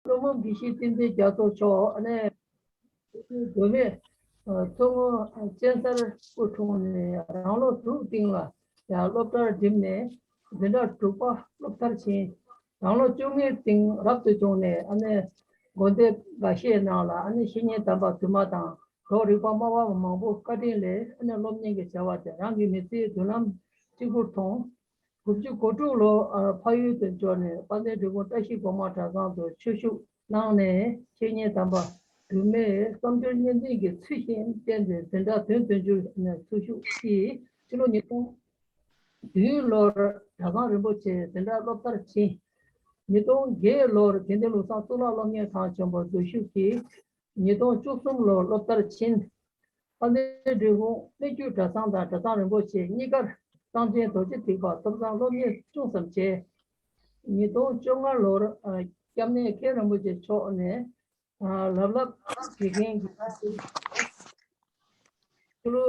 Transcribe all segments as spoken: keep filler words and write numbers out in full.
སློབ་དཔོན་དགེ་བཤེས་བསྟན་འཛིན་རྒྱ་མཚོ་མཆོག་ཨ་ནི་མདོ་སྨད་མཚོ་སྔོན་གཅན་གཟན་སྐུ་འཁྲུངས་ནས་རང་ལོ་དྲུག་སྟེང་ལ་ཡང་སློབ་གྲྭར་འགྲིམས་ནས་འཛིན་གྲྭ་དྲུག་པ་སློབ་མཐར་ཕྱིན། རང་ལོ་བཅོ་ལྔའི་སྟེང་རབ་ཏུ་བྱུང་ནས་ཨ་ནི་དགོན་སྡེ་འགའ་ཤས་ནང་ལ་ཨ་ནི་བཤེས་གཉེན་དམ་པ་དུ་མ་དང་གྲོགས་རིག་པ་སྨྲ་བ་མང་པོ་བཀའ་དྲིན་ལས་ཨ་ནི་སློབ་གཉེར་གྱི་བྱ་བ་དེ་རང་གི་མི་ཚེའི་མདུན་ལམ་གཅིག་པུར་མཐོང་། དགུ་བཅུ་གོ་དྲུག་ལོ་ཨ་འཕགས་ཡུལ་དུ་འབྱོར་ནས་དཔལ་ལྡན་འབྲས་སྤུངས་བཀྲ་ཤིས་སྒོ་མང་གྲྭ་ཚང་དུ་ཆོས་ཞུགས་གནང་ནས་བཤེས་གཉེན་དམ་པ་དུ་མས་བསམ་སྦྱོར་གཉིས་ལྡན་གྱི་ཚུལ་བཞིན་བསྟེན་ཏེ་འཛིན་གྲྭ་དོན་བདུན་ཅུར་ཚུར་ཞུགས་ཤིང་། སྤྱི་ལོ་ཉིས་སྟོང་བདུན་ལོར་གྲྭ་ཚང་རིན་པོ་ཆེ་འཛིན་གྲྭ་སློབ་མཐར་ཕྱིན། ཉིས་སྟོང་བརྒྱད་ལོར་དགེ་ལྡན་ལུགས་བཟང་གཙུག་ལག་སློབ་གཉེར་ཁང་ཆེན་པོར་འཛུལ་ཞུགས་ཀྱིས། ཉིས་སྟོང་བཅུ་གསུམ་ལོར་སློབ་མཐར་ཕྱིན། དཔལ་ལྡན་འབྲས་སྤུངས་སྨད་རྒྱུད་གྲྭ་ཚང་དང་གྲྭ་ཚང་རིན་པོ་ཆེ་གཉིས་ཀར་གསང་ཆེན་རྡོ་རྗེ་ཐེག་པ་ཐོབ་ཐང་སློབ་གཉེར་ཅུང་ཙམ་བྱས། ཉིས་སྟོང་བཅོ་ལྔ་ལོར་ཨ་སྐྱབས་གནས་མཁན་རིན་པོ་ཆེ་མཆོག་ནས་ཨ་ལབ་ལབ་དགེ་རྒན་གྱི་ཕྱི་ལོ་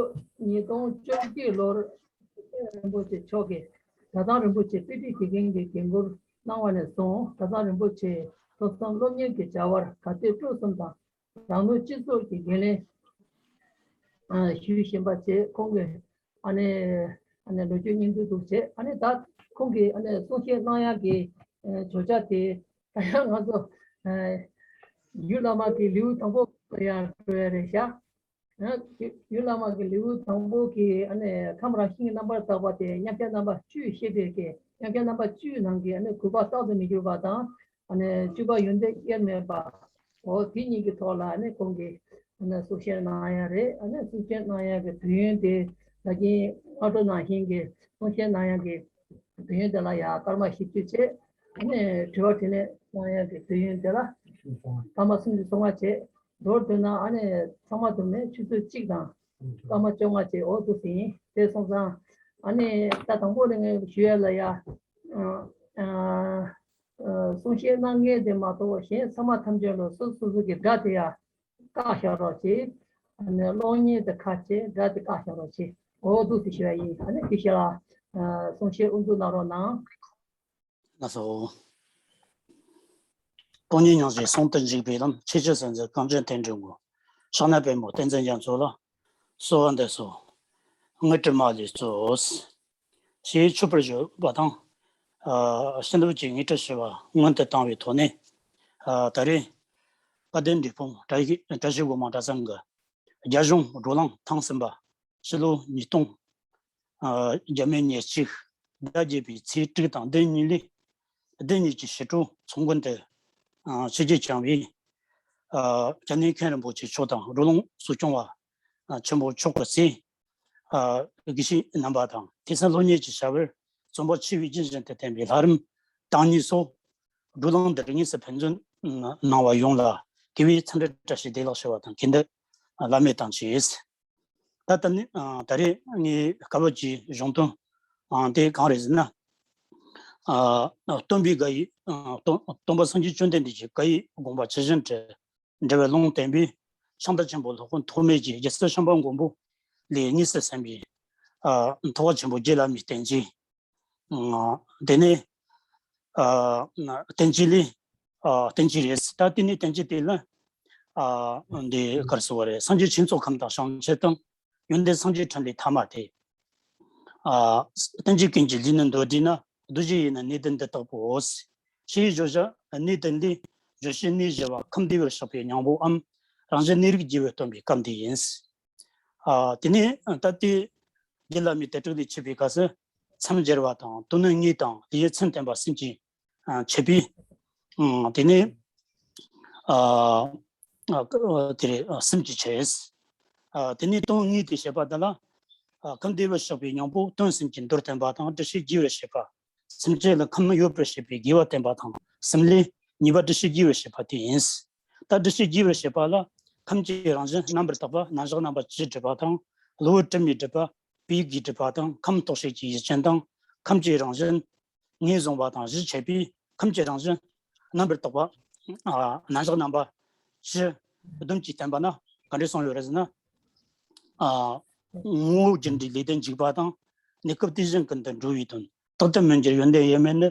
ཉིས་སྟོང་བཅོ་བརྒྱད་ལོར་མཁན་རིན་པོ་ཆེ་མཆོག་གིས་གྲྭ་ཚང་རིན་པོ་ཆེ་དཔེ་ཁྲིད་དགེ་རྒན་གྱི་འགན་འཁུར་གནང་བ་ནས་བཟུང་གྲྭ་ཚང་རིན་པོ་ཆེའི་ཐོབ་ཐང་སློབ་གཉེར་གྱི་བྱ་བར་ག་ཚོད་སྤྲོ་གསུམ་དང་། རང་ནུས་སྤྱི་ཚོགས་ཀྱི་འགན་ལེན་ཨ་ཞུ་བཞིན་པ་བྱས། ཁོང་གི་ཨ་ནི་ཨ་ནི་ལོ་རྒྱུས་སྙིང་བསྡུས་འདུག་བྱས། ཨ་ནི་ད་ཁོང་གིས་ཨ་ནི་གསུང་བཤད་གནང་ཡག་གི་ཨ་བརྗོད་བྱ་དེ་ད་ཡང་ང་ཚོ་ཨ་ཡུལ་བླ་མ་གི་ལེའུ་དང་པོ་ཡང་འགྲོ་ཡ་རེད་ཤག་ཨ་ཡུལ་བླ་མ་གི་ལེའུ་དང་པོ་གི་ཨ་ནི་ཁམས་རང་བཞིན་གྱི་རྣམ་པར་དག་པ་དེ་མཉམ་གཞག་རྣམ་པ་བཅུས་བཤད་པའི་གི་མཉམ་གཞག་རྣམ་པ་བཅུའི་ནང་གི་ཨ་ནི་དགུ་པ་བཏང་དུ་མི་འགྱུར་བ་དང་། ཨ་ནི་བཅུ་པ་ཡོན་ཏན་དབྱེར་མེད་པ། འོ་དེ་གཉིས་ཀྱི་ཐོག་ལ་ཨ་ནི་ཁོང་གིས་ཨ་ནི་གསུང་བཤད་གནང་ཡ་རེད། ཨ་ནི་གསུང་བཤད་གནང་ཡ་གི་དུས་ཡུན་དེ་ད་གིན་སྔ་དྲོ་ནང་བཞིན་གྱི་གསུང་བཤད་གནང་ཡ་གི་དུས་ཡུན་དེ་ལ་ཡ་སྐར་མ་བཞི་བཅུ་བྱས། ཨ་ནི་དྲི་བ་དྲིས་ལན་གནང་ཡ་གི་དུས་ཡུན་དེ་ལ་སྐར་མ་སུམ་ཅུ་སོ་ལྔ་བྱས། མདོར་བསྡུས་ན་ཨ་ནི་ཚང་མ་དུ་མས་ཆུ་ཚོད་གཅིག་དང་སྐར་མ་བཅོ་ལྔ་བྱས། འོ་འདུག་ཟིན་དེ་སོང་ཙང་ཨ་ནི་ད་དང་པོ་ནས་ངས་ཞུ་ཡ་ལ་ཡ། ཨ་ཨ་གསུང་བཤད་གནང་མཁན་དེ་མ་གཏོགས་གཞན་ཚང་མ་ཐམས་ཅད་ལ་སོ་སོ་སོ་གི་སྒྲ་དེ་ཡང་བཀག་བཞག་རོགས་བྱེད། ཨ་ནི་གློག་བརྙན་དེ་ཁ་ཕྱེ་སྒྲ་དེ་བཀག་བཞག་རོགས་བྱེད། འོ་འདུག་སེ་ཞུ་ཡ་ཡིན། ཨ་ནི་དེ་ཤེས་ལ་ཨ་གསུང་བཤད་དབུ་འཛུགས་གནང་རོགས་གནང་། ལགས་སོ། སྟོང་ཉིད་སྙིང་རྗེ་ཟུང་དུ་འཇུག་པའི་ལམ། ཆེས་ཆེར་གསལ་མཛད་གངས་ཅན་བསྟན་འགྲོའི་མགོན། ཕྱག་ན་པདྨོ་བསྟན་འཛིན་རྒྱ་མཚོ་ལ། གསོལ་བ་འདེབས་སོ། དངོས་གྲུབ་མ་ལུས་སྩོལ། ཞེས་མཆོད་པར་བརྗོད་པ་དང་། ཨ་བྱིན་རླབས་ཀྱི་དངོས་གྲུབ་ཞུ་བ་སྔོན་དུ་བཏང་བའི་ཐོག་ནས། ཨ་ད་རེས་དཔལ་ལྡན་འབྲས་སྤུངས་བཀྲ་ཤིས་བཀྲ་ཤིས་སྒོ་མང་གྲྭ་ཚང་གི་རྒྱ་གཞུང་བགྲོ་གླེང་ཐེངས་གསུམ་པ་ཕྱི་ལོ་ཉིས་སྟོང་ཨ་བརྒྱ་མེད་ཉེར་གཅིག་ཟླ་བརྒྱད་པའི་ཚེས་དྲུག་དང་བདུན་གཉིས་ལས་བདུན་གཉིས་ཀྱི་ཕྱི་དྲོ་ཚོགས་མགོན་དུ་ཨ་ཆིབས་བསྒྱུར་བསྐྱངས་པའི་ཨ་སྐྱབས་གནས་མཁན་རིན་པོ་ཆེ་མཆོག་དང་བགྲོ་གླེང་གཙོ་སྐྱོང་བ་ཨ་ཆེན་པོ་མཆོག་གི་སྲས་ཨ་དགེ་བཤེས་རྣམ་པ་དང་། དེང་སང་སློབ་གཉེར་གྱི་བྱ་བར་བརྩོན་པ་ཆེ་བའི་རྒྱུན་བཞིན་དུ་བསྟེན་པའི་ལྷ་རམས་བདག་ཉིད་སོགས་བགྲོ་གླེང་འདིར་དངོས་སུ་ཕན་ཚུན་གནང་བ་ཡོངས་ལ་དགེ་བའི་འཚམས་འདྲི་བཀྲ་ཤིས་བདེ་ལེགས་ཞུ་བ་དང་། གུས་འདུད་བླ་མེད་དང་བཅས། ད་ལྟ་ནི་ཨ་ད་རེས་ངའི་སྐབས་བབ་ཀྱི་གཞུང་དོན་ཨ་དེ་གང་རེད་ཟེར་ན། ཨ་སྟོན་པའི་བཀའ་ཡིས་ཨ་སྟོན་སྟོན་པ་སངས་རྒྱས་བཅོམ་ལྡན་འདས་ཀྱི་བཀའ་ཡི་དགོངས་པ་ཇི་བཞིན་དུ་འགྲེལ་བའི་ལུང་བསྟན་པའི་ཕྱག་རྟགས་ཆེན་པོ་སློབ་དཔོན་ཐོགས་མེད་ཀྱི་རྒྱལ་སྲས་ཤམྦྷ་མགོན་པོ་ལས་དངོས་སུ་གསན་པའི་ཨ་ཐེག་པ་ཆེན་པོ་རྗེ་བླ་མའི་བསྟན་བཅོས། ཨ་དེ་ནས་ཨ་བསྟན་བཅོས་ལས་ཨ་བསྟན་བཅོས་རེད། ད་དེ་ནས་བསྟན་བཅོས་དེ་ལ་ཨ་འདི་ག་རེ་ཟེར་བ་རེད། སངས་རྒྱས་ཆོས་ཚོགས་ཁམས་དང་བྱང་ཆུབ་དང་། ཡོན་ཏན་སངས་རྒྱས་ཕྲིན་ལས་ཐ་མ་སྟེ། ཨ་བསྟན་བཅོས་ཀུན་གྱི་ལུས་ནི་མདོར་བསྡུས་ན། བསྡུ་བྱའི་ཡུལ་ནི་གནས་དོན་འདི་ལྟ་བུའོ། ཞེས་བརྗོད་བྱ་གནས་དོན་ལས་བརྗོད་བྱའི་གནས་བཞི་པ་ཁམས་བདེ་བར་གཤེགས་པའི་སྙིང་པོའམ་རང་བཞིན་གནས་རིགས་རྒྱས་པར་སྟོན་པའི་སྐབས་འདི་ཡིན། ཨ་དེ་ནས་ད་ལྟའི་རྗེ་བླ་མའི་དེབ་ཕྲུག་ལས་མཆེད་པའི་སྐབས་སུ་མཚམས་སྦྱར་བ་དང་དོན་ནི་དངོས་དང་ལེའུ་མཚན་བསྟན་པ་གསུམ་གྱིས་ཨ་མཆེད་པའི་ཨ་དེ་ནས་ཨ་ཨ་དེ་རེད། ཨ་གསུམ་གྱིས་ཕྱེ། ཨ་དེ་ནས་དོན་དངོས་དེ་བཤད་པ་འདི་ལ་ཨ་ཁམས་བདེ་བར་གཤེགས་པའི་སྙིང་པོ་དོན་གསུམ་གྱི་མདོར་བསྟན་པ་དང་སྒྲུབ་བྱེད་རྒྱས་པར་བཤད་པ། སེམས་ཅན་ལ་ཁམས་ཡོད་པར་བྱེད་པའི་དགེ་བ་བསྟན་པ་དང་གསུམ་ལས་ཉེས་པ་སྒྲུབ་བྱེད་རྒྱས་པར་བཤད་པ་དེ་ཡིན། ད་སྒྲུབ་བྱེད་རྒྱས་པར་བཤད་པ་ལ་ཁམས་ཀྱི་རང་བཞིན་རྣམ་པར་དག་པ་རྣམ་གཞག་རྣམ་པ་བཅུ་སྒྲུབ་པ་དང་། གློ་བུར་དྲི་མས་སྒྲིབ་པ་བེའུ་གིས་སྒྲིབ་པ་དང་། ཁམས་རྟོག་བྱེད་ཀྱི་ཡུལ་ཅན་དང་། ཁམས་ཀྱི་རང་བཞིན་ངོས་བཟུང་བ་དང་བཞི་བྱས་པས་ཁམས་ཀྱི་རང་བཞིན་རྣམ་པར་དག་པ། ཨ་རྣམ་གཞག་རྣམ་པ་བཅུ་བདུན་གྱིས་བསྟན་པ་ན་ག་འདྲ་གསུངས་ཡོད་རེད་ཟེར་ན། ཨ་ངོ་བོ་རྒྱུ་འབྲས་ལས་དོན་འཇུག་པ་དང་། གནས་སྐབས་དེ་བཞིན་ཀུན་ཏུ་འགྲོ་བའི་དོན། རྟག་ཏུ་མི་འགྱུར་ཡོན་ཏན་དབྱེར་མེད་ནི།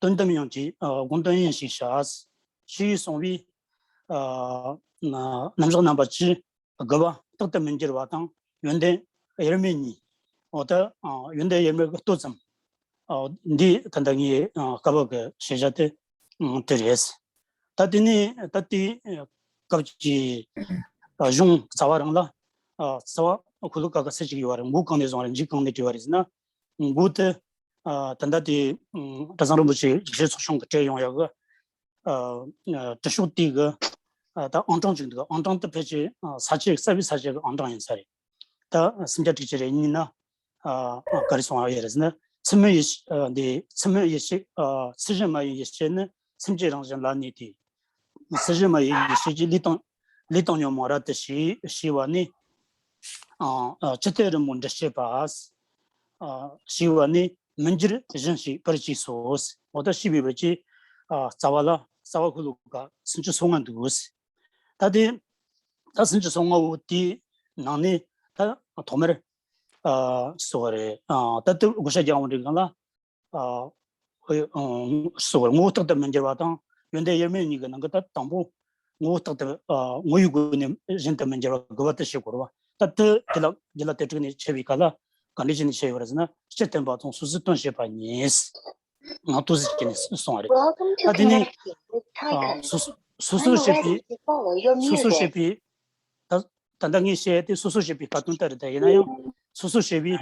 དོན་དམ་ཡོངས་ཀྱི་ཨ་དགོངས་དོན་ཡིན་ཞེས་བྱ། ཞེས་གསུངས་པའི་ཨ་ན་རྣམ་གཞག་རྣམ་པ་བཅུ། དགུ་པ་རྟག་ཏུ་མི་འགྱུར་བ་དང་ཡོན་ཏན་དབྱེར་མེད་གཉིས། འོ་ད་ཨ་ཡོན་ཏན་དབྱེར་མེད་ཀྱི་སྟོད་ཙམ། ཨ་འདི་ད་ལྟ་ངའི་ཨ་སྐབས་བབ་ཀྱི་བཤད་བྱ་དེ་ཨ་དེ་རེད། ད་དེ་ནས་ད་དེ་སྐབས་ཀྱི་ཨ་གཞུང་རྩ་བ་རང་ལ་ཨ་རྩ་བ་ཤོ་ལོ་ཀ་གི་ཚིག་ཅིག་ཡོད་པ་རེད། མགོ་གང་ནས་བཟུང་བ་རེད། མཇུག་གང་ནས་བྲིས་པ་རེད་ཟེར་ན། མགོ་དེ་ཨ་ད་ལྟ་དེ་ཨ་གྲྭ་ཚང་རིན་པོ་ཆེ་རྗེ་ཚོགས་ཆུང་གིས་སྤྲད་ཡོང་ཡག་གི་ཨ་ཨ་དྲི་ཤོག་དེ་གི་ཨ་ད་ཨང་གྲངས་ཅིག་འདུག་ཨང་གྲངས་དེ་ཕལ་ཆེར་ཨ་ས་བཅད་གསར་པའི་ས་བཅད་ཀྱི་ཨང་གྲངས་ཡིན་ས་རེད། ད་སུམ་བརྒྱ་དྲུག་ཅུ་རེ་གཉིས་ན་ཨ་ཨ་ག་རེ་གསུངས་པ་ཡོད་རེད་ཟེར་ན། ཚུལ་མིན་ཡེ་ཤེས་ཨ་འདི་ཚུལ་མིན་ཡེ་ཤེས་ཨ་ཚུལ་བཞིན་མ་ཡིན་ཡེ་ཤེས་ནི། སེམས་ཀྱི་རང་བཞིན་ལ་གནས་ཏེ། ཚུལ་བཞིན་མ་ཡིན་ཡེ་ཤེས་ཀྱི་ལས་དང་ལས་དང་ཉོན་མོངས་རབ་ཏུ་ཞི་ཞི་བ་ནི། ཨ་ཨ་ཅི་སྟེ་རི་མོ་འབྲི་ཤེས་པ། ཨ་ཞི་བ་ནི་མི་འགྱུར་བཞིན་གཤེགས་པར་གྱུར་སོ། འོ་ད་ཞི་བའི་བར་གྱི་ཨ་རྩ་བ་ལ་རྩ་བ་ཤོ་ལོ་ཀ་སུམ་ཅུ་སོ་ལྔ་འདུག་ད་དེ་ད་སུམ་ཅུ་སོ་ལྔ་བོ་དེའི་ནང་ནས་ད་ཐོག་མར་ཨ་སོ་རེ་ཨ་ད་དེ་བགོ་བཤའ་རྒྱག་འོང་དུས་སྒང་ལ། ཨ་ཨ་སོ་ངོ་བོ་རྟག་ཏུ་མི་འགྱུར་བ་དང་ཡོན་ཏན་དབྱེར་མེད་གཉིས་ཀྱི་ནང་གི་ད་དང་པོ་ངོ་བོ་རྟག་ཏུ་ཨ་ངོ་བོའི་སྒོ་ནས་བཞིན་དུ་མི་འགྱུར་བ་དགུ་པ་དེ་བཤད་དགོས་རེད་བ། ད་དེ་དེ་ལ་དེ་ལ་དེ་དྲུག་ནས་ཕྱེ་བའི་སྐབས་ལ་ག་འདྲ་བྱས་ནས་ཕྱེ་ཡོད་རེད་ཟེར་ན། སྤྱིར་བསྟན་པ་དང་སོ་སོའི་དོན་བཤད་པ་གཉིས། ང་ཏོག་ཙམ་བྱས་ནས་གསུངས་པ་རེད། ད་དེ་ནས་ཨ་སོ་སོ་སོ་སོ་བཤད་པའི་སོ་སོ་བཤད་པའི་ད་ད་ལྟ་ངས་བཤད་དེ་སོ་སོ་བཤད་པའི་བཀའ་དོན་ལྟར་རེད། ད་ཡིན་ན་ཡང་སོ་སོ་བཤད་པའི་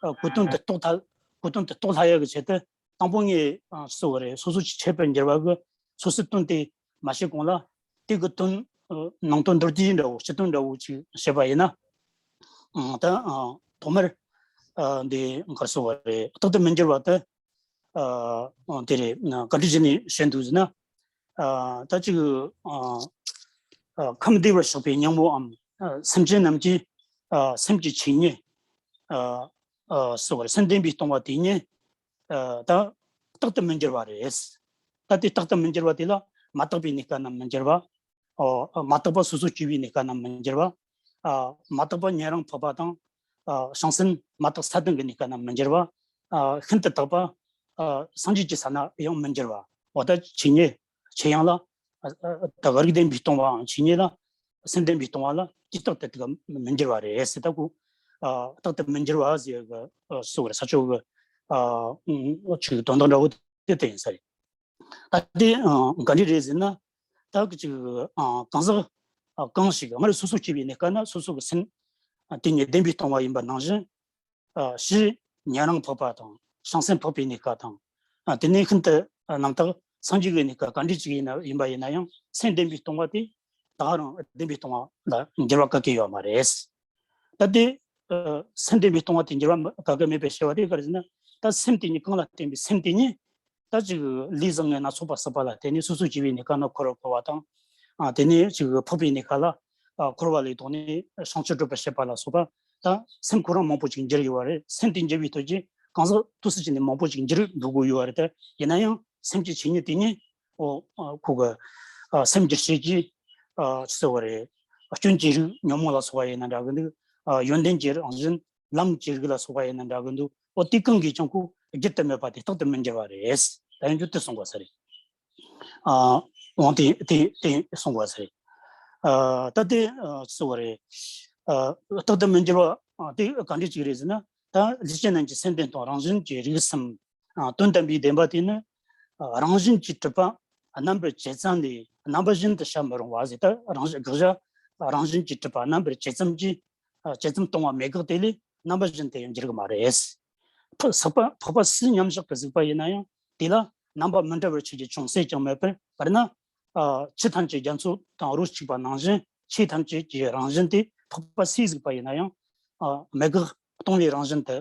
ཨ་གོ་དོན་དེ་རྟོགས་ཐབས་གོ་དོན་དེ་རྟོགས་སླ་ཡག་གི་ཆེད་དུ། དང་པོ་ངས་ཨ་གསུངས་པ་རེད། སོ་སོ་ཆོས་ཅན་པར་འགྱུར་བ་གི་སོ་སོའི་དོན་དེ་མ་བཤད་གོང་ལ། དེ་གི་དོན་ཨ་ནང་དོན་མདོར་བསྡུས་འདྲ་བོ་སྤྱི་དོན་འདྲ་བོ་ཅིག་བཤད་པ་ཡིན་ན། ཨ་ད་ཨ་ཐོག་མར་ཨ་འདི་ག་རེ་གསུངས་པ་རེད། རྟག་ཏུ་མི་འགྱུར་བ་དེ་ཨ་དེ་རེད། ག་འདྲ་བྱས་ནས་བཤད་འདུག་ཟེར་ན། ཨ་ད་ཅིག་ཨ་ཨ་ཁམས་བདེ་བར་གཤེགས་པའི་སྙིང་པོའམ་ཨ་སེམས་ཅན་རྣམས་ཀྱི་ཨ་སེམས་ཀྱི་ཆོས་ཉིད། ཨ་ཨ་སོ་སེམས་ལྡན་པས་སྟོང་བ་དེ་ཉིད་ཨ་ད་རྟག་ཏུ་མི་འགྱུར་བ་རེད། ད་དེ་རྟག་ཏུ་མི་འགྱུར་བ་དེ་ལ་མ་དག་པའི་གནས་སྐབས་རྣམས་མི་འགྱུར་བ། ཨོ་མ་དག་པ་སོ་སོ་སྐྱེ་བོའི་གནས་སྐབས་རྣམས་མི་འགྱུར་བ། ཨ་མ་དག་པ་ཉན་རང་འཕགས་པ་དང་། ཨ་བྱང་སེམས་མ་དག་ས་ལྡན་གྱི་གནས་སྐབས་རྣམས་མི་འགྱུར་བ། ཨ་ཤིན་ཏུ་དག་པ་ཨ་སངས་རྒྱས་ཀྱི་ས་ན་ཡང་མི་འགྱུར་བ། འོ་ད་ཆོས་ཉིད་ཆོས་དབྱིངས་ལ་ཨ་ཨ་ད་རིགས་ལྡན་པས་སྟོང་བའམ་ཆོས་ཉིད་ལ་སེམས་ལྡན་པས་སྟོང་བ་ལ་དེ་རྟག་ཏུ་དེ་ག་མི་འགྱུར་བ་རེད་ཟེར། ད་ཁོ་ཨ་རྟག་ཏུ་མི་འགྱུར་བ་ཟེར་གི་ཨ་སོ་སོ་ས་ཕྱོགས་ཀྱི་ཨ་ཆོས་ཀྱི་དོན་དག་འདྲ་བོ་དེ་དེ་ཡིན་ས་རེད། ད་དེ་ཨ་ག་འདྲ་རེད་ཟེར་ན། ད་གི་ཅིག་ཨ་གང་ཟག་ཨ་གང་ཞིག་སྔར་སོ་སོ་སྐྱེ་བའི་གནས་སྐབས་ན་སོ་སོ་གི་སེམས་ཨ་དེ་ཉིད་བདེན་པས་སྟོང་བ་ཡིན་པ་ནང་བཞིན། ཨ་ཕྱིས་ཉན་རང་འཕགས་པ་དང་བྱང་སེམས་འཕགས་པའི་གནས་སྐབས་དང་། ཨ་དེ་ནས་ཤིན་ཏུ་ཨ་རྣམ་དག་སངས་རྒྱས་ཀྱི་གནས་སྐབས་ག་འདྲ་ཅིག་ཡིན་ན་ཡིན་པ་ཡིན་ན་ཡང་སེམས་བདེན་པས་སྟོང་བ་དེ་ད་ག་རང་བདེན་པས་སྟོང་བ་ལ་འགྱུར་བ་ག་གེ་ཡོད་མ་རེད། ད་དེ་ཨ་སེམས་བདེན་པས་སྟོང་བ་དེ་འགྱུར་བ་ག་གེ་མེད་པའི་ཕྱིར་བ་དེ་ག་རེ་ཟེར་ན། ད་སེམས་དེ་ཉིད་གང་ལ་བརྟེན་པའི་སེམས་དེ་ཉིད། ད་ཅིག་ལས་བཟང་ངན་སྣ་ཚོགས་པ་བསགས་པ་ལ་བརྟེན་ནས་སོ་སོ་སྐྱེ་བོའི་གནས་སྐབས་ན་འཁོར་བར་འཁོར་བ་དང་། ཨ་དེ་ནས་ཅིག་འཕགས་པའི་གནས་སྐབས་ལ་ཨ་འཁོར་བ་ལས་ལྡོག་ནས་བྱང་ཆུབ་སྒྲུབ་པར་བྱེད་པ་ལ་སོགས་པ། ད་སེམས་ཁོ་རང་མང་པོ་ཅིག་འགྱུར་ཡོད་པ་རེད། སེམས་དེ་འགྱུར་བའི་ཐོག་གི་གང་ཟག་ཏོག་ཙམ་ཅིག་ནས་མང་པོ་ཅིག་འགྱུར་འགྲོ་གི་ཡོད་པ་རེད། ད་ཡིན་ན་ཡང་སེམས་ཀྱི་ཆོས་ཉིད་དེ་ཉིད་ཨོ་ཨ་ཁོ་གི་ཨ་སེམས་ཀྱི་ཤེས་ཀྱི་ཨ་ཅི་ཟེར་བ་རེད། སྐྱོན་གྱི་རིགས་ཉོན་མོངས་ལ་སོགས་པ་ཡིན་ན་འདྲ་གི་འདུག་ཨ་ཡོན་ཏན་གྱི་རང་བཞིན། ལམ་གྱི་རིགས་ལ་སོགས་པ་ཡིན་ན་འདྲ་གི་འདུག་ཨོ་དེ་གང་གིས་ཀྱང་ཁོ་བསྒྱུར་དུ་མེད་པ་དེ་རྟག་ཏུ་མི་འགྱུར་བ་རེད། ད་ཡང་རྒྱུ་དེ་གསུངས་པ་ས་རེད། ཨ་འོང་དེ་དེ་དེ་གསུངས་པ་ས་རེད། ཨ་ད་དེ་ཨ་གསུངས་པ་རེད། ཨ་རྟག་ཏུ་མི་འགྱུར་བ་ཨ་དེ་ག་འདྲ་ཅིག་རེད་ཟེར་ན། ད་ལུས་ཅན་རྣམས་ཀྱི་སེམས་ལྡན་སྟོང་རང་བཞིན་གྱི་རིགས་གསུམ། ཨ་དོན་དམ་པའི་བདེན་པ་དེ་ནི། ཨ་རང་བཞིན་གྱིས་གྲུབ་པ་རྣམ་པར་བཅད་མཚམས་ལས་རྣམ་པ་བཞིན་དུ་བྱ་མི་རུང་བ་ཟེར། ད་རང་བཞིན་དགག་བྱ་རང་བཞིན་གྱིས་གྲུབ་པ་རྣམ་པར་བཅད་མཚམས་ཀྱི་ཨ་བཅད་མཚམས་སྟོང་བ་མེད་དགག་དེ་ལས་རྣམ་པ་བཞིན་དུ་ཡང་འགྱུར་གི་མ་རེད། འཕགས་པ་འཕགས་པ་སུའི་མཉམ་བཞག་གི་གཟིགས་པ་ཡིན་ན་ཡང་དེ་ལ་རྣམ་པ་མི་འདྲ་བར་ཆོས་ཀྱི་ཅུང་ཟད་ཀྱང་མེད་པར། དཔེར་ན། ཨ་ཆུ་ཐམས་ཅད་རྒྱ་མཚོ་དང་རོ་གཅིག་པ་ནང་བཞིན་ཆོས་ཐམས་ཅད་ཀྱི་རང་བཞིན་དེ་འཕགས་པ་སུའི་གཟིགས་པ་ཡིན་ན་ཡང་ཨ་མེད་དགག་སྟོང་ལས་རང་བཞིན་དུ་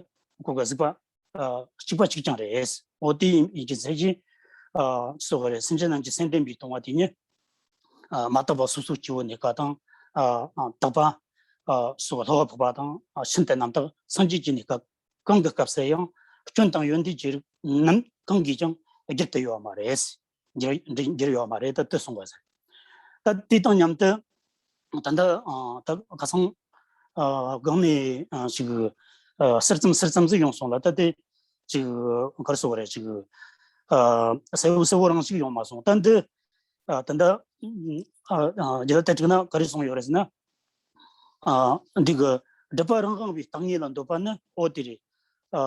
ཁོ་གི་གཟིགས་པ་ཨ་གཅིག་པ་གཅིག་རྐྱང་རེད། འོ་དེ་ཡིན་གྱི་ཚད་ཀྱིས་ཨ་སོ་སོ་རེད། སེམས་ཅན་རྣམས་ཀྱི་སེམས་ལྡན་པའི་སྟོང་བ་དེ་ཉིད་ཨ་མ་དག་པ་སོ་སོ་སྐྱེ་བོའི་གནས་སྐབས་དང་། ཨ་ཨ་དག་པ་ཨ་སོ་སོ་སློབ་པ་འཕགས་པ་དང་། ཨ་ཤིན་ཏུ་རྣམ་དག་སངས་རྒྱས་ཀྱི་གནས་སྐབས་གང་གི་སྐབས་སུ་ཡང་སྐྱོན་དང་ཡོན་ཏན་གྱི་རིགས་རྣམས་གང་གིས་ཀྱང་བསྒྱུར་དུ་ཡོད་མ་རེད། འགྱུར་འགྱུར་ཡོད་མ་རེད། ད་དེ་གསུངས་པ་ཟེར། ད་དེ་དང་མཉམ་དུ་ད་ལྟ་ཨ་ད་ཁ་སང་ཨ་སྒང་ནས་ཨ་ཅིག་ཨ་གསལ་ཙམ་གསལ་ཙམ་ཟིག་ཡོང་སོང་ལ། ད་དེ་ཅིག་ག་རེ་ཟེར་དགོས་རེད། ཅིག་ཨ་གསལ་བོ་གསལ་བོ་རང་ཞིག་ཡོང་མ་སོང་། ད་འདི་ ཨ་ད་ལྟ་ཨ་ཨ་རྒྱལ་བ་དྭ་ཕྲུག་ན་ག་རེ་གསུངས་ཡོད་རེད་ཟེར་ན། ཨ་འདི་གི་སྒྲིབ་པ་རང་དབང་བའི་སྟེང་ཉིད་ལ་འདོད་པ་ནི། འོ་དེ་རེད། ཨ་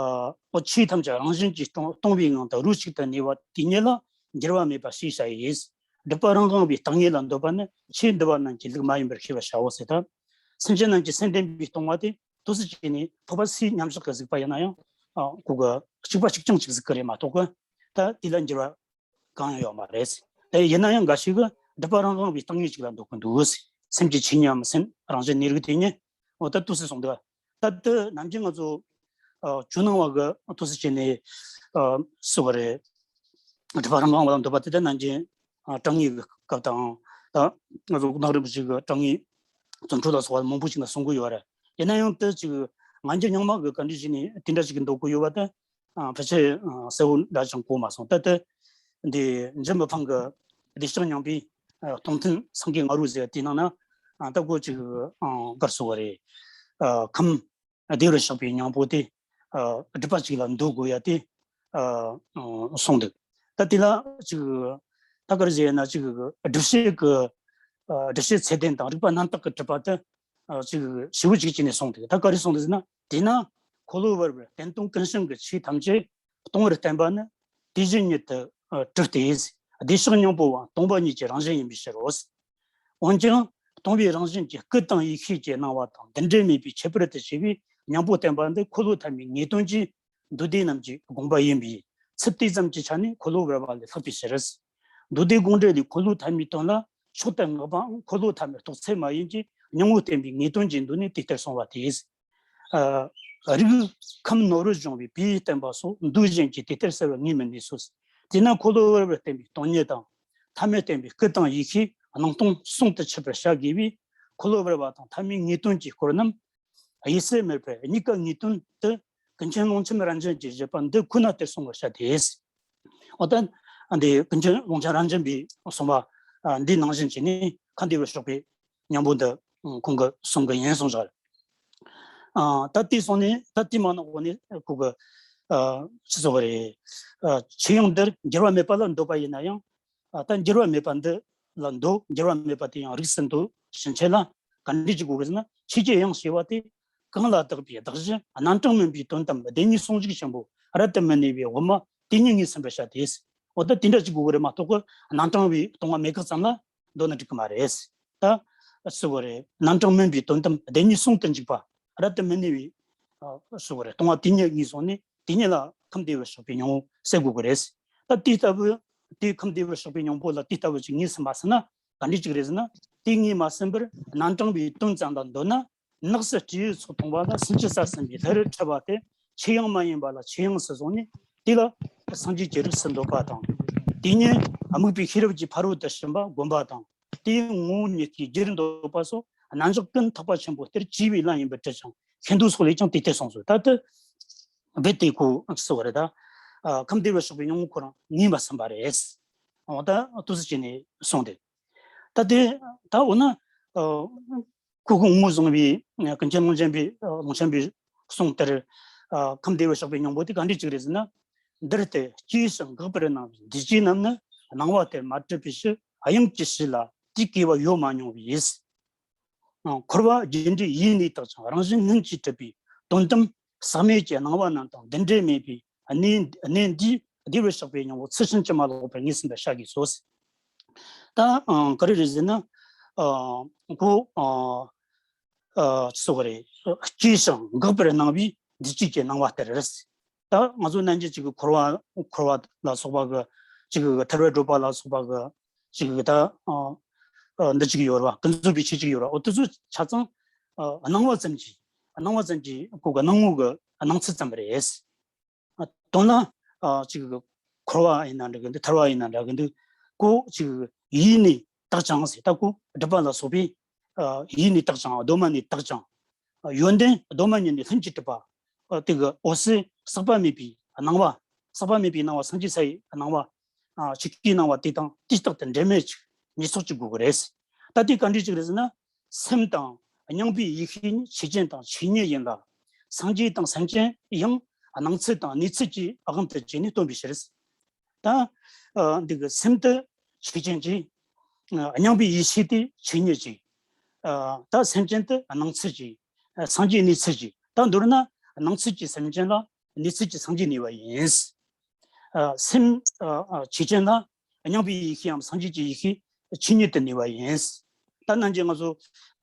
འོ་ཆོས་ཐམས་ཅད་རང་བཞིན་གྱིས་སྟོང་སྟོང་པའི་ངང་དུ་རོ་གཅིག་ཏུ་གནས་པ་དེ་ཉིད་ལ་འགྱུར་བ་མེད་པ་ཞེས་བྱ་ཡིས། སྒྲིབ་པ་རང་དབང་བའི་སྟེང་ཉིད་ལ་འདོད་པ་ནི། ཆོས་འདུལ་བ་རྣམས་ཀྱི་ལུགས་མ་ཡིན་པར་ཤེས་པར་བྱའོ་ཟེར་ད། སེམས་ཅན་རྣམས་ཀྱི་སེམས་བདེན་པའི་སྟོང་པ་དེ་དུས་སུ་བྱས་ནས་ཐོབ་པ་སའི་མཉམ་གཞག་གི་གཟིགས་པ་ཡིན་ན་ཡང་། ཨ་ཁོ་གི་གཅིག་པ་གཅིག་རྐྱང་གཅིག་གཟིགས་ཀྱི་རེད་མ་གཏོགས་གི། ད་དེ་ལ་འགྱུར་བ་གང་ཡང་ཡོད་མ་རེད། དེ་ཡིན་ན་ཡང་འགའ་ཞིག་གིས་སྒྲིབ་པ་རང་དབང་བའི་སྟེང་ཉིད་ཅིག་ལ་འདོད་ཀྱི་འདུག། སེམས་ཀྱི་ཆོས་ཉིད་མ་སེམས་རང་བཞིན་གནས་རིགས་དེ་ཉིད། འོ་ད་དུས་སུ་སོང་འདུག། ད་དེ་ནམ་རྒྱུན་ང་ཚོ་ཨ་ཇོ་ནང་བ་གི་དུས་སུ་བྱས་ནས་ཨ་སུ་བ་རེད། སྒྲིབ་པ་རང་དབང་བ་ལ་འདོད་པ་དེ་ད་ནམ་རྒྱུན་ཨ་དྲང་ངེས་ཀྱི་སྐབས་དང་། ད་ང་ཚོ་གུ་ནག་རིན་པོ་ཆེ་གི་དྲང་ངེས་བརྩོན་འགྲུས་ལ་སོགས་པ་མང་པོ་ཞིག་ན་གསུང་གི་ཡོད་རེད། ཡིན་ན་ཡང་དེ་ཅིག་ང་ཚོ་རྙིང་མ་གི་བཀའ་འདྲི་ཞིག་ནས་དེ་འདྲ་ཞིག་གི་འདོད་གི་ཡོད་པ་དེ། ཨ་ཕལ་ཆེར་ཨ་གསལ་བོ་འདྲ་ཅང་གོ་མ་སོང་། ད་ལྟ་འདི་འཇམ་པའི་ཕང་གི་བདེ་གཤེགས་སྙིང་པོའི་ཨ་སྟོང་ཐུན་སངས་རྒྱས་ང་རོ་ཟེར་བ་དེའི་ནང་ན། ཨ་ད་གོ་ཅིག་ཨ་གར་སོ་བ་རེད། ཨ་ཁམས་བདེ་བར་གཤེགས་པའི་སྙིང་པོ་དེ་ཨ་སྒྲིབ་པ་གཅིག་ལ་འདོད་དགོས་ཡ་དེ་ཨ་གསུངས་འདུག། ད་དེ་ལ་ཅིག་ད་གར་ཟེར་ན་ཅིག་སྒྲིབ་བྱེད་ཀྱི་ཨ་སྒྲིབ་བྱེད་ཚད་ལྡན་དང་རིགས་པ་རྣམ་དག་གི་སྒྲིབ་པ་དེ་ཨ་ཅིག་ཞིབ་པོ་ཅིག་བྱས་ནས་གསུངས་འདུག། ད་ག་རེ་གསུངས་འདུག་ཟེར་ན། དེས་ན་འཁོར་ལོ་བར་བར་བརྟན་སྟོང་ཀུན་བྱང་གི་ཆོས་ཐམས་ཅད་སྟོང་པར་བསྟན་པ་ནི་དེ་བཞིན་ཉིད་དུ་ཨ་གྲུབ་སྟེ། བདེ་གཤེགས་སྙིང་པོ་བ་སྟོང་པ་ཉིད་ཀྱི་རང་བཞིན་ཡིན་པའི་ཕྱིར་རོ། འོན་ཀྱང་སྟོང་པའི་རང་བཞིན་གྱི་སྐུ་དང་ཡེ་ཤེས་ཀྱི་སྣང་བ་དང་འདུ་འབྲལ་མེད་པའི་ཁྱད་པར་དུ་བྱས་པའི་སྙིང་པོ་བསྟན་པ་འདི་འཁོར་ལོ་མཐའ་མའི་ངེས་དོན་གྱི་མདོ་སྡེ་རྣམས་ཀྱི་དགོངས་པ་ཡིན་པས། ཚུལ་དེ་ཙམ་གྱི་ཆ་ནས་འཁོར་ལོ་བར་པ་ལས་ལྷག་པའི་ཕྱིར། མདོ་སྡེ་དགོངས་འགྲེལ་ལས་འཁོར་ལོ་མཐའ་མའི་དོན་ལ་མཆོག་ཏུ་བསྔགས་པའང་འཁོར་ལོ་མཐའ་མའི་རྟོགས་ཚད་མ་ཡིན་གྱི་སྙིང་པོ་བསྟན་པའི་ངེས་དོན་གྱི་མདོ་ནས་དེ་ལྟར་གསུངས་པ་སྟེ། ཨ་རིགས་ཁམས་ནོར་བུར་སྦྱོང་བའི་བུ་ཡིས་བསྟན་པ་སོགས་མདོ་གཞན་གྱིས་དེ་ལྟར་གསལ་བར་ངེས་མི་ནུས་སོ། དེས་ན་འཁོར་ལོ་བར་པར་བསྟན་པའི་སྟོང་ཉིད་དང་། མཐའ་མེད་བསྟན་པའི་སྐུ་དང་ཡེ་ཤེས་སྣང་སྟོང་ཟུང་དུ་འཆར་བར་བྱ་དགོས་པས། འཁོར་ལོ་བར་པ་དང་མཐའ་མའི་ངེས་དོན་གྱི་སྐོར་རྣམས་དབྱེ་གསལ་མེད་པར་གཉིས་ཀ་ངེས་དོན་དུ་ཀུན་མཁྱེན་ཀློང་ཆེན་རབ་འབྱམས་ཀྱི་བཞེད་པ་འདི་ཁོ་ན་ལྟར་གསུང་བར་བྱ་སྟེ། འོ་ད་འདི་ཀུན་མཁྱེན་ཀློང་ཆེན་རབ་འབྱམས་པའི་གསུངས་པ་ཨ་འདི་ནང་བཞིན་བྱས་ནས་ཁམས་བདེ་བར་གཤེགས་པའི་སྙིང་པོ་འདི་ཁོང་གིས་གསུང་གི་ཡིན་གསུངས་བཞག། ཨ་ད་དེ་སོང་ནས་ད་དེ་མ་ནག་པོ་ནས་ཁོ་གི་ཨ་ཅི་ཟེར་བ་རེད། ཨ་ཆོས་དབྱིངས་འདིར་འགྱུར་བ་མེད་པ་ལ་འདོད་པ་ཡིན་ན་ཡང་། ཨ་ད་འགྱུར་བ་མེད་པ་འདི་ལ་འདོད། འགྱུར་བ་མེད་པ་དེ་ཡང་རིགས་སུ་འདོད་ཕྱིན་ཆད་ལ་ག་འདྲ་ཅིག་དགོས་ཀྱི་ཟེར་ན། ཆོས་ཀྱི་དབྱིངས་ཞེས་པ་དེ་གང་ལ་བཏགས་པའི་གདགས་གཞི་རྣམ་གྲངས་མིན་པའི་དོན་དམ་བདེན་གཉིས་ཟུང་འཇུག་ཆེན་པོ་རབ་ཏུ་མི་གནས་པའི་དབུ་མ་དེ་ཉིད་ངོས་ཟིན་པར་བྱ་སྟེ། འོ་ད་དེ་འདྲ་ཅིག་དགོས་ཀྱི་རེད་མ་གཏོགས་གི་རྣམ་གྲངས་པའི་སྟོང་པ་མེད་ཀྱག་ཙམ་ལ་འདོད་ན་འགྲིག་གི་མ་རེད། ད་སུ་གོ་རེད། རྣམ་གྲངས་མིན་པའི་དོན་དམ་བདེན་གཉིས་ཟུང་དུ་འཇུག་པ་རབ་ཏུ་མི་གནས་པའི་ཨ་སུ་གོ་རེད། སྟོང་པ་དེ་ཉིད་ངོས་བཟུང་ནས་དེ་ཉིད་ལ་ཁམས་བདེ་བར་གཤེགས་པའི་སྙིང་པོ་ཟེར་དགོས་ཀྱི་རེད། ད་དེ་ལྟ་བུ་དེ་ཁམས་བདེ་བར་གཤེགས་པའི་སྙིང་པོ་ལ་དེ་ལྟ་བུ་ཅིག་ངོས་ཟིན་མ་ཟིན་ན་ག་འདྲ་ཅིག་རེད་ཟེར་ན། དེ་ངོས་མ་ཟིན་པར་རྣམ་གྲངས་པའི་དོན་ཙམ་ལ་འདོད་ན། ནགས་སུ་སྤྲེའུའི་ཚོགས་མཐོང་བ་ལ་སུམ་ཅུ་རྩ་གསུམ་པའི་ལྷ་རུ་འཁྲུལ་པ་སྟེ། ཆོས་དབྱིངས་མ་ཡིན་པ་ལ་ཆོས་དབྱིངས་སུ་བཟུང་ནས་དེ་ལ་སངས་རྒྱས་ཀྱི་རིགས་སུ་འདོད་པ་དང་། དེ་ཉིད་དམིགས་པའི་ཤེས་རབ་ཀྱི་ཕ་རོལ་ཏུ་ཕྱིན་པ་བསྒོམ་པ་དང་། དེའི་ངོ་བོ་ཉིད་ཀྱི་རྒྱུར་འདོད་པ་སོགས་རྣམ་གཞག་ཀུན་ཐེག་པ་ཆེན་པོ་ལྟར་བྱས་པའི་ལམ་ཡིན་པར་བཀྲལ་ཅིང་མཁས་འདོད་སོགས་ལས་ཀྱང་དེ་ལྟར་གསུངས་སོ། ད་ལྟ་རྦད་དེ་ཁོ་ཟེར་བ་རེད། ད་ཁམས་བདེ་བར་གཤེགས་པའི་སྙིང་པོ་ཁོ་རང་ངོས་མ་ཟིན་པ་རེད། འོ་ད་དུས་སུ་བྱས་ནས་གསུངས་ཏེ། ད་དེ་ད་འོ་ན་ཨ་ཁོ་ཁོ་ངོས་བཟུང་བའི་ཀུན་མཁྱེན་ཀློང་ཆེན་པའི་ཀློང་ཆེན་པའི་གསུང་ལྟར་ཨ་ཁམས་བདེ་བར་གཤེགས་པའི་སྙིང་པོ་དེ་ག་འདྲ་ཅིག་རེད་ཟེར་ན། འདིར་སྟེ་སྐྱེས་ཤིང་འགག་པར་སྣང་བའི་འདུས་བྱས་རྣམས་ནི་སྣང་བ་ལྟར་མ་གྲུབ་པའི་ཕྱིར། དབྱིངས་ཀྱི་ཕྱིར་ལ་དེའི་སྐྱེ་བ་ཡོད་མ་མྱོང་བས། འཁོར་བ་རྒྱུ་འབྲས་ཡིད་གནས་དག་ཅིང་རང་བཞིན་སྔོན་གྱིས་གྲུབ་པའི་དོན་དམ་ཟག་མེད་ཀྱི་སྣང་བ་རྣམས་དང་འདུ་འབྲལ་མེད་པའི་གནས་གནས་འདིས་བདེ་བར་གཤེགས་པའི་སྙིང་པོ་ཚུལ་ཕྱིན་ཅི་མ་ལོག་པར་ངོས་ཟིན་པར་བྱ་དགོས་སོ། ད་ཨ་ག་རེ་རེད་ཟེར་ན། ཨ་ཁོ་ཨ་ཨ་སུ་ག་རེ། སྐྱེས་ཤིང་འགག་པར་སྣང་བའི་འདུས་བྱས་ཀྱི་སྣང་བ་ལྟར་རེད། ད་ང་ཚོ་ནན་ཅིག་གི་འཁོར་བ་འཁོར་བ་ལ་སོགས་པ་གི་ཅིག་གི་ཐར་པར་བགྲོད་པ་ལ་སོགས་པ་གི་ཅིག་གི་ད་ཨ་ཨ་འདི་ཅིག་ཡོད་ར་བ། ཀུན་རྫོབ་པའི་ཆོས་ཅིག་ཡོད་ར། འོ་དེ་ཚོ་ཆ་ཚང་ཨ་སྣང་བ་ཙམ་གྱིས་སྣང་བ་ཙམ་གྱིས་ཁོ་གི་སྣང་ངོ་གི་སྣང་ཚུལ་ཙམ་རེད། ཨ་དོན་ལ་ཨ་ཅིག་གི་འཁོར་བ་ཡིན་ན་འདྲ་གི་འདུག། ཐར་བ་ཡིན་ན་འདྲ་གི་འདུག། ཁོ་ཅིག་གི་ཡིད་གནས་དག་ཅིང་ཟེར། ད་ཁོ་སྒྲིབ་པ་ལ་སོགས་པའི་ཨ་ཡིད་གནས་དག་ཅིང་གདོད་མ་ནས་དག་ཅིང་། ཡོན་ཏན་གདོད་མ་ཉིད་ནས་ལྷུན་གྱིས་གྲུབ་པ། ཨ་དེ་གི་འོད་གསལ་ཟག་པ་མེད་པའི་སྣང་བ། ཟག་པ་མེད་པའི་སྣང་བ། སངས་རྒྱས་ས་ཡི་སྣང་བ། ཨ་ཆོས་སྐུའི་སྣང་བ་དེ་དང་དུས་རྟག་ཏུ་འབྲལ་མེད་ཅིག་གནས་ཚུལ་ཅིག་དགོས་ཀྱི་རེད། ད་དེ་ག་འདྲ་ཅིག་རེད་ཟེར་ན། སེམས་དང་སྙིང་པོའི་ཡེ་ཤེས་ནི་ཆོས་ཅན་དང་ཆོས་ཉིད་ཡིན་ལ། སངས་རྒྱས་དང་སེམས་ཅན་ཡང་སྣང་ཚུལ་དང་གནས་ཚུལ་གྱི་དབང་དུ་བྱས་ནས་སྟོན་པའི་ཕྱིར། ད་ཨ་འདི་གི་སེམས་དེ་ཆོས་ཅན་གྱི་ ཨ་སྙིང་པོའི་ཡེ་ཤེས་དེ་ཆོས་ཉིད་ཅིག་ཨ་ད་སེམས་ཅན་དེ་སྣང་ཚུལ་གྱི་ཨ་སངས་རྒྱས་གནས་ཚུལ་གྱི། ད་མདོར་ན་སྣང་ཚུལ་གྱི་སེམས་ཅན་ལ་གནས་ཚུལ་གྱི་སངས་རྒྱས་གནས་པ་ཡིན། ཨ་སེམས་ཨ་ཨ་ཆོས་ཅན་ལ་སྙིང་པོའི་ཡེ་ཤེས་འམ་སངས་རྒྱས་ཀྱི་ཡེ་ཤེས་ཆོས་ཉིད་དུ་གནས་པ་ཡིན། ད་ནང་བཞིན་ང་ཚོ་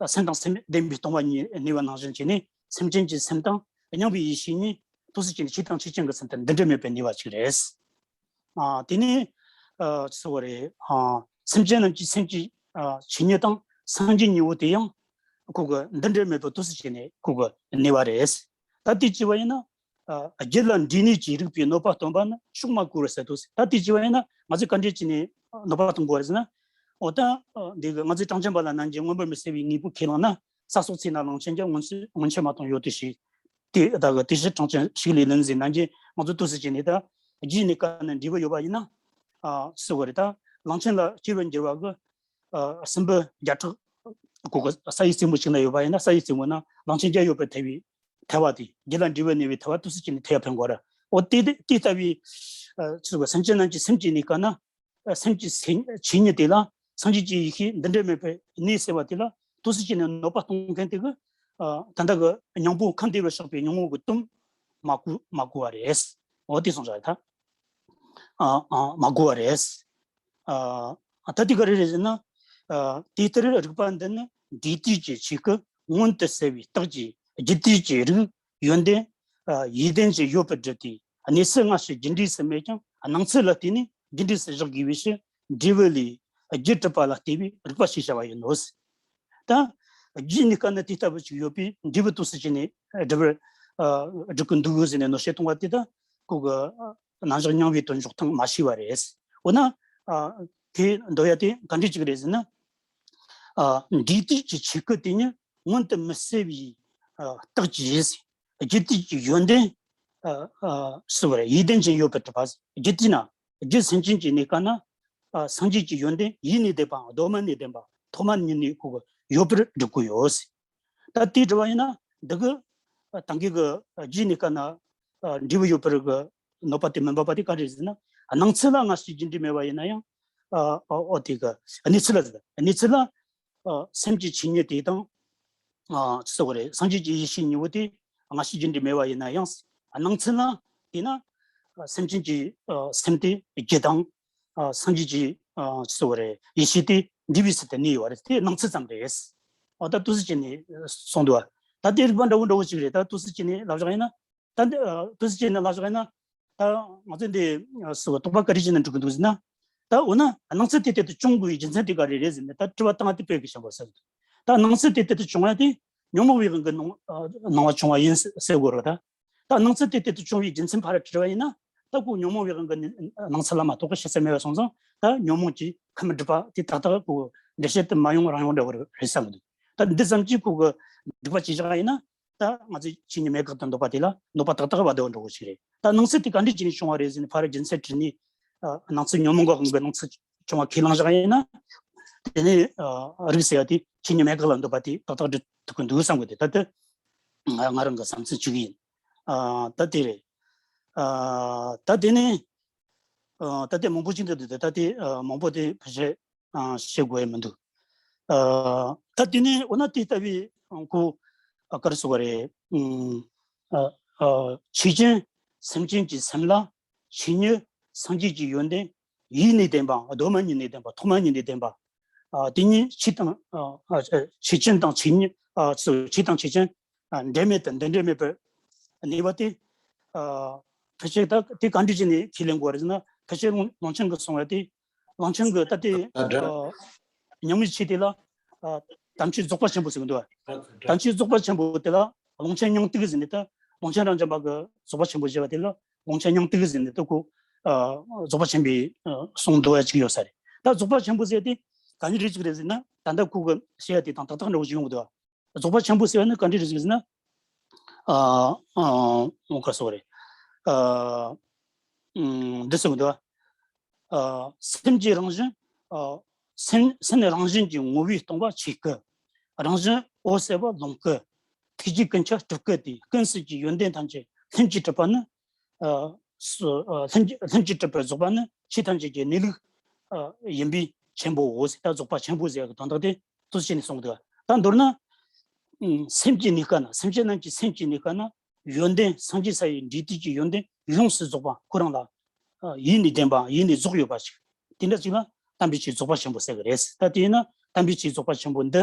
སེམས་དང་སེམས་ལྡན་པའི་སྟོང་པ་ཉིད་གནས་པ་ནང་བཞིན་བྱས་ནས་སེམས་ཅན་གྱི་སེམས་དང་སྙིང་པོའི་ཡེ་ཤེས་གཉིས་ཏོག་ཙམ་གྱིས་ནི་ཆོས་དང་ཆོས་ཅན་གྱི་སེམས་དེ་འདུ་འབྲལ་མེད་པར་གནས་པ་ཅིག་རེད། ཨ་དེ་ནས་ཨ་ཅི་ཟེར་བ་རེད། ཨ་སེམས་ཅན་རྣམས་ཀྱི་སེམས་ཀྱི་ཨ་ཆོས་ཉིད་དང་སངས་རྒྱས་གཉིས་པོ་དེ་ཡང་ཁོ་གི་འདུ་འབྲལ་མེད་པར་ཏོག་ཙམ་བྱས་ནས་ཁོ་གི་གནས་པ་རེད། ད་དེ་བྱས་པ་ཡིན་ན་ཨ་རྒྱུད་ལ་འདྲེས་ནས་ཀྱི་རིགས་པའི་གནོད་པ་སྟོན་པ་ནི་ཕྱོགས་མ་གོལ་བར་ཟད་དོ་ཟེར། ད་དེ་བྱས་པ་ཡིན་ན་ང་ཚོས་ག་འདྲས་བྱས་ནས་གནོད་པ་གཏོང་དགོས་རེད་ཟེར་ན། འོ་ད་ཨ་འདི་གི་ང་ཚོས་གྲངས་ཅན་པ་ལ་ནང་བཞིན་མངོན་པར་མི་གསལ་བའི་དངོས་པོ་ཁས་བླངས་ན། ས་སོགས་ཚེ་ན་གླང་ཆེན་རྒྱལ། སྔོན་ཆད་སྔོན་ཆད་མ་དང་ཡོད་དེ་ཞེས། དེ་ད་གི་དེ་ཕྱིར་གྲངས་ཅན་ཞིག་ལས་ལན་ཟེར་ནང་བཞིན་ང་ཚོ་ཏོག་ཙམ་བྱས་ནས་ད་རྒྱུད་གནས་སྐབས་ན་འབྲས་བུ་ཡོད་པ་ཡིན་ན། ཨ་ཟེར་བ་རེད། ད་གླང་ཆེན་ལ་སྐྱེ་བར་འགྱུར་བ་གི་ཨ་སྲིན་པོ་བརྒྱ་ཕྲག་གོ་གི་ས་ཡི་རྩེ་མོ་ཞིག་ན་ཡོད་པ་ཡིན་ན། ས་ཡི་རྩེ་མོ་ན་གླང་ཆེན་བརྒྱ་ཡོད་པར་ཐལ་བའི་ཐལ་བ་དེ། རྒྱུད་ལ་འབྲས་བུ་གནས་པའི་ཐལ་བ་ཏོག་ཙམ་བྱས་ནས་ཐལ་བ་འཕེན་དགོས་ར། འོ་དེ་དེ་དེ་ལྟ་བུའི་ཨ་ཟེར་བ་སེམས་ཅན་རྣམས་ཀྱི་སེམས་ཀྱི་གནས་སྐབས་ན། སེམས་ཀྱི་སེམས་ཆོས་ཉིད་དེ་ལ་སངས་རྒྱས་ཀྱི་ཡེ་ཤེས་འདུ་འབྲལ་མེད་པར་གནས་ཟེར་བ་དེ་ལ་ཏོག་ཙམ་བྱས་ནས་གནོད་པ་གཏོང་མཁན་དེ་གི་ཨ་ད་ལྟ་གི་སྙིང་པོ་ཁམས་བདེ་བར་གཤེགས་པའི་ཉོན་མོངས་ཀྱི་གཏམ་མ་གོ་མ་གོ་བ་རེད། འོ་དེ་སོང་ཙང་ད་ཨ་ཨ་མ་གོ་བ་རེད། ཨ་ད་དེ་ག་རེ་རེད་ཟེར་ན། ཨ་དེ་ལྟར་རིག་པ་འདི་ནི་འབྲས་དུས་ཀྱི་ཆོས་སྐུ་མངོན་དུ་གསལ་བའི་རྟགས་ཀྱི་རྒྱུད་དུས་ཀྱི་རིགས་ཡོན་ཏན་ཨ་ཡིད་ལྡན་ཅན་ཡོད་པར་བསྒྲུབས་ཏེ། གནས་ཚུལ་སྔ་ཕྱི་རྒྱུ་འབྲས་སུ་མེད་ཀྱང་སྣང་ཚུལ་ལ་བལྟས་ནས་རྒྱུ་འབྲས་སུ་བཞག་དགོས་པའི་ཕྱིར། འབྲས་བུ་ལས་རྒྱུ་གྲུབ་པ་ལ་ལྟོས་པའི་རིགས་པ་ཞེས་བྱ་བ་ཡིན་ནོ། ད་རྒྱུད་གནས་སྐབས་ན་དེ་ལྟ་བུ་ཅིག་ཡོད་པས་འབྲས་བུ་ཏོག་ཙམ་བྱས་ནས་སྒྲུབ་པར་ཨ་སྒྲུབ་ཀྱི་འདུག་ཟེར་ནས་མནོ་བཤད་གཏོང་བ་དེ་ད་ཁོ་གི་ཨ་རྣམ་གཞག་རྙིང་བའི་དོན་འཇོག་སྟངས་མ་ཤེས་པ་རེད། འོ་ན་ཨ་དེ་འདོད་ཡ་དེ་ག་འདྲ་ཅིག་རེད་ཟེར་ན། ཨ་འབྲས་དུས་ཀྱི་ཆོས་སྐུ་དེ་ཉིད་མངོན་དུ་མི་གསལ་བའི་ཨ་རྟགས་ཀྱིས། རྒྱུད་དུས་ཀྱི་ཡོན་ཏན་ཨ་ཨ་ཟེར་བ་རེད། ཡིད་ལྡན་ཅན་ཡོད་པར་གྲུབ་པ། རྒྱུད་དུས་ན་རྒྱུད་སེམས་ཅན་གྱི་གནས་སྐབས་ན་ཨ་སངས་རྒྱས་ཀྱི་ཡོན་ཏན་ཡིད་ནས་ལྡན་པའམ་གདོད་མ་ནས་ལྡན་པ་ཐོག་མ་ཉིད་ནས་ཁོ་གི་ཡོད་པར་སྒྲུབ་དགོས་ཡོད། ད་དེ་འདྲ་བ་ཡིན་ན་འདི་གི་ཨ་ད་གིན་གི་རྒྱུད་གནས་སྐབས་ན་ཨ་འབྲས་བུ་ཡོད་པར་གི་གནོད་པ་དེ་མི་འབབ་པ་དེ་ག་རེ་ཟེར་ན། སྣང་ཚུལ་ལ་སྔ་ཕྱི་རྒྱུ་འབྲས་མེད་པ་ཡིན་ན་ཡང་ཨ་ཨ་ཨོ་དེ་གི་གནས་ཚུལ་ལ་ཟེར། གནས་ཚུལ་ལ་ཨ་སེམས་ཀྱི་ཆོས་ཉིད་དེ་དང་ཨ་ཅི་ཟེར་བ་རེད། སངས་རྒྱས་ཀྱི་ཡེ་ཤེས་གཉིས་པོ་དེ་སྔ་ཕྱི་རྒྱུ་འབྲས་མེད་པ་ཡིན་ན་ཡང་། སྣང་ཚུལ་ལ་དེས་ན་ཨ་སེམས་ཅན་གྱི་ཨ་སེམས་དེ་རྒྱུ་དང་། ཨ་སངས་རྒྱས་ཀྱི་ཨ་ཅི་ཟེར་བ་རེད། ཡེ་ཤེས་དེ་འབྲས་བུའི་ཚུལ་དུ་གནས་ཡོད་པ་རེད། དེ་སྣང་ཚུལ་ཙམ་རེད། ཨ་ད་ཏོག་ཙམ་བྱས་ནས་གསུངས་འདུག་པ། ད་དེ་རིགས་པ་འདྲ་བོ་འདྲ་བོ་ཅིག་རེད། ད་ཏོག་ཙམ་བྱས་ནས་ལབ་བཞག་ཡིན་ན། ད་འདི་ཨ་ཏོག་ཙམ་བྱས་ནས་ལབ་བཞག་ཡིན་ན། ད་ང་ཚོས་འདི་ཨ་སུ་དོགས་པ་ག་རེ་བྱས་ནས་འགྲོ་གི་འདུག་ཟེར་ན། ད་འོ་ན་སྣང་ཚུལ་དེ་ལྟར་དུ་བྱུང་དགོས་པའི་རྒྱུ་མཚན་དེ་ག་རེ་རེད་ཟེར་ནས་ད་དྲི་བ་བཏང་བ་དེ་དཔེ་གི་ཞིམ་པོ་ཟེར། ད་སྣང་ཚུལ་དེ་ལྟར་དུ་བྱུང་བ་དེ་ཉོན་མོངས་པའི་དབང་གིས་སྣང་ཨ་སྣང་བ་བྱུང་བ་ཡིན་ཟེར་དགོས་རེད། ད་ད་སྣང་ཚུལ་དེ་ལྟར་དུ་བྱུང་བའི་རྒྱུ་མཚན་ཕར་དྲི་བ་ཡིན་ན། ད་ཁོ་ཉོན་མོངས་པའི་དབང་གིས་སྣང་ཚུལ་ལ་མ་གཏོགས་པ་ཤེས་ས་མེད་པ་སོང་ཙང་། ད་ཉོན་མོངས་ཀྱི་ཁམས་སྒྲིབ་པ་དེ་ཏག་ཏག་ཁོ་འགྲེལ་བཤད་དུ་མ་ཡོང་རང་ཡོང་འདྲ་བོ་རེད་བསམ་གི་འདུག་ད་འདི་ཙམ་གྱིས་ཁོ་གི་སྒྲིབ་པ་ཇི་བཞག་ཡིན་ན། ད་ང་ཚོས་ཆོས་ཉིད་མེད་དགག་ཏུ་འདོད་པ་དེ་ལ་གནོད་པ་ཏག་ཏག་བ་དེ་འགྲོ་གི་ཞིག་རེད། ད་སྣང་ཚུལ་དེ་ག་འདྲས་བྱས་ནས་བྱུང་བ་རེད་ཟེར་ནས་ཕར་རྒྱུ་མཚན་དྲིས་ནས། ཨ་སྣང་ཚུལ་ཉོན་མོངས་པའི་དབང་གིས་སྣང་ཚུལ་བྱུང་བ་ཁས་བླངས་བཞག་ཡིན་ན། དེ་ནས་ཨ་རིགས་ཟེར་ཡ་དེ་ཆོས་ཉིད་མེད་དགག་ལ་འདོད་པ་དེ་ཏག་ཏག་འགྲིག་ཐུབ་ཀྱི་འདུག་བསམ་གི་འདུག་ད་དེ་ང་ང་རང་གི་བསམ་ཚུལ་གཅིག་ཡིན། ཨ་ད་དེ་རེད། ཨ་ད་དེ་ནས་ཨ་ད་དེ་མང་པོ་ཅིག་འདུག་ད་དེ་ཨ་མང་པོ་དེ་ཕལ་ཆེར་ཨ་བཤད་དགོས་ཡ་མི་འདུག་ཨ་ད་དེ་ནས་འོ་ན་དེ་ལྟ་བུའི་ཁོ་ཨ་ག་རེ་ཟེར་བ་རེད། ཨ་ཨ་ཆོས་ཅན་སེམས་ཅན་གྱི་སེམས་ལ་ཆོས་ཉིད་སངས་རྒྱས་ཀྱི་ཡོན་ཏན་ཡིད་ནས་ལྡན་པ། གདོད་མ་ཉིད་ནས་ལྡན་པ། ཐོག་མ་ཉིད་ནས་ལྡན་པ། ཨ་དེ་ཉིད་ཆོས་དང་ཨ་ཨ་ཆོས་ཅན་དང་ཆོས་ཉིད་ཨ་ཆོས་དང་ཆོས་ཅན་ཨ་འབྲལ་མེད་དུ་འདུ་འབྲལ་མེད་པར་གནས་པ་དེ། ཨ་ཕལ་ཆེར་ད་དེ་ག་འདྲ་བྱས་ནས་ཁས་ལེན་དགོས་རེད་ཟེར་ན། ཕལ་ཆེར་ཀློང་ཀློང་ཆེན་གྱིས་གསུངས་པ་དེ། ཀློང་ཆེན་གྱིས་ད་ལྟའི་ཨ་ཉམས་ལེན་བྱེད་དེ་ལ་ཨ་དམ་ཆོས་རྫོགས་པ་ཆེན་པོ་ཟེར་གྱི་འདུག་པ། དམ་ཆོས་རྫོགས་པ་ཆེན་པོ་དེ་ལ་ཀློང་ཆེན་སྙིང་ཐིག་ཟེར་ནས། ད་ཀློང་ཆེན་རབ་འབྱམས་པ་གིས་རྫོགས་པ་ཆེན་པོ་ཞེས་པ་དེ་ལ་ཀློང་ཆེན་སྙིང་ཐིག་ཟེར་ནས། ད་ཁོ་ཨ་རྫོགས་པ་ཆེན་པོའི་ཨ་གསུང་འདུག་པ་ཅིག་ཡོད་ས་རེད། ད་རྫོགས་པ་ཆེན་པོ་ཟེར་དེ་ག་འདྲ་ཅིག་རེད་ཟེར་ན། ད་ལྟ་ཁོ་གིས་བཤད་ཡ་དེ་དང་ཏག་ཏག་འདྲ་བོ་ཅིག་ཡོང་གི་འདུག་པ། རྫོགས་པ་ཆེན་པོ་ཟེར་བ་ནི་ག་འདྲ་རེད་ཟེར་ན། ཨ་ཨ་ཨོ་ག་སོགས་རེད། ཨ་ཨུམ་འདི་ཟེར་གི་འདུག་ཨ་སེམས་ཀྱི་རང་བཞིན། ཨ་སེམས་སེམས་རང་བཞིན་གྱི་ངོ་བོས་སྟོང་པ་ཆོས་སྐུ། རང་བཞིན་འོད་གསལ་བ་ལོངས་སྐུ། ཐུགས་རྗེ་ཀུན་ཁྱབ་སྤྲུལ་སྐུ་སྟེ། ཀུན་གསལ་གྱི་ཡོན་ཏན་ཐམས་ཅད་ལྷུན་གྱིས་གྲུབ་པ་ནི། ཨ་སུ་ཨ་ལྷུན་གྱིས་ལྷུན་གྱིས་གྲུབ་པར་རྫོགས་པ་ནི་ཆོས་ཐམས་ཅད་ཀྱི་གནས་ལུགས་ཨ་ཡིན་པས། ཆེན་པོའོ་ཟེར། ད་རྫོགས་པ་ཆེན་པོ་ཟེར་གི་དོན་དག་དེ་ཏོག་ཙམ་ནས་གསུངས་འདུག་ད་མདོར་ན། ཨུམ། སེམས་ཀྱི་གནས་སྐབས་ན། སེམས་ཅན་རྣམས་ཀྱི་སེམས་ཀྱི་གནས་སྐབས་ན། ཡོན་ཏན་སངས་རྒྱས་ས་ཡི་འབྲས་དུས་ཀྱི་ཡོན་ཏན་ཡོངས་སུ་རྫོགས་པ། ཁོ་རང་ལ་ཡིད་ནས་ལྡན་པ། ཡིད་ནས་རྫོགས་ཡོད་པ་ཞིག་དེ་འདྲ་ཅིག་ལ་དམ་པའི་ཆོས་རྫོགས་པ་ཆེན་པོ་ཟེར་གི་རེད། ད་དེས་ན་དམ་པའི་ཆོས་རྫོགས་པ་ཆེན་པོ་འདི་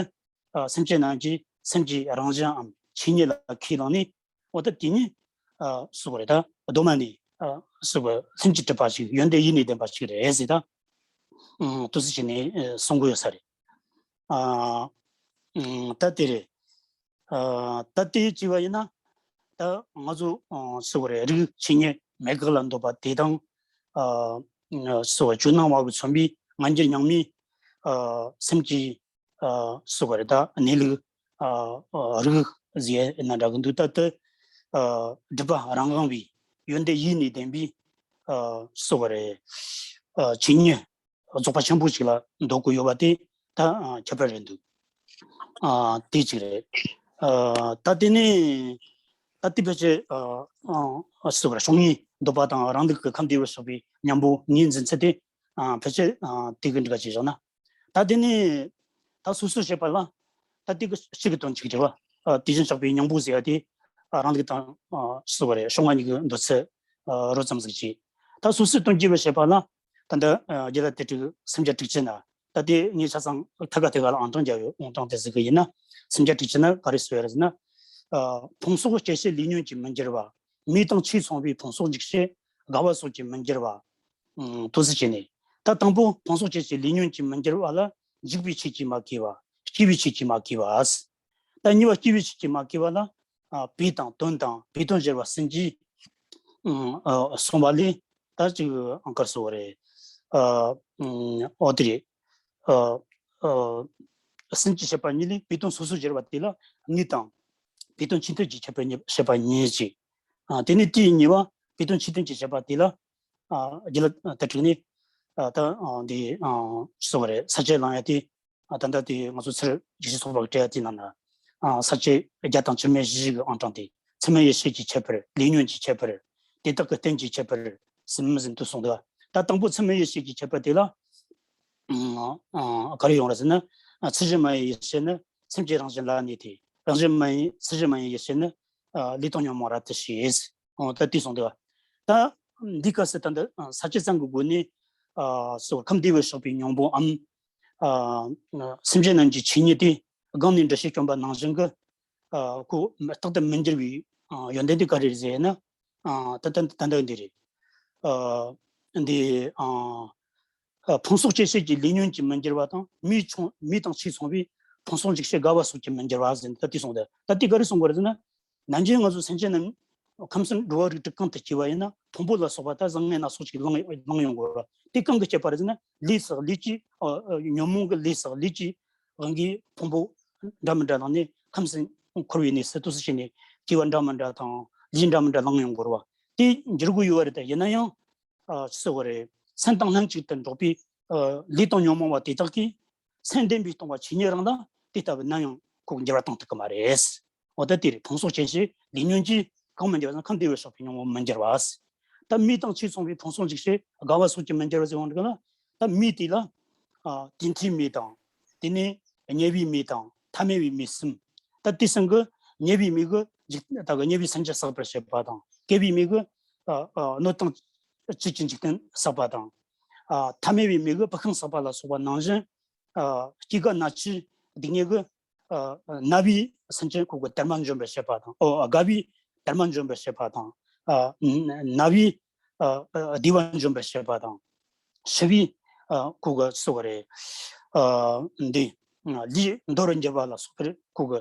སེམས་ཅན་རྣམས་ཀྱི་སེམས་ཀྱི་རང་བཞིན་འམ་ཆོས་ཉིད་ལ་ཁས་བླངས་ནས། འོ་ད་དེ་ཉིད་སུ་བ་རེད། ད་གདོད་མ་ནས་སུ་བ་ལྷུན་གྱིས་གྲུབ་པ་ཞིག་ཡོན་ཏན་ཡིད་ནས་ལྡན་པ་ཞིག་རེད་ཟེར། ད་ཏོག་ཙམ་བྱས་ནས་གསུང་གི་ཡོད་ས་རེད། ད་དེ་རེད། ད་དེ་བྱས་པ་ཡིན་ན། ད་ང་ཚོ་སུ་བ་རེད། རིགས་ཆོས་ཉིད་མེད་དགག་ལ་འདོད་པ་དེ་དང་། སུ་བ་ཇོ་ནང་བ་གིས་མཚོན་པའི་སྔ་འགྱུར་རྙིང་མའི་སེམས་ཀྱི་སུ་བ་རེད། ད་གནས་ལུགས་རིགས་ཟེར་ན་འདྲ་གི་འདུག་ད་དེ་སྒྲུབ་པ་རང་དབང་བའི་ཡོན་ཏན་ཡིད་ནས་ལྡན་པའི་སུ་བ་རེད། ཆོས་ཉིད་རྫོགས་པ་ཆེན་པོ་ཞིག་ལ་འདོད་དགོས་ཡོད་པ་དེ་ད་ཁྱད་པར་རེད་འདུག་དེ་གཅིག་རེད། ད་དེ་ནས་ད་དེ་ཕལ་ཆེར་སུ་བ་རེད། བྱུང་ངེས་འདོད་པ་དང་རང་ལུགས་ཀྱི་ཁམས་བདེ་བར་གཤེགས་པའི་སྙིང་པོ་ངོས་འཛིན་ཚུལ་དེ་ཕལ་ཆེར་དེ་གི་འདྲ་ཅིག་བཞག་ན། ད་དེ་ནས་ད་སོ་སོ་བྱེད་པ་ལ་ད་དེ་གི་གཅིག་གི་དོན་གཅིག་བྱེད་པ། དེ་བཞིན་གཤེགས་པའི་སྙིང་པོ་ཟེར་བ་དེ་རང་ལུགས་དང་སུ་བ་རེད། ཕྱོགས་སྔ་གཉིས་ཀྱི་འདོད་ཚུལ་རོབ་ཙམ་ཟིག་བྱས། ད་སོ་སོའི་དོན་གཅིག་པ་བྱེད་པ་ལ་ད་འདི་རྒྱུད་ལ་དེ་དྲུག་སེམས་བསྐྱེད་དྲུག་ཅུ་ན། ད་དེ་ངས་ཆ་ཚང་ཐད་ཀ་ཐད་ཀ་ལ་ཨང་གྲངས་རྒྱབ་ཡོད། ཨང་གྲངས་དེ་ཟིག་གི་ཡིན་ན། སེམས་བསྐྱེད་དྲུག་ཅུ་ན་ག་རེ་གསུངས་ཡོད་རེད་ཟེར་ན། ཕུང་སོགས་སྐྱེད་བྱེད་ལས་ཉོན་གྱིས་མི་འགྱུར་བ། མེ་དང་ཆོས་མཚུངས་པའི་ཕུང་སོགས་འཇིག་བྱེད་དགའ་བ་སོགས་ཀྱིས་མི་འགྱུར་བ། ཨུམ། དོ་ཟེར་བྱས་ནས། ད་དང་པོ་ཕུང་སོགས་སྐྱེད་བྱེད་ལས་ཉོན་གྱིས་མི་འགྱུར་བ་ལ་འཇིག་པའི་ཆོས་ཀྱིས་མ་གོས་པ། སྐྱེ་བའི་ཆོས་ཀྱིས་མ་གོས་པ། ད་གཉིས་པ་སྐྱེ་བའི་ཆོས་ཀྱིས་མ་གོས་པ་ལ། ཨ། བུ་དང་དོན་དང་བུ་དོན་སྦྱར་བ་གསུམ་གྱིས། ཨུམ། ཨ། གསུངས་པ་ལས་ད་ཅིག་ཨང་གར་སོ་རེད། ཨ། ཨུམ། འོ་དེ་རེད། ཨ། ཨ། གསུམ་གྱི་ཁྱད་པར་གཉིས་ལས་བུ་དོན་སོ་སོ་སྦྱར་བ་དེ་ལ་དངོས་དང་། བུ་དོན་ཆོས་མཐུན་གྱི་ཁྱད་པར་གཉིས། ཁྱད་པར་གཉིས་ཀྱིས། ཨ། དེ་ནས་དེའི་གཉིས་པ་བུ་དོན་ཆོས་མཐུན་གྱི་ཁྱད་པར་དེ་ལ། ཨ། རྒྱུད་ལ་དེ་དྲུག་ནས། ཨ། ད་འདི་སོ་རེད། ས་བཅད་བླང་ཡ་དེ། ཨ། ད་ལྟ་དེ་ང་ཚོ་ཚུར་རྗེས་ཤུལ་ཚོགས་པ་གི་བྲིས་ཡ་དེ་ནང་ན། ཨ། ས་བཅད་བརྒྱ་དང་བཅུ་མེད་བཞི་གི་ཨང་གྲངས་དེ། ཚད་མའི་ཡེ་ཤེས་ཀྱི་ཁྱད་པར། ལས་ཉོན་གྱི་ཁྱད་པར། དེ་དག་གི་རྟེན་གྱི་ཁྱད་པར་ཟེར་མི་ཟིན་དུ་གསུངས་འདུག་ད་དང་པོ་ཚད་མའི་ཡེ་ཤེས་ཀྱི་ཁྱད་པར་དེ་ལ། ཨ། ག་རེ་ཡོང་རེད་ཟེར་ན། ཨ། ཚད་གཞི་མ་ཡིན་ཡེ་ཤེས་ནི་སེམས་ཀྱི་རང་བཞིན་ལ་གནས་ཏེ། རང་བཞིན་མ་ཡིན། ཚད་གཞི་མ་ཡིན་ཡེ་ཤེས་ནི། ཨ། ལས་དང་ཉོན་མོངས་རབ་ཏུ་ཞི། ཨོ། ད་དེ་གསུངས་འདུག་ད་འདི་སྐབས་སུ་ད་འདི་ས་བཅད་ཙམ་གྱི་སྒོ་ནས། ཨ། སོ་ཁམས་བདེ་བར་གཤེགས་པའི་སྙིང་པོའམ། ཨ། སེམས་ཅན་རྣམས་ཀྱི་ཆོས་ཉིད་དེ་སྒང་ནས་འགྲེལ་བཤད་བསྐྱོན་པ་ནང་བཞིན་གྱི། ཨ། ཁོ་རྟག་ཏུ་མི་འགྱུར་བའི། ཨ། ཡོན་ཏན་དེ་ག་རེ་རེད་ཟེར་ན། ཨ། ད་ད་ད་ལྟ་འདི་རེད། ཨ། འདི། ཨ། ཕུང་སོགས་སྐྱེད་བྱེད་ཀྱི་ལས་ཉོན་གྱིས་མི་འགྱུར་བ་དང་། མེ་ཆུང་། མེ་དང་ཆོས་མཚུངས་པའི་ཕུང་སོགས་འཇིག་བྱེད་དགའ་བ་སོགས་ཀྱིས་མི་འགྱུར་བ་ཟེར་ནས་ད་དེ་གསུངས་ཏེ། ད་དེ་ག་རེ་གསུང་གི་རེད་ཟེར་ན། ནམ་རྒྱུན་ང་ཚོ་སེམས་ཅན་རྣམས་ཁམས་གསུམ་འགྲོ་བ་རིགས་དྲུག་གང་དུ་སྐྱེ་བ་ཡིན་ན་ཕུང་པོ་ལ་སོགས་པ་ད་བཟང་ངན་སྣ་ཚོགས་ཅིག་བླངས་བླངས་ཡོང་དགོས་ར། དེ་གང་གིས་སྐྱེད་པ་རེད་ཟེར་ན། ལས་བསགས་ལས་ཀྱིས། ཨ། ཨ། ཉོན་མོངས་ཀྱི་ལས་བསགས་ལས་ཀྱིས་དབང་གིས་ཕུང་པོ་འདྲ་མི་འདྲ་བླངས་ནས་ཁམས་གསུམ་འཁོར་བའི་གནས་སུ་ཏོག་ཙམ་བྱས་ནས་སྐྱེ་བ་འདྲ་མི་འདྲ་དང་ལས་འདྲ་མི་འདྲ་བླངས་ཡོང་དགོས་ར། དེ་འགྱུར་དགོས་ཡོད་པ་རེད། ད་ཡིན་ན་ཡང་། ཨ། ཅི་ཟེར་བ་རེད། སེམས་དང་ལྷན་ཅིག་ཏུ་འགྲོགས་པའི། ཨ། ལས་དང་ཉོན་མོངས་པ་དེ་དག་གིས་སེམས་བདེན་པའི་སྟོང་པ་ཆོས་ཉིད་རང་ལ་དེ་ལྟ་བུ་ནམ་ཡང་ཁོ་འགྱུར་བ་གཏོང་ཐུབ་ཀྱི་མ་རེད། འོ་ད་དེ་རེད། ཕུང་སོགས་སྐྱེད་བྱེད་ལས་ཉོན་གྱིས་གང་མི་འགྱུར་བ་ན་ཁམས་བདེ་བར་གཤེགས་པའི་སྙིང་པོ་མི་འགྱུར་བ། ད་མེ་དང་ཆོས་མཚུངས་པའི་ཕུང་སོགས་འཇིག་བྱེད་དགའ་བ་སོགས་ཀྱིས་མི་འགྱུར་བ་ཟེར་བ་འདི་ག་ལ། ད་མེ་དེ་ལ། ཨ། དུས་མཐའི་མེ་དང་། དེ་ནས་དམྱལ་བའི་མེ་དང་ཐ་མལ་པའི་མེ་གསུམ། ད་དེ་གསུམ་གྱིས་དམྱལ་བའི་མེ་གིས་འཇིག་ད་གི་དམྱལ་བའི་སེམས་ཅན་བསགས་པར་བྱེད་པ་དང་། བསྐལ་པའི་མེ་གིས། ཨ། ཨ། གནོད་དང་བཅས་ཀྱི་འཇིག་རྟེན་བསགས་པ་དང་། ཨ། ཐ་མལ་པའི་མེ་གིས་བུད་ཤིང་བསགས་པ་ལ་སོགས་པ་ནང་བཞིན། ཨ། སྐྱེ་རྒ་ན་འཆིའི་སྡུག་བསྔལ་གྱིས། ཨ། ན་བའི་སེམས་ཅན་ཁོ་གི་དལ་མ་འཇོམས་པར་བྱེད་པ་དང་། ཨོ། རྒ་བའི་དལ་མ་འཇོམས་པར་བྱེད་པ་དང་། ཨ། ན་བའི། ཨ། ཨ། བདེ་བ་འཇོམས་པར་བྱེད་པ་དང་། ཤི་བའི། ཨ། ཁོ་གི་སོ་རེད། ཨ། འདི་ལས་མདོ་རུ་འགྱུར་བ་ལ་སོགས་པར་ཁོ་གི་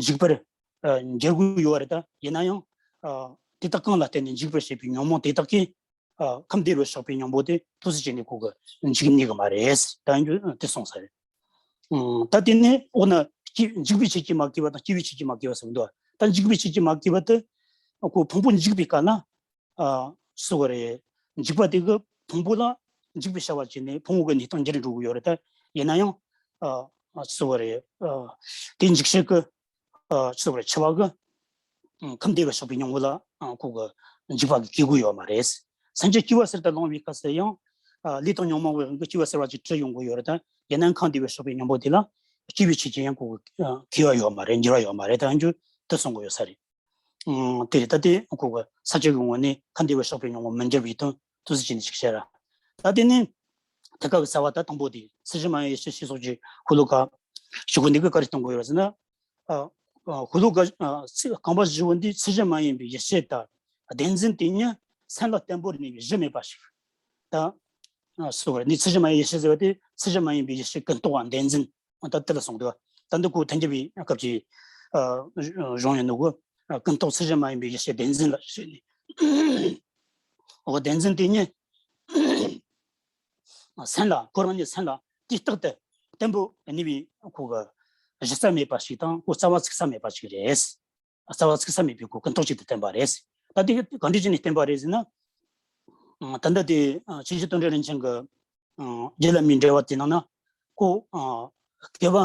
འཇིག་པར། ཨ། འགྱུར་དགོས་ཡོད་རེད། ད་ཡིན་ན་ཡང་། ཨ། དེ་དག་གང་ལ་བརྟེན་ནས་འཇིག་པར་བྱེད་པའི་ཉོན་མོངས་དེ་དག་གིས། ཨ། ཁམས་བདེ་བར་གཤེགས་པའི་སྙིང་པོ་དེ་ཏོག་ཙམ་བྱས་ནས་ཁོ་གི་འཇིག་ནུས་ཀྱི་མ་རེད། ད་ཡིན་རྒྱུ་དེ་གསུངས་ས་རེད། ཨང་། ད་དེ་ནས་འོ་ན་སྐྱེ་འཇིག་པའི་ཆོས་ཀྱིས་མ་གོས་པ་དང་སྐྱེ་བའི་ཆོས་ཀྱིས་མ་གོས་པ་ཟེར་གི་འདུག་ད་འཇིག་པའི་ཆོས་ཀྱིས་མ་གོས་པ་དེ། ཁོ་ཕུང་པོ་འཇིག་པའི་སྐབས་ན། ཨ། སུ་བ་རེད། འཇིག་པ་དེ་གིས་ཕུང་པོ་ལ་འཇིག་པའི་བྱ་བ་བྱས་ནས་ཕུང་པོ་གི་གནས་སྟངས་འགྱུར་འགྲོ་གི་ཡོད་རེད། ད་ཡིན་ན་ཡང་། ཨ། སུ་བ་རེད། ཨ། དེ་འཇིག་བྱེད་ཀྱི། ཨ། སུ་བ་རེད། འཆི་བ་གིས། ཨ། ཁམས་བདེ་བར་གཤེགས་པའི་སྙིང་པོ་ལ། ཨ། ཁོ་གི་འཇིག་པ་གིས་གོས་དགོས་ཡོད་མ་རེད། སེམས་ཅན་སྐྱེ་བ་གསར་དུ་བླངས་པའི་སྐབས་སུ་ཡང་། ལས་དང་ཉོན་མོངས་པའི་དབང་གིས་སྐྱེ་བ་གསར་བ་ཅིག་བྲི་ཡོང་གི་ཡོད་རེད། ད་ཡིན་ནའང་ཁམས་བདེ་བའི་གཤེགས་པའི་སྙིང་པོ་དེ་ལ་སྐྱེ་བའི་ཆོས་ཅན་ཡང་གོ་གི་ཡོད་མ་རེད། འགྱུར་བ་ཡོད་མ་རེད། ད་འགྱུར་དུ་སོང་གི་ཡོད་ས་རེད། ཨང་། དེ་རེད། ད་དེ་ཁོ་གི་ས་བཅད་ཀྱི་ངོས་ནས་ཁམས་བདེ་བའི་གཤེགས་པའི་སྙིང་པོ་མི་འགྱུར་བའི་དོན་དུ་ཟེར་གྱི་ནི་ཞིག་བཤད་ར། ད་དེ་ནི་ཐད་ཀ་གི་རྩ་བ་ད་དང་པོ་དེ་ཚད་གཞི་མ་ཡིན་པའི་ཡེ་ཤེས་ཞེས་སོགས་ཀྱི་ཤོ་ལོ་ཀ་ཞུ་གི་འདི་གི་ག་རེ་གཏོང་གི་ཡོད་ཟེར་ན། ཨ་ཨ་ཤོ་ལོ་ཀ་ཨ་ཚིག་རྐང་པ་བཞི་བོ་འདི་ཚད་གཞི་མ་ཡིན་པའི་ཡེ་ཤེས་ལྟར་བདེན་འཛིན་དེ་ཉིད་སེམས་ལ་བརྟན་པོར་གནས་པའི་གཞི་མེད་པ་ཞིག་ད་ཨ་སོགས་རེད། འདི་ཚད་གཞི་མ་ཡིན་པའི་ཡེ་ཤེས་ཟེར་བ་དེ་ཚད་གཞི་མ་ཡིན་པའི་ཡེ་ཤེས་ཀུན་རྟོག་པ་བདེན་འཛིན། ད་དེ་ལ་སོང་འདུག་ད་འདི་གོ་ཐལ་འགྱུར་བའི་སྐབས་ཀྱི་ཨ་གཞུང་ཡིན་ནོ་གོ། ཨ་ཀུན་རྟོག་ཚད་གཞི་མ་ཡིན་པའི་ཡེ་ཤེས་བདེན་འཛིན་ལ་ཞེས་ནས། འོ་བདེན་འཛིན་དེ་ཉིད་སེམས་ལ་ཁོ་རང་ཉིད་སེམས་ལ་དུས་རྟག་ཏུ་བརྟན་པོ་གནས་པའི་ཁོ་གི་གཞི་རྩ་མེད་པ་ཞིག་དང་ཁོ་རྩ་བ་ཚིག་རྩ་མེད་པ་ཞིག་རེད། རྩ་བ་ཚིག་རྩ་མེད་པའི་ཁོ་ཀུན་རྟོག་ཅིག་ཏུ་བསྟན་པ་རེད། ད་དེ་ག་འདྲ་བྱས་ནས་བསྟན་པ་རེད་ཟེར་ན། ད་ལྟ་དེ་ཆོས་རྗེ་དོན་གྲུབ་རིན་ཆེན་གྱི་རྒྱུད་བླ་མའི་འགྲེལ་བ་དེ་ནང་ན་ཁོ་སྐྱེ་བ་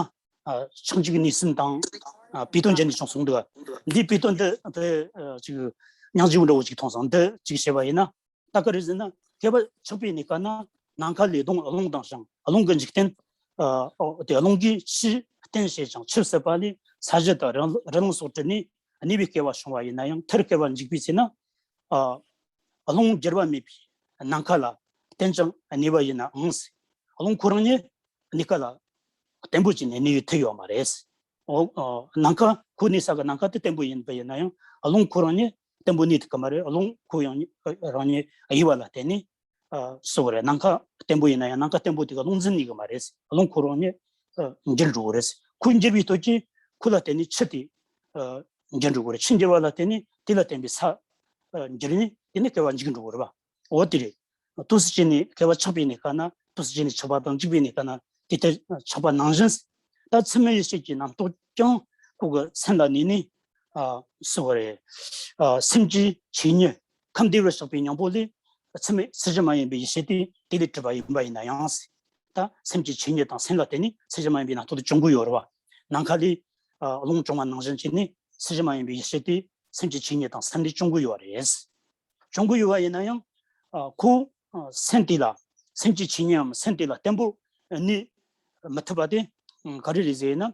ཆགས་འཇིག་གནས་གསུམ་དང་པའི་དོན་བརྗོད་ནས་ཀྱང་གསུངས་འདུག་འདིའི་པའི་དོན་འདི་ཅིག་སྙིང་རྗེ་བོ་འདྲ་བོ་ཅིག་མཐོང་སོང་། འདི་ཅིག་བཤད་པ་ཡིན་ན། ད་ག་རེ་ཟེར་ན་སྐྱེ་བ་ཆགས་པའི་གནས་སྐབས་ན་ནམ་མཁའ་ལས་ལྡང་རླུང་ལྡང་ཞིང་རླུང་གི་འཇིག་རྟེན། ཨ་དེ་རླུང་གིས་ཆུའི་རྟེན་བྱེད་ཅིང་ཆུ་བསྲུབས་པ་ལས་ས་གཞི་དང་རི་རི་ལུང་སོགས་བྲི་ནས་གནས་པའི་སྐྱེ་བ་བྱུང་བ་ཡིན་ན་ཡང་མཐར་སྐྱེ་བ་འཇིག་པའི་ཚེ་ན། ཨ་རླུང་འགྱུར་བ་མེད་པའི་ནམ་མཁའ་ལ་བརྟེན་ཅིང་གནས་པ་ཡིན་ནའང་། རླུང་ཁོ་རང་ཉིད་གནས་སྐབས་ལ་བརྟན་པོ་བྱས་ནས་གནས་ཡུལ་དུ་ཡོད་མ་རེད། འོ་ཨ་ནམ་མཁའ་ཁོ་གནས་ས་གི་ནམ་མཁའ་དེ་བརྟན་པོ་ཡིན་པ་ཡིན་ན་ཡང་རླུང་ཁོ་རང་ཉིད་བརྟན་པོ་གནས་ཐུབ་ཀྱི་མ་རེད། རླུང་ཁོ་ཡང་རང་ཉིད་དབྱེ་བ་ལ་བརྟེན་ནས་ཨ་སོ་རེད། ནམ་མཁའ་བརྟན་པོ་ཡིན་ན་ཡང་ནམ་མཁའ་བརྟན་པོ་དེ་ག་རླུང་འཛིན་གནས་ཀྱི་མ་རེད། རླུང་ཁོ་རང་ཉིད་ཨ་འགྱུར་འགྲོ་གི་རེད། ཁོ་འགྱུར་བའི་སྟོབས་ཀྱིས་ཁོ་ལ་བརྟེན་ནས་ཆུ་དེ་ཨ་འགྱུར་འགྲོ་གི་རེད། ཆུ་འགྱུར་བ་ལ་བརྟེན་ནས་དེ་ལ་བརྟེན་པའི་ས་ཨ་འགྱུར་ནས་དེ་ནས་སྐྱེ་བ་འཇིག་འགྲོ་གི་རེད་པ། འོ་དེ་རེད། དུས་སུ་བྱས་ནས་སྐྱེ་བ་ཆགས་པའི་གནས་སྐབས་ན། དུས་སུ་བྱས་ནས་ཆགས་པ་དང་འཇིག་པའི་གནས་སྐབས་ན་དེ་ལྟར་ཆགས་པ་ནང་བཞིན། ད་ཚད་མེད་ཡེ་ཤེས་ཀྱི་རྣམ་རྟོག་ཀྱང་ཁོ་གི་སེམས་ལ་གནས་ནས་ཨ་སོ་རེད། ཨ་སེམས་ཀྱི་ཆོས་ཉིད་ཁམས་བདེ་བར་གཤེགས་པའི་སྙིང་པོ་ལས་ཚད་མེད་ཚད་གཞི་མ་ཡིན་པའི་ཡེ་ཤེས་དེ་དེ་ལས་གྲུབ་པ་ཡིན་པ་ཡིན་ན་ཡང་། ད་སེམས་ཀྱི་ཆོས་ཉིད་དང་སེམས་ལ་བརྟེན་ནས་ཚད་གཞི་མ་ཡིན་པའི་རྣམ་རྟོག་དེ་བྱུང་གི་ཡོད་རེད་པ། ནམ་མཁའ་ལས་ཨ་རླུང་བྱུང་བ་ནང་བཞིན་བྱས་ནས་ཚད་གཞི་མ་ཡིན་པའི་ཡེ་ཤེས་དེ་སེམས་ཀྱི་ཆོས་ཉིད་དང་སེམས་ལས་བྱུང་གི་ཡོད་རེད། བྱུང་གི་ཡོད་པ་ཡིན་ན་ཡང་། ཨ་ཁོ་ཨ་སེམས་དེ་ལ་སེམས་ཀྱི་ཆོས་ཉིད་འམ་སེམས་དེ་ལ་བརྟན་པོ་གནས་མི་ཐུབ་པ་དེ་ཨ་ག་རེ་རེད་ཟེར་ན།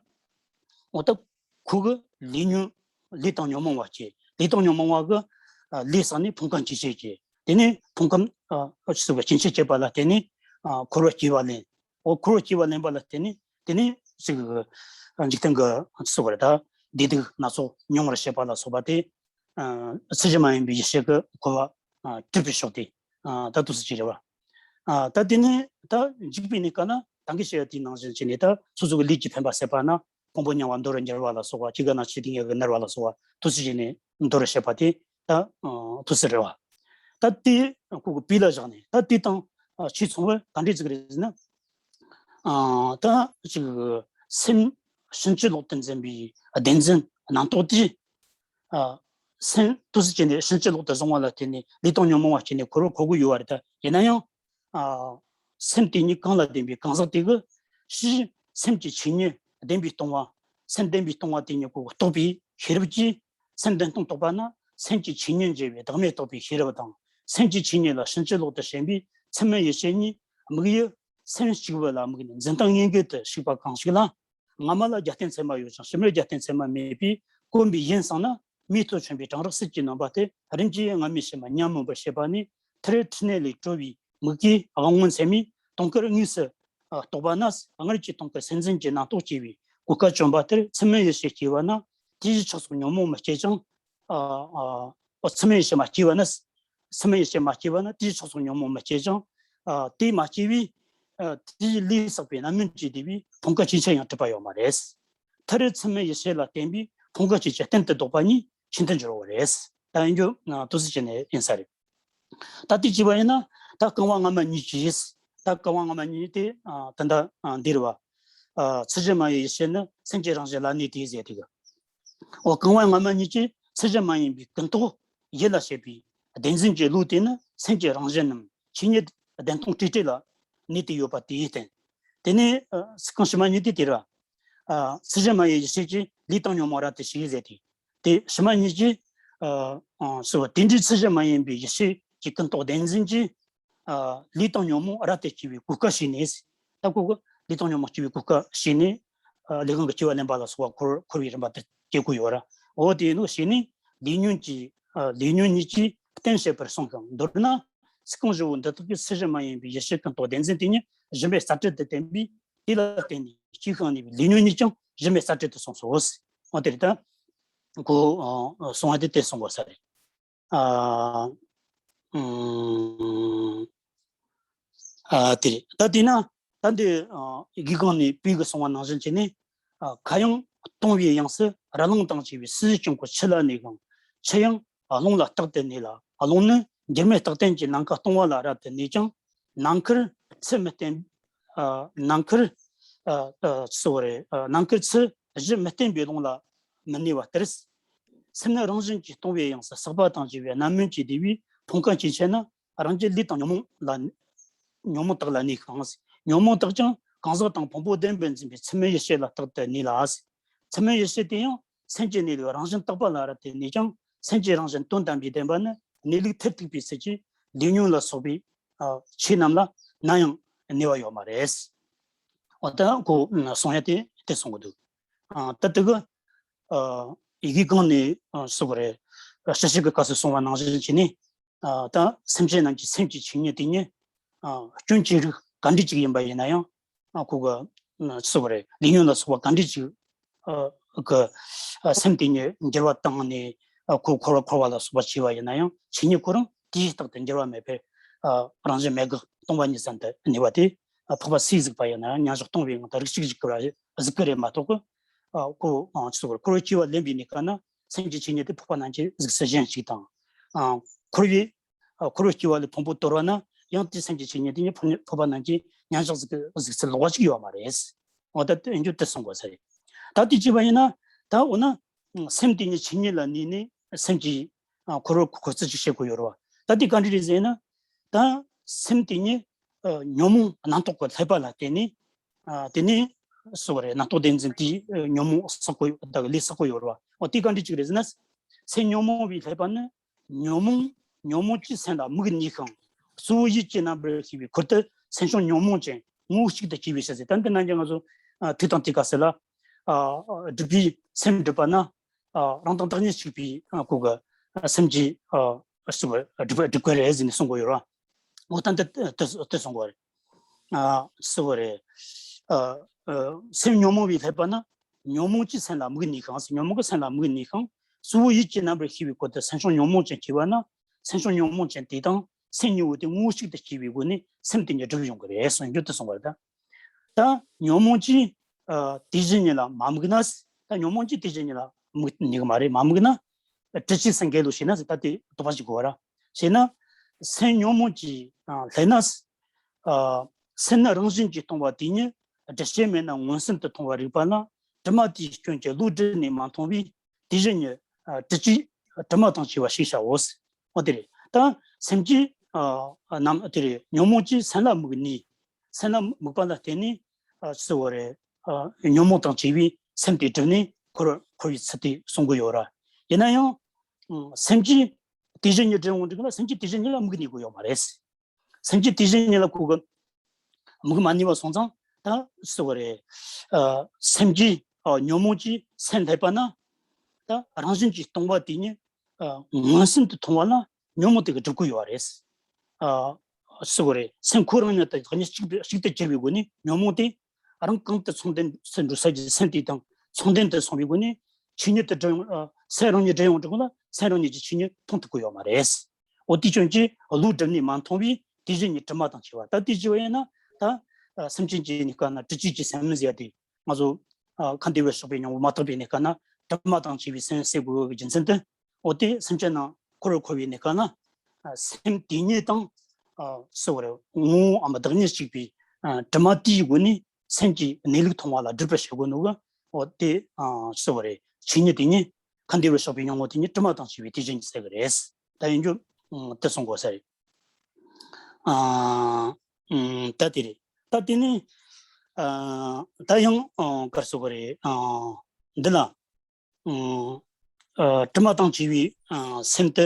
འོ་ད་ཁོ་གི་ལས་ཉོན་ལས་དང་ཉོན་མོངས་པ་སྐྱེ། ལས་དང་ཉོན་མོངས་པ་གི་ཨ་ལས་བསགས་ནས་ཕུང་ཁམས་སྐྱེ་མཆེད་སྐྱེ། དེ་ནས་ཕུང་ཁམས་ཨ་ཨ་ཆི་ཟེར་བ་སྐྱེ་མཆེད་སྐྱེས་པ་ལ་བརྟེན་ནས་ཨ་འཁོར་བར་སྐྱེ་བ་ལེན། འོ་འཁོར་བར་སྐྱེ་བ་ལེན་པ་ལ་བརྟེན་ནས་དེ་ནས་ཅིག་ཨ་འཇིག་རྟེན་གི་ཆི་ཟེར་བ་རེད། ད་བདེ་སྡུག་སྣ་ཚོགས་མྱོང་བར་བྱེད་པ་ལ་སོགས་པ་དེ། ཨ་ཚད་གཞི་མ་ཡིན་པའི་ཡེ་ཤེས་ཀྱིས་འཁོར་བ་ཨ་གྲུབ་པའི་ཕྱོགས་དེ་ཨ་ད་དུས་སུ་ཅི་རེད་བ། ཨ་ད་དེ་ནས་ད་འཇིག་པའི་གནས་སྐབས་ན་ད་གིན་བཤད་ཡ་དེའི་ནང་བཞིན་བྱས་ནས་ད་སོ་སོ་གི་ལས་ཀྱི་འཕེན་པ་ཟད་པ་ན་ཕུང་པོ་མྱང་བ་མདོ་རུ་འགྱུར་བ་ལ་སོགས་པ། སྐྱེ་རྒ་ན་འཆི་སྡུག་བསྔལ་གྱིས་མནར་བ་ལ་སོགས་པ་དུས་སུ་ཅི་ནས་མདོ་རུ་བཤད་པ་དེ་ད་ཨ་དུས་སུ་རེད་བ། ད་དེ་ཁོ་གི་པའི་ལ་བཞག་ནས་ད་དེ་དང་ཨ་ཆོས་མཚུངས་པར་ག་འདྲས་ཅིག་རེད་ཟེར་ན། ཨ་ད་ཅིག་སེམས་ཕྱིན་ཅི་ལོག་ཏུ་འཛིན་པའི་བདེན་འཛིན་རྣམ་རྟོག་དེ། ཨ་སེམས་དུས་སུ་བྱས་ནས་ཕྱིན་ཅི་ལོག་ཏུ་བཟུང་བ་ལ་བརྟེན་ནས་ལས་དང་ཉོན་མོངས་པ་སྐྱེས་ནས་འཁོར་བར་འཁོར་གྱི་ཡོད་པ་རེད། ད་ཡིན་ན་ཡང་ཨ་སེམས་དེ་ཉིད་གང་ལ་ལྡན་པའི་གང་ཟག་དེ་གིས་ཕྱིའི་སེམས་ཀྱི་ཆོས་ཉིད་བདེན་པས་སྟོང་བ། སེམས་བདེན་པས་སྟོང་བ་དེ་ཉིད་ཀྱི་རྟོགས་པའི་ཤེས་རབ་ཀྱིས་སེམས་བདེན་སྟོང་རྟོགས་པ་ན་སེམས་ཀྱི་ཆོས་ཉིད་འབྱེད་པའི་བདག་མེད་རྟོགས་པའི་ཤེས་རབ་དང་། སེམས་ཀྱི་ཆོས་ཉིད་ལ་ཕྱིན་ཅི་ལོག་ཏུ་ཞེན་པའི་ཚད་མེད་ཡེ་ཤེས་གཉིས་དམིགས་ཡུལ་སེམས་གཅིག་པུ་ལ་དམིགས་ནས་འཛིན་སྟངས་དངོས་འགལ་དུ་ཞུགས་པ་གང་ཞིག་ལ། སྔ་མ་ལ་རྒྱབ་རྟེན་ཚད་མ་ཡོད་ཅིང་ཕྱི་མར་རྒྱབ་རྟེན་ཚད་མ་མེད་པས་གོམས་པའི་ཡུན་བསྲིངས་ན་མིའི་ཐོ་མཆོད་པའི་གྲང་རེག་སྲིད་ཀྱི་ནོན་པ་དེ་རིམ་གྱིས་སྔ་མའི་ཕྱི་མ་ཉམས་མུན་པར་བྱེད་པ་ནི། མཐར་འཕྲིན་ལས་ལས་གྲོལ་བའི་མིག་གིས་དབང་མངོན་ཚད་མས་དུང་དཀར་དངོས་སུ་རྟོགས་པ་ན། སྔར་གྱི་དུང་དཀར་སེམས་འཛིན་གྱི་རྣམ་རྟོག་སྐྱེ་བའི་གོ་སྐབས་བྱུང་བ་ལྟར་ཚད་མེད་ཡེ་ཤེས་སྐྱེ་བ་ན་དེའི་ཕྱོགས་སུ་ཉོན་མོངས་མི་སྐྱེ་ཅིང་། ཨ་ཚད་མེད་ཡེ་ཤེས་མ་སྐྱེས་པ་ན། ཚད་མེད་ཡེ་ཤེས་མ་སྐྱེས་པ་ན་དེའི་ཕྱོགས་སུ་ཉོན་མོངས་མི་སྐྱེ་ཅིང་། ཨ་དེ་མ་སྐྱེས་པས་ཨ་དེའི་ལས་བསགས་པའི་རྣམ་སྨིན་གྱིས་བསྡུས་པའི་ཕུང་ཁམས་སྐྱེ་མཆེད་ཡང་གྲུབ་པ་ཡོད་མ་རེད། མཐར་ཚད་མེད་ཡེ་ཤེས་ལ་བརྟེན་པའི་ཕུང་ཁམས་སྐྱེ་མཆེད་གཏན་དུ་ལྡོག་པ་ཉིད་ཤིན་ཏུ་འགྱུར་བ་རེད། ད་ཡིན་རྒྱུ་ན་དུས་སུ་བྱས་ནས་ཡིན་ས་རེད། ད་དེ་བྱས་པ་ཡིན་ན་ད་རྐང་པ་སྔ་མ་གཉིས་ཀྱིས། ད་རྐང་པ་སྔ་མ་གཉིས་དེ་ཨ་ད་ལྟ་ཨ་འདིར་བ། ཨ་ཚད་གཞི་མ་ཡིན་པའི་ཡེ་ཤེས་ནི་སེམས་ཀྱི་རང་བཞིན་ལ་གནས་ཏེ་ཟེར་དེ་གི། འོ་རྐང་པ་སྔ་མ་གཉིས་ཀྱིས་ཚད་གཞི་མ་ཡིན་པའི་ཀུན་རྟོག་ཡིད་ལ་བྱེད་པའི་བདེན་འཛིན་གྱི་བློ་དེ་ནི་སེམས་ཀྱི་རང་བཞིན་ནམ་ཆོས་ཉིད་བདེན་སྟོང་སྤྲོས་བྲལ་ལ་གནས་ཏེ་ཡོད་པ་དེའི་རྟེན། དེ་ནས་ཨ་རྐང་ཕྱི་མ་གཉིས་དེ་དེར་བ། ཨ་ཚད་གཞི་མ་ཡིན་པའི་ཡེ་ཤེས་ཀྱིས་ལས་དང་ཉོན་མོངས་རབ་ཏུ་ཞི་ཟེར་དེ། དེ་ཕྱི་མ་གཉིས་ཀྱིས་ཨ་ཨ་སོ་དེ་འདྲའི་ཚད་གཞི་མ་ཡིན་པའི་ཡེ་ཤེས་ཀྱི་ཀུན་རྟོག་བདེན་འཛིན་གྱིས་ ལས་དང་ཉོན་མོངས་རབ་ཏུ་སྐྱེ་བའི་གོ་སྐབས་བྱས་ནས། ད་ཁོ་གི་ལས་དང་ཉོན་མོངས་སྐྱེ་བའི་གོ་སྐབས་བྱས་ནས། ལས་གང་གི་སྐྱེ་བ་ལེན་པ་ལ་སོགས་པ་འཁོར་འཁོར་བའི་རིམ་པ་དེ་སྐྱེ་དགོས་ཡོད་ར། འོ་དེ་ནོ་བྱས་ནས་ལས་ཉོན་གྱི་ལས་ཉོན་ཉིད་ཀྱིས་རྟེན་བྱེད་པར་གསུངས་ཤིང་། མདོར་ན་ཚིག་རྐང་བཞི་བོ་འདི་དག་གིས་སུ་ཞིག་མ་ཡིན་པའི་ཡེ་ཤེས་ཀུན་རྟོག་བདེན་འཛིན་དེ་ཉིད་སྦྱིན་པའི་རྩལ་གྲལ་དུ་བསྟན་པས། དེ་ལ་བརྟེན་ནས་སྐྱེས་ཤིང་གནས་པའི་ལས་ཉོན་ཉིད་ཀྱང་སྦྱིན་པའི་རྩལ་གྲལ་དུ་གསུངས་སོ། འོ་དེ་རེད་ད། ཁོ་གསུང་བ་དེ་དེ་གསུང་དགོས་ས་རེད། ཨ། ཨ། དེ་རེད་ད། དེས་ན་ད་འདི་དགེ་རྒན་ནས་པའི་གི་གསུང་བ་ནང་བཞིན་བྱས་ནས། ཁ་ཡང་སྟོང་པའི་དབྱིངས་སུ་ར་ལུང་དང་བཅས་པའི་སྲིད་ཞིའི་དཀྱིལ་འཁོར་ཆུ་ལ་གནས་ཤིང་། ཆུ་ཡང་རླུང་ལ་རྟག་ཏུ་གནས་ལ། རླུང་ནི་འགྱུར་མེད་རྟག་བརྟན་གྱི་ནམ་མཁའ་སྟོང་པ་ལ་རབ་ཏུ་གནས་ཀྱང་། ནམ་མཁར་ཚུལ་མི་བརྟན། ནམ་མཁར་སོ་རེ། ནམ་མཁར་ཚུལ་བཞི་མི་བརྟན་པའི་རླུང་ལ་མི་གནས་པ་ལྟར། སེམས་ནི་རང་བཞིན་གྱིས་སྟོང་པའི་དབྱིངས་སུ་ཟག་པ་དང་བཅས་པའི་རྣམ་སྨིན་གྱིས་བདས་པའི་ཕུང་ཁམས་སྐྱེ་ཆེད་ན། རང་རྒྱུད་ལས་དང་ཉོན་མོངས་ལ། ཉོན་མོངས་དག་ལ་གནས་ཤིང་། ཉོན་མོངས་དག་ཀྱང་གང་ཟག་དང་ཕུང་པོ་བདེན་པར་འཛིན་པའི་ཚུལ་མིན་ཡིད་བྱེད་ལ་རྟག་ཏུ་གནས་ལ། ཚུལ་མིན་ཡིད་བྱེད་དེ་ཡང་སེམས་ཀྱི་གནས་ལུགས་རང་བཞིན་རྟག་པ་ལ་རབ་ཏུ་གནས་ཀྱང་། སེམས་ཀྱི་རང་བཞིན་དོན་དམ་པའི་བདེན་པ་ནི་གནས་ལུགས་མཐར་ཐུག་པའི་ཚུལ་གྱིས་ལས་ཉོན་ལ་སོགས་པའི་ཆོས་རྣམས་ལ་ནམ་ཡང་གནས་པ་ཡོད་མ་རེད། འོ་ད་ཁོ་གསུང་ཡ་དེ་དེ་གསུང་གི་འདུག་ད་དེ་གི་ཡི་གེ་གང་ནས་སུ་གི་རེད། ཞི་བྱེད་ཀྱི་སྐབས་སུ་གསུང་བ་ནང་བཞིན་བྱས་ནས། ད་སེམས་ཅན་རྣམས་ཀྱི་སེམས་ཀྱི་ཆོས་ཉིད་དེ་ཉིད་སྐྱོན་ཅི་རིགས་ག་འདྲ་ཅིག་ཡིན་པ་ཡིན་ན་ཡང་། ཁོ་གི་སུ་བ་རེད། ལས་ཉོན་ལ་སོགས་པ་ག་འདྲ་ཅིག་གི་སེམས་དེ་ཉིད་འགྱུར་བ་བཏང་ནས་ཁོ་འཁོར་བ་འཁོར་བ་ལ་སོགས་པ་བྱས་པ་ཡིན་ན་ཡང་། ཆོས་ཉིད་ཁོ་རང་དུས་རྟག་ཏུ་འགྱུར་བ་མེད་པར་རང་བཞིན་མེད་དགག་སྟོང་པ་ཉིད་ཙམ་དུ་གནས་པ་དེ། འཕགས་པ་སུས་གཟིགས་པ་ཡིན་ན་ཡང་མཉམ་བཞག་སྟོང་པའི་ངང་དུ་རིགས་གཅིག་གཅིག་གི་ར་གཟིགས་ཀྱི་རེད་མ་གཏོགས། ཁོ་སུ་བ་རེད། འཁོར་བའི་སྐྱེ་བ་ལེན་པའི་གནས་སྐབས་ན་སེམས་ཀྱི་ཆོས་ཉིད་དེ་འཕགས་པ་རྣམས་ཀྱི་གཟུགས་སུ་གཞན་ཞིག་དང་། འཁོར་བའི་འཁོར་བའི་སྐྱེ་བ་ལས་ཕུང་པོ་དོར་བ་ན་ཡང་དེའི་སེམས་ཀྱི་ཆོས་ཉིད་དེ་ཉིད་འཕགས་པ་རྣམས་ཀྱི་མཉམ་བཞག་གཟུགས་ཀྱི་གཟུགས་སུ་ལོག་པ་ཞིག་ཡོད་མ་རེད། འོ་ད་དེ་འགྱུར་དེ་གསུང་དགོས་ས་རེད། ད་དེ་བྱས་པ་ཡིན་ན་ད་འོ་ན་སེམས་དེ་ཉིད་ཆོས་ཉིད་ལ་གནས་ནས་སེམས་ཀྱི་འཁོར་བར་འཁོར་ཚུལ་ཅིག་བཤད་དགོས་ཡོད་རེད་བ། ད་དེ་ག་འདྲ་རེད་ཟེར་ན། ད་སེམས་དེ་ཉིད་ཉོན་མོངས་རྣམ་རྟོག་གི་ལྷད་པ་ལ་བརྟེན་ནས། དེ་ནས་སུ་བ་རེད། རྣམ་རྟོག་བདེན་འཛིན་དེས་ཉོན་མོངས་བསགས་དགོས་ད་གི་ལས་བསགས་དགོས་ཡོད་རེད་བ། འོ་དེ་ག་འདྲ་ཅིག་རེད་ཟེར་ན། སེམས་ཉོན་མོངས་པའི་ལྷད་པ་ནི། ཉོན་མོངས་ཉོན་མོངས་ཀྱིས་སེམས་ལ་མིག་གཉིས་ཤིང་། གཙོ་བོ་ཡིད་ཀྱི་རྣམ་པར་ཤེས་པའི་ཁུར་དུ་སེམས་བྱུང་ཉོན་མོངས་ཅན་ངོ་བོ་གཅིག་ཏུ་སྐྱེ་བའི་ཕྱིར་ཟེར། ད་འདི་ནང་གི་ང་ཚོ་ཐུགས་དང་དེ་ག་ཟེར་ལ། སྒྲུབ་པའི་སེམས་སྒྲུབ་པ་ན། རང་དང་བདག་ཉིད་གཅིག་པའི་སྒོ་གི་སེམས་ཀྱི་སྒྲུབ་སྒྲུབ་དགོས་རེད་ཟེར་ནས་གསུང་དགོས་ཡོད་ར། འོ་ད་འདི་དེ་གསུང་དགོས་རེད། སུ་བ་རེད། སེམས་ཉོན་མོངས་པའི་ལྷད་པ་ན། ཉོན་མོངས་ཀྱིས་སེམས་ལ་མིག་གཉིས་ཤིང་། ཉོན་མོངས་ཀྱིས་སེམས་ལ་མིག་གཉིས་ཤིང་། གཙོ་བོ་ཡིད་ཀྱི་རྣམ་པར་ཤེས་པའི་ཁུར་དུ་སེམས་བྱུང་ཉོན་མོངས་ཅན་སྐྱེ་བ་ན། སེམས་བྱུང་ཉོན་མོངས་ཅན་དེ་དང་སེམས་ཉོན་མོངས་དེ་ངོ་བོ་གཅིག་ཏུ་སྐྱེ་བའི་སྒོ་ནས་སེམས་དེ་ཉིད་སྒྲིབ་ཡོང་གི་རེད་གསུངས་རྒྱུ་དེ་གསུངས་པ་རེད་ད། ད་ཉོན་མོངས་ཀྱིས་དེ་བཞིན་ཉིད་ལ་མ་དམིགས་ན། ད་ཉོན་མོངས་ཀྱིས་དེ་བཞིན་ཉིད་ལ་དམིགས་ནུས་ཀྱི་མ་རེད། མ་དམིགས་ན་དྲི་ཆུས་སེམས་འགལ་ལོ་ཞེ་ན་ཟེར། ད་དེ་དོགས་པ་ཞིག་དགོས་ར། ཞེ་ན་སེམས་ཉོན་མོངས་ཀྱིས་ལྷད་ན། སེམས་ནི་རང་བཞིན་གྱིས་སྟོང་པ་དེ་ཉིད་སྒྲིབ་བྱེད་མེད་ན་མངོན་སུམ་དུ་མཐོང་བར་རིགས་པ་ན། དྲི་མ་དེའི་སྐྱོན་གྱིས་བློ་བསྒྲིབས་ནས་མ་མཐོང་བས། དེ་བཞིན་ཉིད་དྲི་ཆུས་དྲི་མ་དང་བཅས་པ་ཞེས་བྱའོ། འོ་དེ་རེད། ད་སེམས་ཀྱི་རྣམ་དེ་རེད། ཉོན་མོངས་ཀྱིས་སེམས་ལ་དམིགས་ནས། སེམས་ལ་དམིགས་པ་ལ་བརྟེན་ནས་སུ་བ་རེད། ཉོན་མོངས་དང་བཅས་པའི་སེམས་དེ་བསྒྲིབས་ནས་འཁོར་འཁོར་བའི་ཚུལ་དེ་གསུང་གི་ཡོད་ར། ཡིན་ན་ཡང་སེམས་ཀྱིས་དེ་བཞིན་ཉིད་སྒྲིབ་འོང་དུས་ལ་སེམས་ཀྱིས་དེ་བཞིན་ཉིད་ལ་དམིགས་ནུས་ཀྱི་ཡོད་མ་རེད། སེམས་ཀྱིས་དེ་བཞིན་ཉིད་ལ་ཁོ་གི་དམིགས་མ་ནུས་པ་སོང་ཙང་ད་སུ་བ་རེད། སེམས་ཀྱིས་ཉོན་མོངས་ཀྱིས་སེམས་ལྷད་པ་ན། ད་རང་བཞིན་གྱིས་སྟོང་པ་དེ་ཉིད་མངོན་སུམ་དུ་མཐོང་བ་ལ་ཉོན་མོངས་དེ་གི་སྒྲིབ་ཀྱི་ཡོད་རེད། སུ་བ་རེད། སེམས་ཁོ་རང་ཉིད་དང་བདག་ཉིད་གཅིག་ཏུ་གཅིག་ཏུ་གྱུར་པའི་སྒོ་ནས་ཉོན་མོངས་དེ་རང་གང་དུ་མཚུངས་ལྡན་སུ་འགྲོ་ས་ཀྱི་སེམས་དེ་དང་མཚུངས་ལྡན་དུ་སོང་བའི་སྒོ་ནས་ཆོས་ཉིད་དུ་སྒྲིབ་ཡོང་། སེམས་རང་ཉིད་སྒྲིབ་ཡོང་དུས་ལ་སེམས་རང་ཉིད་ཀྱི་ཆོས་ཉིད་མཐོང་ཐུབ་ཀྱི་ཡོད་མ་རེད། འོ་དེའི་སྐྱོན་གྱིས་བློ་བསྒྲིབས་ནས་མ་མཐོང་བས་དེ་བཞིན་ཉིད་དྲི་མ་དང་བཅས་པ། ད་དེ་བྱས་པ་ཡིན་ན་ད་སེམས་ཅན་གྱི་གནས་སྐབས་ན་དྲི་ཆུས་ཀྱི་སེམས་མིན་ཟེར་ཡ་དེ། ང་ཚོ་ཁམས་བདེ་བར་གཤེགས་པའི་སྙིང་པོ་མ་དག་པའི་གནས་སྐབས་ན་དྲི་མ་དང་བཅས་པའི་སེམས་ཟེར་དགོས་པའི་རྒྱུ་མཚན་དེ། འོ་དེ་སེམས་ཅན་རྣམས་འཁོར་བར་འཁོར་བའི་གནས་སྐབས་ན། སེམས་དེ་ཉིད་དང་སུ་བ་རེད། ངོ་བོའམ་བདག་ཉིད་གཅིག་པའི་དྲི་མ་དེའི་སྒོ་ནས་སེམས་ཀྱི་གནས་ལུགས་མཐོང་བ་ལ་སྒྲིབ་པར་བྱེད་དགོས་ནོ་གི། འོ་དེ་སུ་བ་རེད། ཆོས་ཉིད་དེ་ཉིད་ཁམས་བདེ་བར་གཤེགས་པའི་སྙིང་པོ་དེ་ཉིད་དྲི་མ་དང་བཅས་པའི་དེ་བཞིན་ཟེར་གི་རེད། ད་ཡིན་རྒྱུ་དེ་གསུང་དགོས་ས་རེད། ཨ། ཨུམ། ད་དེ་རེད། ད་དེ་ནི། ཨ། ད་ཡང་ཨ་ག་རེ་ཟེར་དགོས་རེད། ཨ། འདི་ལ། ཨུམ། ཨ། དྲི་མ་དང་བཅས་པའི་ཨ་སེམས་དེ།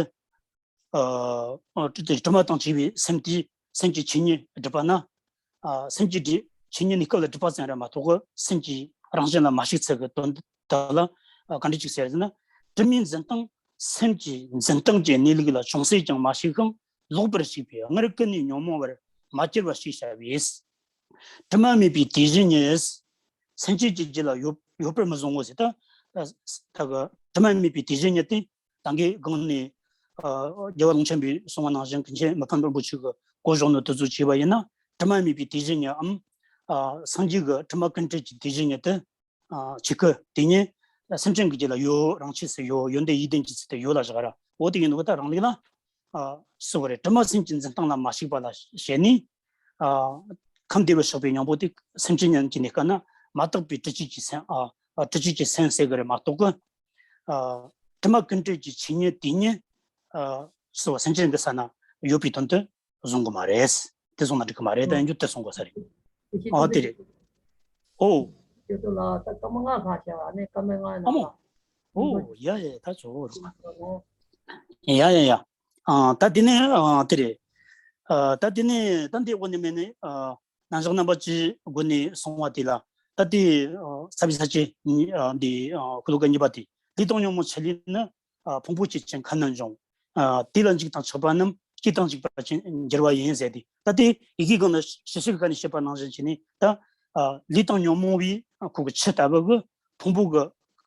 ཨ། དྲི་དྲི་མ་དང་བཅས་པའི་སེམས་དེའི་ སེམས་ཀྱི་ཆོས་ཉིད་སྒྲུབ་པ་ན། ཨ། སེམས་ཀྱི་སྒྲིབ་ཆོས་ཉིད་གནས་སྐབས་ལ་སྒྲུབ་པ་ཙམ་རེད་མ་གཏོགས་སེམས་ཀྱི་རང་བཞིན་ལ་མ་ཞུགས་ཚུལ་གྱི་དོན་དག་ལ། ཨ། ག་འདྲ་ཅིག་ཟེར་ན། དྲི་མའི་འཛིན་སྟངས་སེམས་ཀྱི་འཛིན་སྟངས་ཀྱི་གནས་ལུགས་ལ་ཅུང་ཟད་ཀྱང་མ་ཞུགས་ཤིང་ལོག་པར་ཞུགས་པས་སྔར་ཀུན་ནས་ཉོན་མོངས་པར་མ་གྱུར་པ་ཞེས་བྱ་བས། དྲི་མ་མེད་པའི་དེ་བཞིན་ཉིད། སེམས་ཅན་གྱི་རྒྱུད་ལ་ཡོད་ཡོད་པར་མི་བཟུང་ངོ་ཟེར། ད་ད་གི་དྲི་མ་མེད་པའི་དེ་བཞིན་ཉིད་དེ། ད་གིན་གོང་ནས། ཨ། རྒྱལ་བ་ཀློང་ཆེན་པོས་གསུངས་པ་ནང་བཞིན། ཀུན་མཁྱེན་མི་ཕམ་རིན་པོ་ཆེ་གིས་གོ་བཞག་ནོ་དེ་ཚོ་བྱས་པ་ཡིན་ན། དྲི་མ་མེད་པའི་དེ་བཞིན་ཉིད་འམ། ཨ། སངས་རྒྱས་ཀྱི་དྲི་མ་ཀུན་བྲལ་གྱི་དེ་བཞིན་ཉིད་དེ། ཨ། ཆོས་སྐུ་དེ་ཉིད་སེམས་ཅན་གྱི་རྒྱུད་ལ་ཡོད། རང་ཆས་སུ་ཡོད། ཡོན་ཏན་ཡིད་བརྟན་གྱི་ཚུལ་དུ་ཡོད་ལ་བཞག་ར། འོ་དེ་ཡིན་དུས་ད་རང་ལུགས་ལ། ཨ། སུ་བ་རེད། དྲི་མ་སེམས་ཀྱི་འཛིན་སྟངས་ལ་མ་ཞུགས་པ་ལ་བྱས་ནས། ཨ། ཁམས་བདེ་བར་གཤེགས་པའི་སྙིང་པོ་དེ་སེམས་ཅན་ཉིད་ཀྱི་གནས་སྐབས་ན་མ་དག་པའི་དྲི་ཆུ་གི་སེམས། ཨ། དྲི་ཆུ་གི་སེམས་ཟེར་གི་རེད་མ་གཏོགས་གི། ཨ། དྲི་མ་ཀུན་བྲལ་གྱི་ཆོས་ཉིད་དེ་ཉིད། ཨ། སུ་བ་སེམས་ཅན་གྱི་ས་ན་ཡོད་པའི་དོན་དུ་བཟུང་གི་མ་རེད། དེ་བཟུང་ན་འགྲིག་གི་མ་རེད། ད་ཡིན་རྒྱུ་དེ་གསུང་དགོས་ས་རེད། ཨོ་དེ་རེད། ཨོ། ཁྱེད་ཚོ་ལ་ད་སྐར་མ་ལྔ་ལྷག་བྱས་པ་ནས་སྐར་མ་ལྔ་ནང་ཨ་མོ། ལ། ཨོ་ཡ་ཡ། ད་ཚོ་རུ། ཡ་ཡ་ཡ། ཨ། ད་དེ་ནས། ཨ། དེ་རེད། ཨ། ད་དེ་ནས་ད་འདི་འོ་ནས་མེད་ནས། ཨ། ན་བཞག་རྣམ་པ་ཅིག་སྒོ་ནས་སོང་བ་དེ་ལ། ད་དེ། ཨ། ས་བི་ས་ཅེ། ཨ། འདི། ཨ། ཤོ་ལོ་ཀ་གཉིས་པ་དེ། ལུས་དང་ཉོན་མོངས་ཆུ་ལས་ནི། ཨ། ཕུང་པོ་སྐྱེད་ཅིང་ཁམས་རྣམས་འབྱུང་། ཨ། དེ་ལ་འཇིག་དང་ཆགས་པ་རྣམས་སྐྱེ་དང་འཇིག་པར་འགྱུར་བ་ཡིན་ཟེར་ཏེ། ད་དེ་ཡི་གེ་གང་ལ་ཞིབ་ཞིབ་ག་ནས་བཤད་པ་ནང་བཞིན་བྱས་ནས། ད། ཨ། ལུས་དང་ཉོན་མོངས་པའི་ཁོ་གི་ཆུ་ལྟ་བུ་གི་ཕུང་པོ་གི་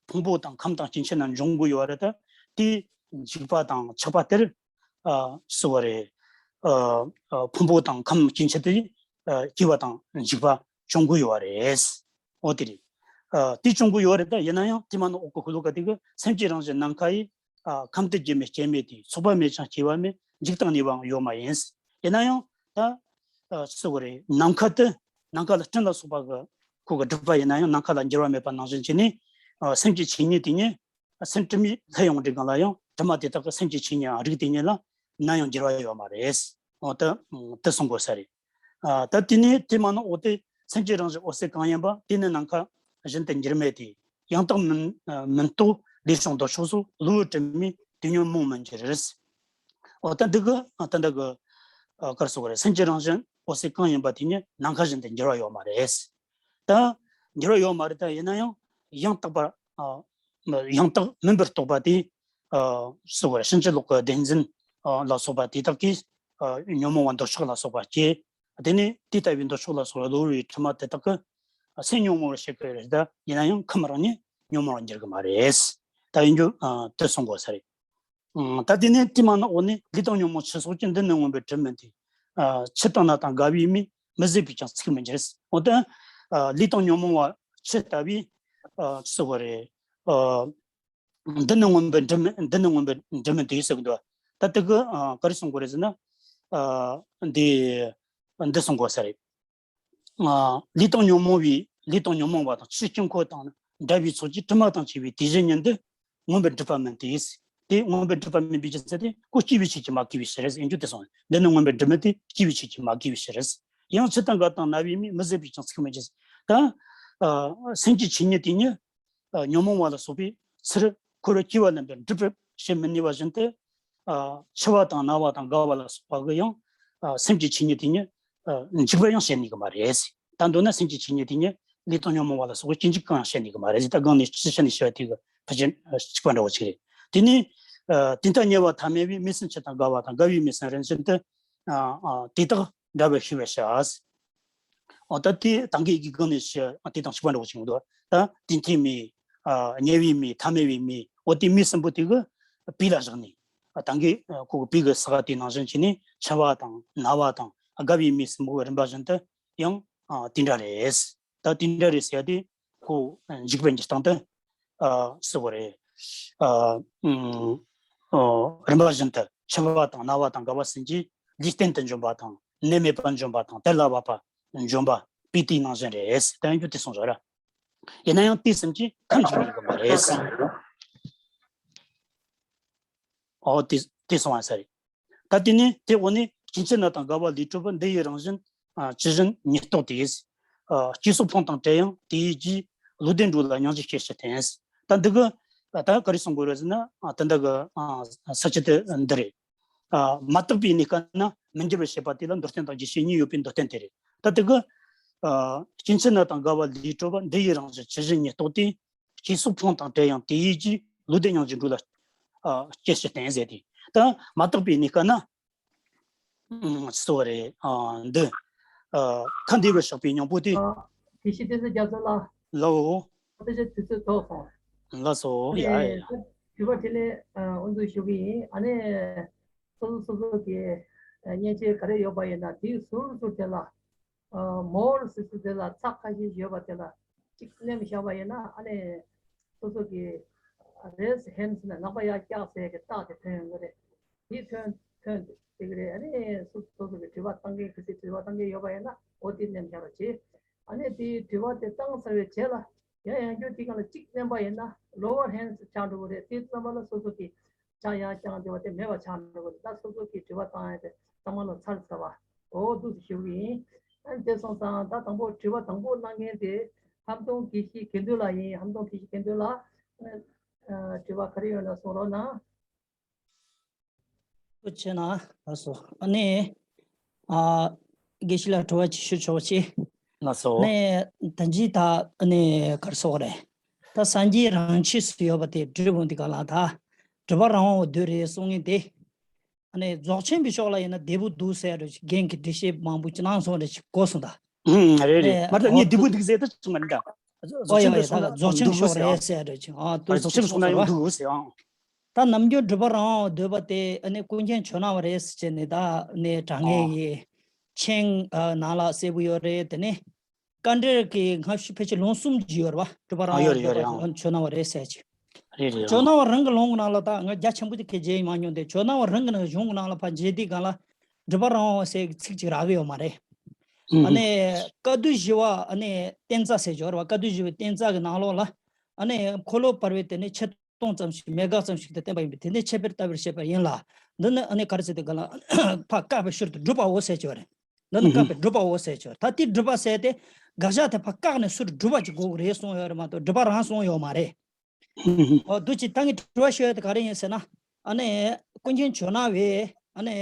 ཕུང་པོ་དང་ཁམས་དང་སྐྱེ་མཆེད་རྣམས་འབྱུང་གི་ཡོད་རེད། ད་དེ་འཇིག་པ་དང་ཆགས་པ་དེར། ཨ། སུ་བ་རེད། ཨ། ཨ། ཕུང་པོ་དང་ཁམས་སྐྱེ་མཆེད་དེ། ཨ། སྐྱེ་བ་དང་འཇིག་པ་བྱུང་གི་ཡོད་རེད། འོ་དེ་རེད། ཨ། དེ་བྱུང་གི་ཡོད་རེད། ད་ཡིན་ན་ཡང་དེ་མ་ནི་འོག་གི་ཤོ་ལོ་ཀ་དེ་གི་སེམས་ཀྱི་རང་བཞིན་ནམ་མཁའ་ཡི། ཨ། ཁམས་དང་སྐྱེ་མེད་སྐྱེ་མེད་དེ། ཚོགས་པ་མེད་ཅིང་སྐྱེ་བ་མེད། འཇིག་དང་གནས་པའང་ཡོད་མ་ཡིན། ཡིན་ན་ཡང་ད། ཨ། སུ་བ་རེད། ནམ་མཁའ་དེ། ནམ་མཁའ་ལ་སྤྲིན་ལ་སོགས་པ་གི་ཁོ་གི་སྒྲིབ་པ་ཡིན་ན་ཡང་ནམ་མཁའ་ལ་འགྱུར་བ་མེད་པ་ནང་བཞིན་བྱས་ནས། ཨ། སེམས་ཀྱི་ཆོས་ཉིད་དེ་ཉིད། སེམས་དྲི་མས་ལྷོད་ཡོང་དུས་སྒང་ལ་ཡང་དྲི་མ་དེ་དག་གི་སེམས་ཀྱི་ཆོས་ཉིད་རིགས་དེ་ཉིད་ལ་ནམ་ཡང་འགྱུར་བ་ཡོད་མ་རེད། འོ་ད་དེ་གསུང་དགོས་ས་རེད། ཨ། ད་དེ་ནས་དེ་མ་ནི་འོ་དེ་སེམས་ཀྱི་རང་བཞིན་འོད་གསལ་གང་ཡིན་པ་དེ་ནི་ནམ་མཁའ་བཞིན་དུ་འགྱུར་མེད་དེ། ཡང་དག་མིན། ཨ། མིན་རྟོག་ལུས་བྱུང་འདུ་ཕྱོགས་སོགས། གློ་བུར་དྲི་མས་དེ་ཉོན་མོངས་མི་འགྱུར། འོ་ད་འདི་གི། ཨ། ད་འདི་གི། ཨ། ག་རེ་ཟེར་དགོས་རེད། སེམས་ཀྱི་རང་བཞིན་འོད་གསལ་གང་ཡིན་པ་དེ་ཉིད་ནམ་མཁའ་བཞིན་དུ་འགྱུར་བ་ཡོད་མ་རེད། ད་འགྱུར་བ་ཡོད་མ་རེད། ད་ཡིན་ན་ཡང་ཡང་དག་པ། ཨ། ཡང་དག་མིན་པར་རྟོགས་པ་དེ། ཨ། སུ་བ་རེད། ཕྱིན་ཅི་ལོག་གི་བདེན་འཛིན། ཨ། ལ་སོགས་པ་དེ་དག་གིས། ཨ། ཉོན་མོངས་པ་འདུ་ཤེས་ལ་སོགས་པ་སྐྱེ། དེ་ནས་དེ་ལྟ་བུའི་འདུ་ཤེས་ལ་སོགས་པའི་གློ་བུར་བའི་དྲི་མ་དེ་དག་གིས་སེམས་ཉོན་མོངས་པར་བྱེད་ཀྱི་རེད། ད་ཡིན་ན་ཡང་ཁམས་རང་ཉིད་ཉོན་མོངས་པར་འགྱུར་གྱི་མ་རེད། ད་ཡིན་རྒྱུ། ཨ། དེ་གསུང་དགོས་ས་རེད། ཨང་། ད་དེ་ནས་དེ་མ་ནི་འོ་ནི་ལུས་དང་ཉོན་མོངས་ཆུ་སོགས་ཀྱི། འདི་ནི་མངོན་པར་གྲུབ་མིན་ཏེ། ཨ། ཆུ་དང་ནམ་དང་རྒ་བའི་མེས། མི་བཟད་པས་ཀྱང་ཚིག་མི་འགྱུར། འོ་ད། ཨ། ལུས་དང་ཉོན་མོངས་པ་ཆུ་ལྟ་བུའི། ཨ། སུ་བ་རེད། ཨ། འདི་ནི་མངོན་པར་གྲུབ་མིན། འདི་ནི་མངོན་པར་གྲུབ་མིན་ཏེ་ཟེར་གི་འདུག་ད་དེ་གི། ཨ། ག་རེ་གསུང་དགོས་རེད་ཟེར་ན། ཨ། འདི། འདི་གསུང་དགོས་ས་རེད། ཨ། ལུས་དང་ཉོན་མོངས་པའི། ལུས་དང་ཉོན་མོངས་པ་དང་ཆུ་དཀྱིལ་འཁོར་དང་འདྲ་བའི་ཚོགས་ཀྱི་དྲི་མ་དང་བཅས་པའི་དེ་བཞིན་ཉིད་འདི་མངོན་པར་གྲུབ་པ་མིན་ཏེ། དེ་མངོན་པར་གྲུབ་པ་མིན་པའི་རྒྱུ་མཚན་དེ་ཁོ་སྐྱེ་བའི་ཆོས་ཀྱིས་མ་གོས་པའི་ཕྱིར་ཟེར་ཡིན་རྒྱུ་དེ་གསུངས། འདི་ནི་མངོན་པར་གྲུབ་མིན་ཏེ། སྐྱེ་བའི་ཆོས་ཀྱིས་མ་གོས་པའི་ཕྱིར། ཡང་ཆུ་དང་རྒ་དང་ནམ་བའི་མེས། མི་བཟད་པས་ཀྱང་ཚིག་མི་འགྱུར། ད། ཨ། སེམས་ཀྱི་ཆོས་ཉིད་དེ་ཉིད། ཨ། ཉོན་མོངས་པ་ལ་སོགས་པའི་ཚུར་འཁོར་བར་སྐྱེ་བ་ལེན་པའི་སྒྲིབ་པར་བྱེད་མི་ནུས་པ་བཞིན་དུ། ཨ། འཆི་བ་དང་ན་བ་དང་རྒ་བ་ལ་སོགས་པ་གིས་ཡང་། ཨ། སེམས་ཀྱི་ཆོས་ཉིད་དེ་ཉིད། ཨ། འཇིག་པར་ཡང་བྱེད་ནུས་ཀྱི་མ་རེད། ད་མདོར་ན་སེམས་ཀྱི་ཆོས་ཉིད་དེ་ཉིད་ལུས་དང་ཉོན་མོངས་པ་ལ་སོགས་པའི་སྐྱེ་འཇིག་གང་ཡང་བྱེད་ནུས་ཀྱི་མ་རེད། ད་གོང་ནས་ཅི་བཤད་ནས་བཤད་པ་དེ་གི་ཕལ་ཆེར་གཅིག་པ་འདྲ་བོ་ཅིག་རེད། དེ་ནས། ཨ། དེ་ལྟར་ཉེ་བར་ཐ་མལ་པའི་མེས་བསམ་ཆུ་དང་རྒ་བ་དང་། རྒ་བའི་མེས་བསམ་རིམ་བཞིན་དུ། ཨ། ཨ། དེ་དག་འདྲ་བར་ཤེས་པར་བྱ། འོ་ད་དེ་ད་གིན་ཡི་གེ་གོང་ནས་ཞུ། ཨ། དེ་དང་གཅིག་པ་འདྲ་བོ་ཅིག་འདུག་ད་དེ་མཐའི་མེས། ཨ། ཉེ་བའི་མེས། ཐ་མལ་པའི་མེས། འོ་དེ་མེས་གསུམ་པོ་དེ་གི་བུ་ལ་བཞག་ནས། ཨ། ད་གིན་ཁོ་གི་བུ་གི་ས་ག་དེ་ནང་བཞིན་བྱས་ནས་འཆི་བ་དང་ན་བ་དང་རྒ་བའི་མེས་གསུམ་པོ་གི་རིམ་པ་བཞིན་དུ་ཡང་། ཨ། དེ་འདྲ་རེད། ད་དེ་འདྲ་རེད་ཟེར་ཡ་དེ་ཁོ་འཇིག་པར་འགྱུར་སྟངས་དེ། ཨ། སུ་བ་རེད། ཨ། ཨུམ། ཨོ། རིམ་པ་བཞིན་དུ་འཆི་བ་དང་ན་བ་དང་རྒ་བ་གསུམ་གྱི་ལུས་རྟེན་དུ་འཇོམས་པ་དང་། ནད་མེད་པར་འཇོམས་པ་དང་། དེ་ལ་བབ་པ་འཇོམས་པ་བོ་དེའི་ནང་བཞིན་རེད། ད་ཡང་རྒྱུ་དེ་གསུངས་བཞག་ར། ཡིན་ན་ཡང་དེ་གསུམ་གྱིས་ཁམས་འཇིག་པར་འགྱུར་གྱི་མ་རེད། ཨོ། དེ་དེ་གསུངས་པ་ས་རེད། ད་དེ་ནས་དེ་འོག་ནས་སྐྱེ་འཆི་ནད་དང་རྒ་བ་ལས་གྲོལ་བ་འདི་ཡི་རང་བཞིན། ཨ། ཇི་བཞིན་ཉིད་རྟོགས་ཏེ། ཨ། སྐྱེ་སོགས་ཕུང་དང་བྲལ་ཡང་དེ་ཡི་རྒྱུ། བློ་ལྡན་འགྲོ་ལ་སྙིང་རྗེ་སྐྱེ་ཕྱིར་བསྟེན། ད་འདི་གི། ཨ། ད་ག་རེ་གསུང་དགོས་རེད་ཟེར་ན། ཨ། ད་འདི་གི། ཨ། ས་བཅད་དེ་འདི་རེད། ཨ་མ་དག་པའི་གནས་སྐབས་ན་མི་འགྱུར་བར་བྱེད་པ་དེ་ལ་མདོར་བསྟན་དང་རྒྱས་བཤད་གཉིས་ཡོད་པའི་མདོར་བསྟན་དེ་རེད། ད་དེ་གི་ཨ་སྐྱེ་འཆི་ནད་དང་རྒ་བ་ལས་གྲོལ་བ། འདི་ཡི་རང་བཞིན་ཇི་བཞིན་ཉིད་རྟོགས་ཏེ། སྐྱེ་སོགས་ཕུང་དང་བྲལ་ཡང་དེ་ཡིས་རྒྱས། ལུས་འདི་སྙིང་རྗེ་འགྲོ་ལ་ཨ་སྐྱེ་ཞེས་བསྟན་ཟེར་ཏེ། ད་མ་དག་པའི་གནས་སྐབས་ན་ཨ་སོ་རེ་ཨ་འདི་ཨ་ཁ་འདི་བར་བཞག་པའི་སྙིང་པོ་དེ། ཨ་དགེ་བཤེས་བསྟན་འཛིན་རྒྱ་མཚོ་ལགས། ལགས་འོ། ད་ཆ་དུས་ཚོད་རྫོགས་སོང་། ལགས་སོ། ཡ་ཡ་ཡ། དྲི་བ་དྲིས་ལན་ཨ་འོ་འདུག་ཞུ་གི་ཡིན། ཨ་ནི་སོ་སོ་སོ་སོ་གི་ཨ་མཉེན་ཆས་ག་རེ་ཡོད་པ་ཡིན་ན་དེའི་ཟུར་ཟུར་དེ་ལ་ཨ་མོ་ཟེར་ཟེར་དེ་ལ་ཚགས་ཁ་ཤས་ཡོད་པ་དེ་ལ་གཅིག་མནན་བཞག་པ་ཡིན་ན། ཨ་ནི་སོ་སོ་གི་raise hands ཟེར་ན་ལག་པ་ཡར་བཀྱག་ཟེར་གི་རྟགས་དེ་ཐོན་ཡོང་གི་རེད། དེ་ཐོན་ཐོན་དེ་གི་རེད། ཨ་ནི་སོ་སོ་སོ་གི་དྲི་བ་བཏང་མཁན་གལ་སྲིད་དྲི་བ་བཏང་མཁན་ཡོད་པ་ཡིན་ན་འོ་དེ་མནན་བཞག་རོགས་གྱིས། ཨ་ནི་དེའི་དྲི་བ་དེ་བཏང་ཚར་བའི་རྗེས་ལ་ཡང་ཡང་བསྐྱར་དེ་གང་ལ་གཅིག་མནན་པ་ཡིན་ན་lower hands ཆགས་འགྲོ་གི་རེད། དེ་ཙམ་པ་ལ་སོ་སོ་གི་ཕྱག་ཡར་བརྐྱངས་བསྡད་པ་དེ་མེད་པ་ཆགས་འགྲོ་གི་རེད། ད་སོ་སོ་གི་དྲི་བ་བཏང་ཡ་དེ་ཚང་མ་ལ་ཚར་ཚར་བ་འོ་འདུག་སེ་ཞུ་གི་ཡིན། ཨ་ནི་དེ་སོང་ཙང་ད་དང་པོ་དྲི་བ་དང་པོ་གནང་མཁན་དེ་ཧམ་ཏོང་དགེ་བཤེས་དགེ་འདུན་ལགས་ཡིན། ཧམ་ཏོང་དགེ་བཤེས་དགེ་འདུན་ལགས། ཨ་དྲི་བ་ག་རེ་ཡོད་ན་གསུང་རོགས་གནང་། ཐུགས་རྗེ་ཆེ་གནང་། ལགས་སོ། ཨ་ནི་ཨ་དགེ་བཤེས་ལགས་དྲི་བ་ཅིག་ཞུ་ཆོག་ཅིག་ལགས་སོ། ཨ་ནི་ད་ཅི་ད་ཨ་ནི་ག་རེ་ཟེར་དགོས་རེད། ད་སངས་རྒྱས་རང་ཆས་སུ་ཡོད་པ་དེ་སྒྲུབ་འོང་དུས་ག་ལ་ད་སྒྲུབ་པ་རང་དབང་བདུད་རེད་གསུང་མཁན་དེ། ཨ་ནི་རྫོགས་ཆེན་པའི་ཕྱོགས་ལ་ཡིན་ན་བདེ་པོ་འདུག་ཟེར་རེད། རྒན་གྱིས་འགྲེལ་བཤད་མང་པོ་ཅིག་གནང་སོང་རེད། ཅིག་གོ་སོང་ད། ཨུམ་རེད་རེད། ཨ་མ་ད་ངས་བདེ་པོ་འདུག་ཟེར་ད་ཅིག་མ་རེད་ད། རྫོགས་ཨོ་ཆེན་ཡ་པའི་ཡ་ཕྱོགས་ད་ལ་རྫོགས་ཆེན་པའི་འདུག་ཕྱོགས་ཟེར་ཨང་། རེད་ཟེར་རེད། ཅིག་ཨ་འདུག་རྫོགས་ཆེན་ཕྱོགས་ན་ཡང་འདུག་ཟེར་ཨང་། ད་ནམ་རྒྱུན་སྒྲུབ་པ་རང་དབང་འདོད་པ་དེ་ཨ་ནི་ཀུན་མཁྱེན་ཇོ་ནང་པ་རེད་ཟེར་བྱས་ནས་ད་ནི་དྲང་ངེས་ཨ་ཡི་མཆན་ཨ་ནང་ལ་གསལ་པོ་ཡོད་རེད། དེ་ནི་བཀའ་འགྲེལ་གྱི་སྔ་ཕྱི་ཕལ་ཆེར་ལུང་གསུམ་ཅིག་ཡོད་རེད་པ། སྒྲུབ་པ་རང་ཨ་ཡོད་དབང་རེད་ཡོད་རེད་འདོད་པ་ཨང་། ཇོ་ནང་པ་རེད་ཟེར་ཅིག་རེད་རེད་ཇོ་ཨང་། ནང་པ་རང་གི་ལུང་གི་ནང་ལ་ད་ང་རྒྱ་ཆེན་པོ་དེ་གས་མཇལ་མ་མྱོང་སྟེ། ཇོ་ནང་པ་རང་གི་ནང་གཞུང་གི་ནང་ལ་ཕར་མཇལ་དུས་སྒང་ལ་སྒྲུབ་པ་རང་དབང་ཟེར་གྱི་ཚིག་ཅིག་རག་གི་ཡོད་མ་རེད། ཨ་ནི་བཀའ་བསྡུ་བཞི་པ་ཨ་ནི་བསྟན་རྩ་ཟེར་གྱི་ཡོད་རེད་པ། བཀའ་བསྡུ་བཞི་པའི་བསྟན་རྩ་གི་ནང་ལོགས་ལ་ཨ་ནི་འཁོར་ལོ་བར་པའི་དེ་ནི་ཆད་སྟོང་ཙམ་ཞིག་མེད་དགག་ཙམ་ཞིག་ཏུ་བསྟན་པ་ཡིན་པས། དེ་ནི་ཁྱད་པར་ལྟ་བུར་བཤད་པ་ཡིན་ལ། འདི་ནི་ཨ་ནི་ག་རེ་ཟེར་དུས་སྒང་ལ་ཕར་བཀག་པའི་ཕྱིར་དུ་སྒྲུབ་པའོ་ཟེར་གྱི་ཡོད་རེད། འདི་ནི་བཀག་པའི་སྒྲུབ་པའོ་ཟེར་གྱི་ཡོད་རེད། ད་དེ་སྒྲུབ་པ་ཟེར་ཏེ་དགག་བྱ་དེ་ཕར་བཀག་ནས་ཚུར་སྒྲུབ་པ་ཅིག་དགོས་ཀྱི་རེད་གསུངས་ཡོད་རེད་མ་གཏོགས་སྒྲུབ་པ་རང་གསུངས་ཡོད་མ་རེད། ཨོ་འདུག་ཅིག་ད་ངས་དྲི་བ་ཞུ་ཡ་དེ་ག་རེ་ཡིན་ཟེར་ན། ཨ་ནི་ཀུན་མཁྱེན་ཇོ་ནང་པས་ཨ་ནི་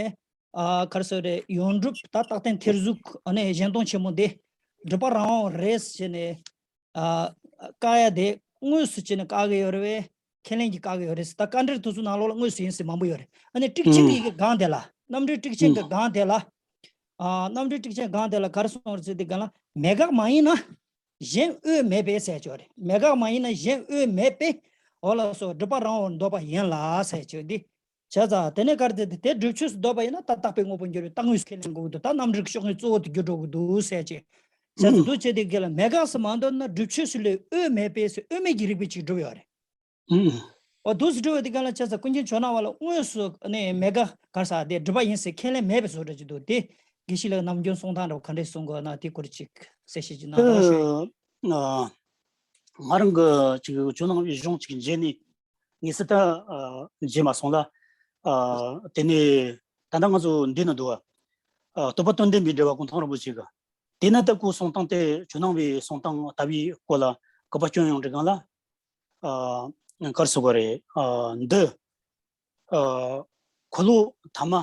ཨ་ག་རེ་ཟེར་རེད། ཡོངས་གྲུབ་ད་རྟག་བརྟན་ཐེར་ཟུག་ཨ་ནི་གཞན་སྟོང་ཆེན་མོ་འདི་སྒྲུབ་པ་རང་དབང་རེད་ཟེར་ནས་ཨ་བཀག་ཡ་དེ་དངོས་སུ་བྱས་ནས་བཀག་གི་ཡོད་རེད་པས། ཁས་ལེན་གྱིས་བཀག་གི་ཡོད་རེད་ཟེར། ད་བཀའ་འགྲེལ་དེ་ཚོ་ནང་ལོགས་ལ་དངོས་སུ་ཡིན་ཟེར་མང་པོ་ཡོད་རེད། ཨ་ནི་ཀྲིག་ཆེན་གྱི་ཡི་གེ་སྒང་དེ་ལ་རྣམ་འགྲེལ་ཀྲིག་ཆེན་གྱི་སྒང་དེ་ལ་ཨ་རྣམ་འགྲེལ་ཀྲིག་ཆེན་སྒང་དེ་ལ་ག་རེ་གསུངས་རེད་ཟེར་དུས་སྒང་ལ་མེད་དགག་མ་ཡིན་ན། གཞན་དབུས་མེད་པས་ཟེར་གྱི་ཡོད་རེད། མེད་དགག་མ་ཡིན་ན་གཞན་དབུས་མེད་པས། འོ་ལགས་སོ། སྒྲུབ་པ་རང་དབང་འདོད་པ་ཡིན་ལ་ཟེར་གྱི་ཡོད་འདི། བྱས་ཙང་དེ་ནས་ག་རེ་ཟེར་ཏེ་དེ་སྒྲུབ་ཆོས་སུ་འདོད་པ་ཡིན་ན་ད་རྟག་པའི་དངོས་པོར་འགྱུར་བའི་རྟགས་དངོས་སུ་ཁས་ལེན་དགོས་ཀྱི་འདུག་ད་རྣམ་འགྲེལ་གྱི་ཕྱོགས་སྔོན་གཙོ་བོ་དེ་འགྱུར་འགྲོ་གི་འདུག་ཟེར་གྱི། བྱས་ཙང་འདུག་བྱས་དེ་ག་ལ་མེད་དགག་ཟེར་མ་འདོད་ན་སྒྲུབ་ཆོས་སུ་ལས་དབུས་མེད་པས་ཟེར་དབུས་མེད་ཀྱི་རིགས་པས་ཅིག་སྒྲུབ་ཡོད་རེད། ཨོ་འདུག་སེ་སྒྲུབ་པ་དེ་ག་ལ་བྱས་ཙང་ཀུན་མཁྱེན་ཇོ་ནང་པ་ལ་དངོས་སུ་ནས་མེད་དགག་ག་རེ་ཟེར་དེ་སྒྲུབ་པ་ཡིན་ཟེར་ཁས་ལེན་མེད་པའི་བཟོ་འདྲ་ཅིག་འདུག་དེ་དགེ་བཤེས་ལགས་ནམ་རྒྱུན་གསུང་སྟངས་འདྲ་བོ་ག་འདྲས་གསུང་དགོས་ན་དེ་སྐོར་ཅིག་གསལ་བཤད་ཅིག་གནང་རོགས་ཞུ། ཨ་ང་རང་གི་ཅིག་ཇོ་ནང་པའི་གཞུང་ཅིག་མཇལ་ནས་ངས་སུ་ད་ཨ་མཇལ་མ་སོང་ལ། ཨ་དེ་ནས་ད་ལྟ་ང་ཚོ་འདི་ན་འདུག་ཨ་བསྟོད་པ་དོན་ལྡན་པའི་འགྲེལ་པ་ཀུན་བཟང་རིན་པོ་ཆེ་གི་དེ་ན་ད་ཁོའི་གསུང་སྟངས་དེ་ཇོ་ནང་པའི་གསུང་སྟངས་ལྟ་བུའི་སྐོར་ལ་གོ་བ་སྐྱོན་ཡོང་དུས་སྒང་ལ། ཨ་ག་རེ་ཟེར་དགོས་རེད། ཨ་འདི་ཨ་འཁོར་ལོ་ཐ་མ་ཨ་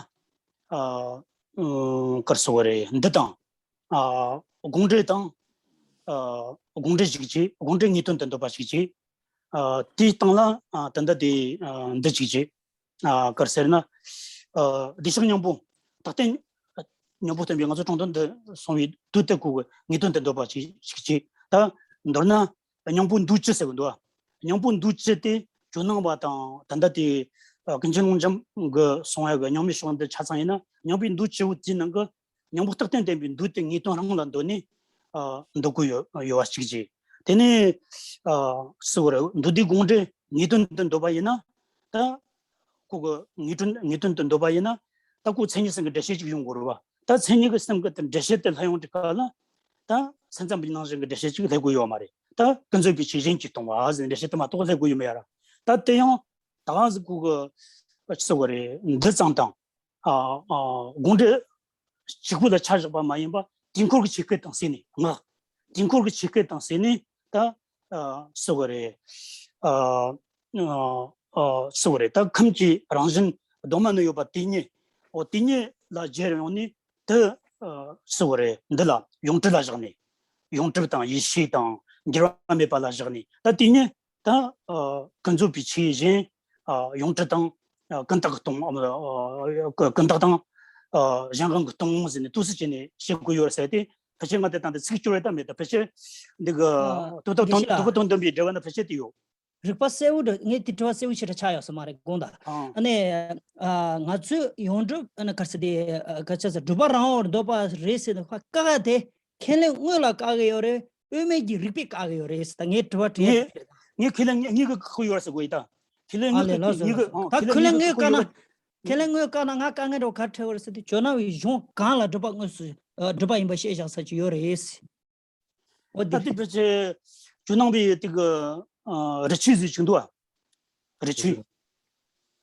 ཨ་ག་རེ་ཟེར་དགོས་རེད། འདི་དང་ཨ་དགོངས་འགྲེལ་དང་ཨ་དགོངས་འགྲེལ་ཞིག་བྱས། དགོངས་འགྲེལ་ངེས་དོན་དུ་འདོད་པ་ཞིག་བྱས། ཨ་དེའི་སྟེང་ལ་ཨ་ད་ལྟ་དེ་ཨ་འདི་ཞིག་བྱས། ཨ་ག་རེ་ཟེར་ན། ཨ་བདེ་གཤེགས་སྙིང་པོ་རྟག་བརྟན་སྙིང་པོ་བསྟན་པའི་ང་ཚོ་དྲང་དོན་དུ་གསུངས་པའི་དུས་དེ་ཁོ་གི་ངེས་དོན་དུ་འདོད་པ་ཞིག་བྱས། ད་མདོར་ན། སྙིང་པོ་འདུ་བྱེད་ཟེར་གི་འདུག་སྙིང་པོ་འདུ་བྱེད་དེ་ཇོ་ནང་པ་དང་ད་ལྟ་དེ་ཀུན་མཁྱེན་ཀློང་རྒྱམ་གི་གསུང་ཡ་གི་སྙིང་པོའི་ཕྱོགས་འདི་ཆ་ཚང་ཡིན་ན། སྙིང་པོའི་འདུ་བྱེད་པོ་དེའི་ནང་གི་སྙིང་པོ་རྟག་བརྟན་བསྟན་པའི་འདུ་དེ་ངེས་དོན་རང་ལ་འདོད་ནས་འདོད་དགོས་ཡོད་ཡོད་པ་གཅིག་བྱས། དེ་ནས་ཟེར་བ་རེད། མདོ་སྡེ་དགོངས་འགྲེལ་ངེས་དོན་དུ་འདོད་པ་ཡིན་ན། ད་ཁོ་གི་ངེས་དོན་ངེས་དོན་དུ་འདོད་པ་ཡིན་ན། ད་ཁོ་མཚན་ཉིད་གསུམ་གྱི་འགྲེལ་བཤད་ཅིག་ཡོང་དགོས་རེད་བ། ད་མཚན་ཉིད་ཀྱི་གསུམ་གྱི་འགྲེལ་བཤད་དེ་སླེབས་ཡོང་དུས་སྐབས་ལ། ད་སེམས་ཙམ་པའི་ནང་བཞིན་གྱི་འགྲེལ་བཤད་ཅིག་སླེབས་དགོས་ཡོད་མ་རེད། ད་ཀུན་རྫོབ་པའི་ཆོས་གཞན་གྱིས་སྟོང་བ་ཟེར་འགྲེལ་བཤད་དེ་མ་གཏོགས་སླེབས་དགོས་ཡོད་མ་རེད། ད་དེ་ཡང་ད་ག་ཟེ་ཁོ་གི་ཅི་ཟེར་དགོས་རེད། འདི་ཙམ་དང་། ཨ་ཨ་དགོངས་འགྲེལ་གཅིག་པུ་ལ་ཆ་བཞག་པ་མ་ཡིན་པ་དུས་འཁོར་གྱི་ཆོས་སྐད་དང་བསྲེས་ནས། ངག་དུས་འཁོར་གྱི་ཆོས་སྐད་དང་བསྲེས་ནས་ད་ཨ་ཟེར་དགོས་རེད། ཨ་ཨ་ཨ་ཟེར་དགོས་རེད། ད་ཁམས་ཀྱི་རང་བཞིན་གདོད་མ་ནས་ཡོད་པ་དེ་ཉིད་ འོ་དེ་གཉིས་ལ་སྦྱར་ཡོང་ནས་དེ་ཨ་སུ་བ་རེད། འདི་ལ་ཡོངས་གྲུབ་ལ་བཞག་ནས། ཡོངས་གྲུབ་དང་ཡེ་ཤེས་དང་འགྱུར་བ་མེད་པ་ལ་བཞག་ནས། ད་དེ་གཉིས་ད་ཨ་ཀུན་རྫོབ་པའི་ཆོས་གཞན། ཨ་ཡོངས་གྲུབ་དང་། ཨ་ཀུན་བརྟགས་སྟོང་། ཨ་ཀུན་བརྟགས་དང་། ཨ་གཞན་དབང་གིས་སྟོང་ཟེར་ནས་འདུག་སེ་བྱས་ནས་བཤད་དགོས་ཡོད་ཟེར་ཏེ། ཕལ་ཆེར་ང་དེ་དང་དེ་ཚིག་སྐྱོར་བ་ད་མེད། ད་ཕལ་ཆེར་འདི་གི་ཨ་དོ་དག་དགེ་དོན་བཤེས་དོ་ལགས། དག་དོན་བདེན་པའི་འགྲེལ་པ་ན་ཕལ་ཆེར་དེ་ཡོད། རིགས་པ་གསལ་བོ་འདྲ། ངས་དེ་དྲི་བ་གསལ་བོ་ཞེ་དྲག་ཆགས་ཡོད་ས་མ་རེད་དགོངས་དག་ཨང་། ཨ་ནི་ཨ་ང་ཚོས་ཡོངས་གྲུབ། ཨ་ནི་ག་རེ་ཟེར་དེ། ཨ་ག་ཅི་ཟེར། སྒྲུབ་པ་རང་དབང་བར་འདོད་པ་རེད་ཟེར་ནས་ཁ་བཀག་དེ། ཁས་ལེན་དངོས་ལ་བཀག་གི་ཡོད་རེད། དབུ་མའི་གི་རིགས་པས་བཀག་གི་ཡོད་རེད་ཟེར། ད་ངས་དྲི་བ་དྲི་ཡ་ངས་དེ་རེད། ངས་ཁས་ལེན་ངས་ངས་གི་ཁག་ཡོད་རེད་ཟེར་གོ་ཡི་ད། ཁས་ལེན་ཨ་ངས་ལས་ལགས་སོ་ཁག་ཡོད་ལགས་སོ། ད་ཁས་ལེན་ཁས་ལེན་ངས་ངས་ཁག་བཀག་ན། ཡོད་རེད། ཁས་ལེན་དངོས་བཀག་ན་ང་དཀའ་ངལ་འདྲ་བོ་ག་རེ་འཕྲད་ཀྱི་རེད་ཟེར་དུས། ཇོ་ནང་བའི་གཞུང་གང་ལ་སྒྲུབ་པ་དངོས་སུ་ཨ་སྒྲུབ་པ་ཡིན་པ་ཤེས་བཞག་ས་ཅིག་ཡོད་རེད། འོ་ད་དེ་དེ་ཕལ་ཆེར་ཇོ་ནང་བའི་དེ་གི་ཨ་རི་ཆོས་ཟེར་ཅིག་འདུག་ཨ། རི་ཆོས།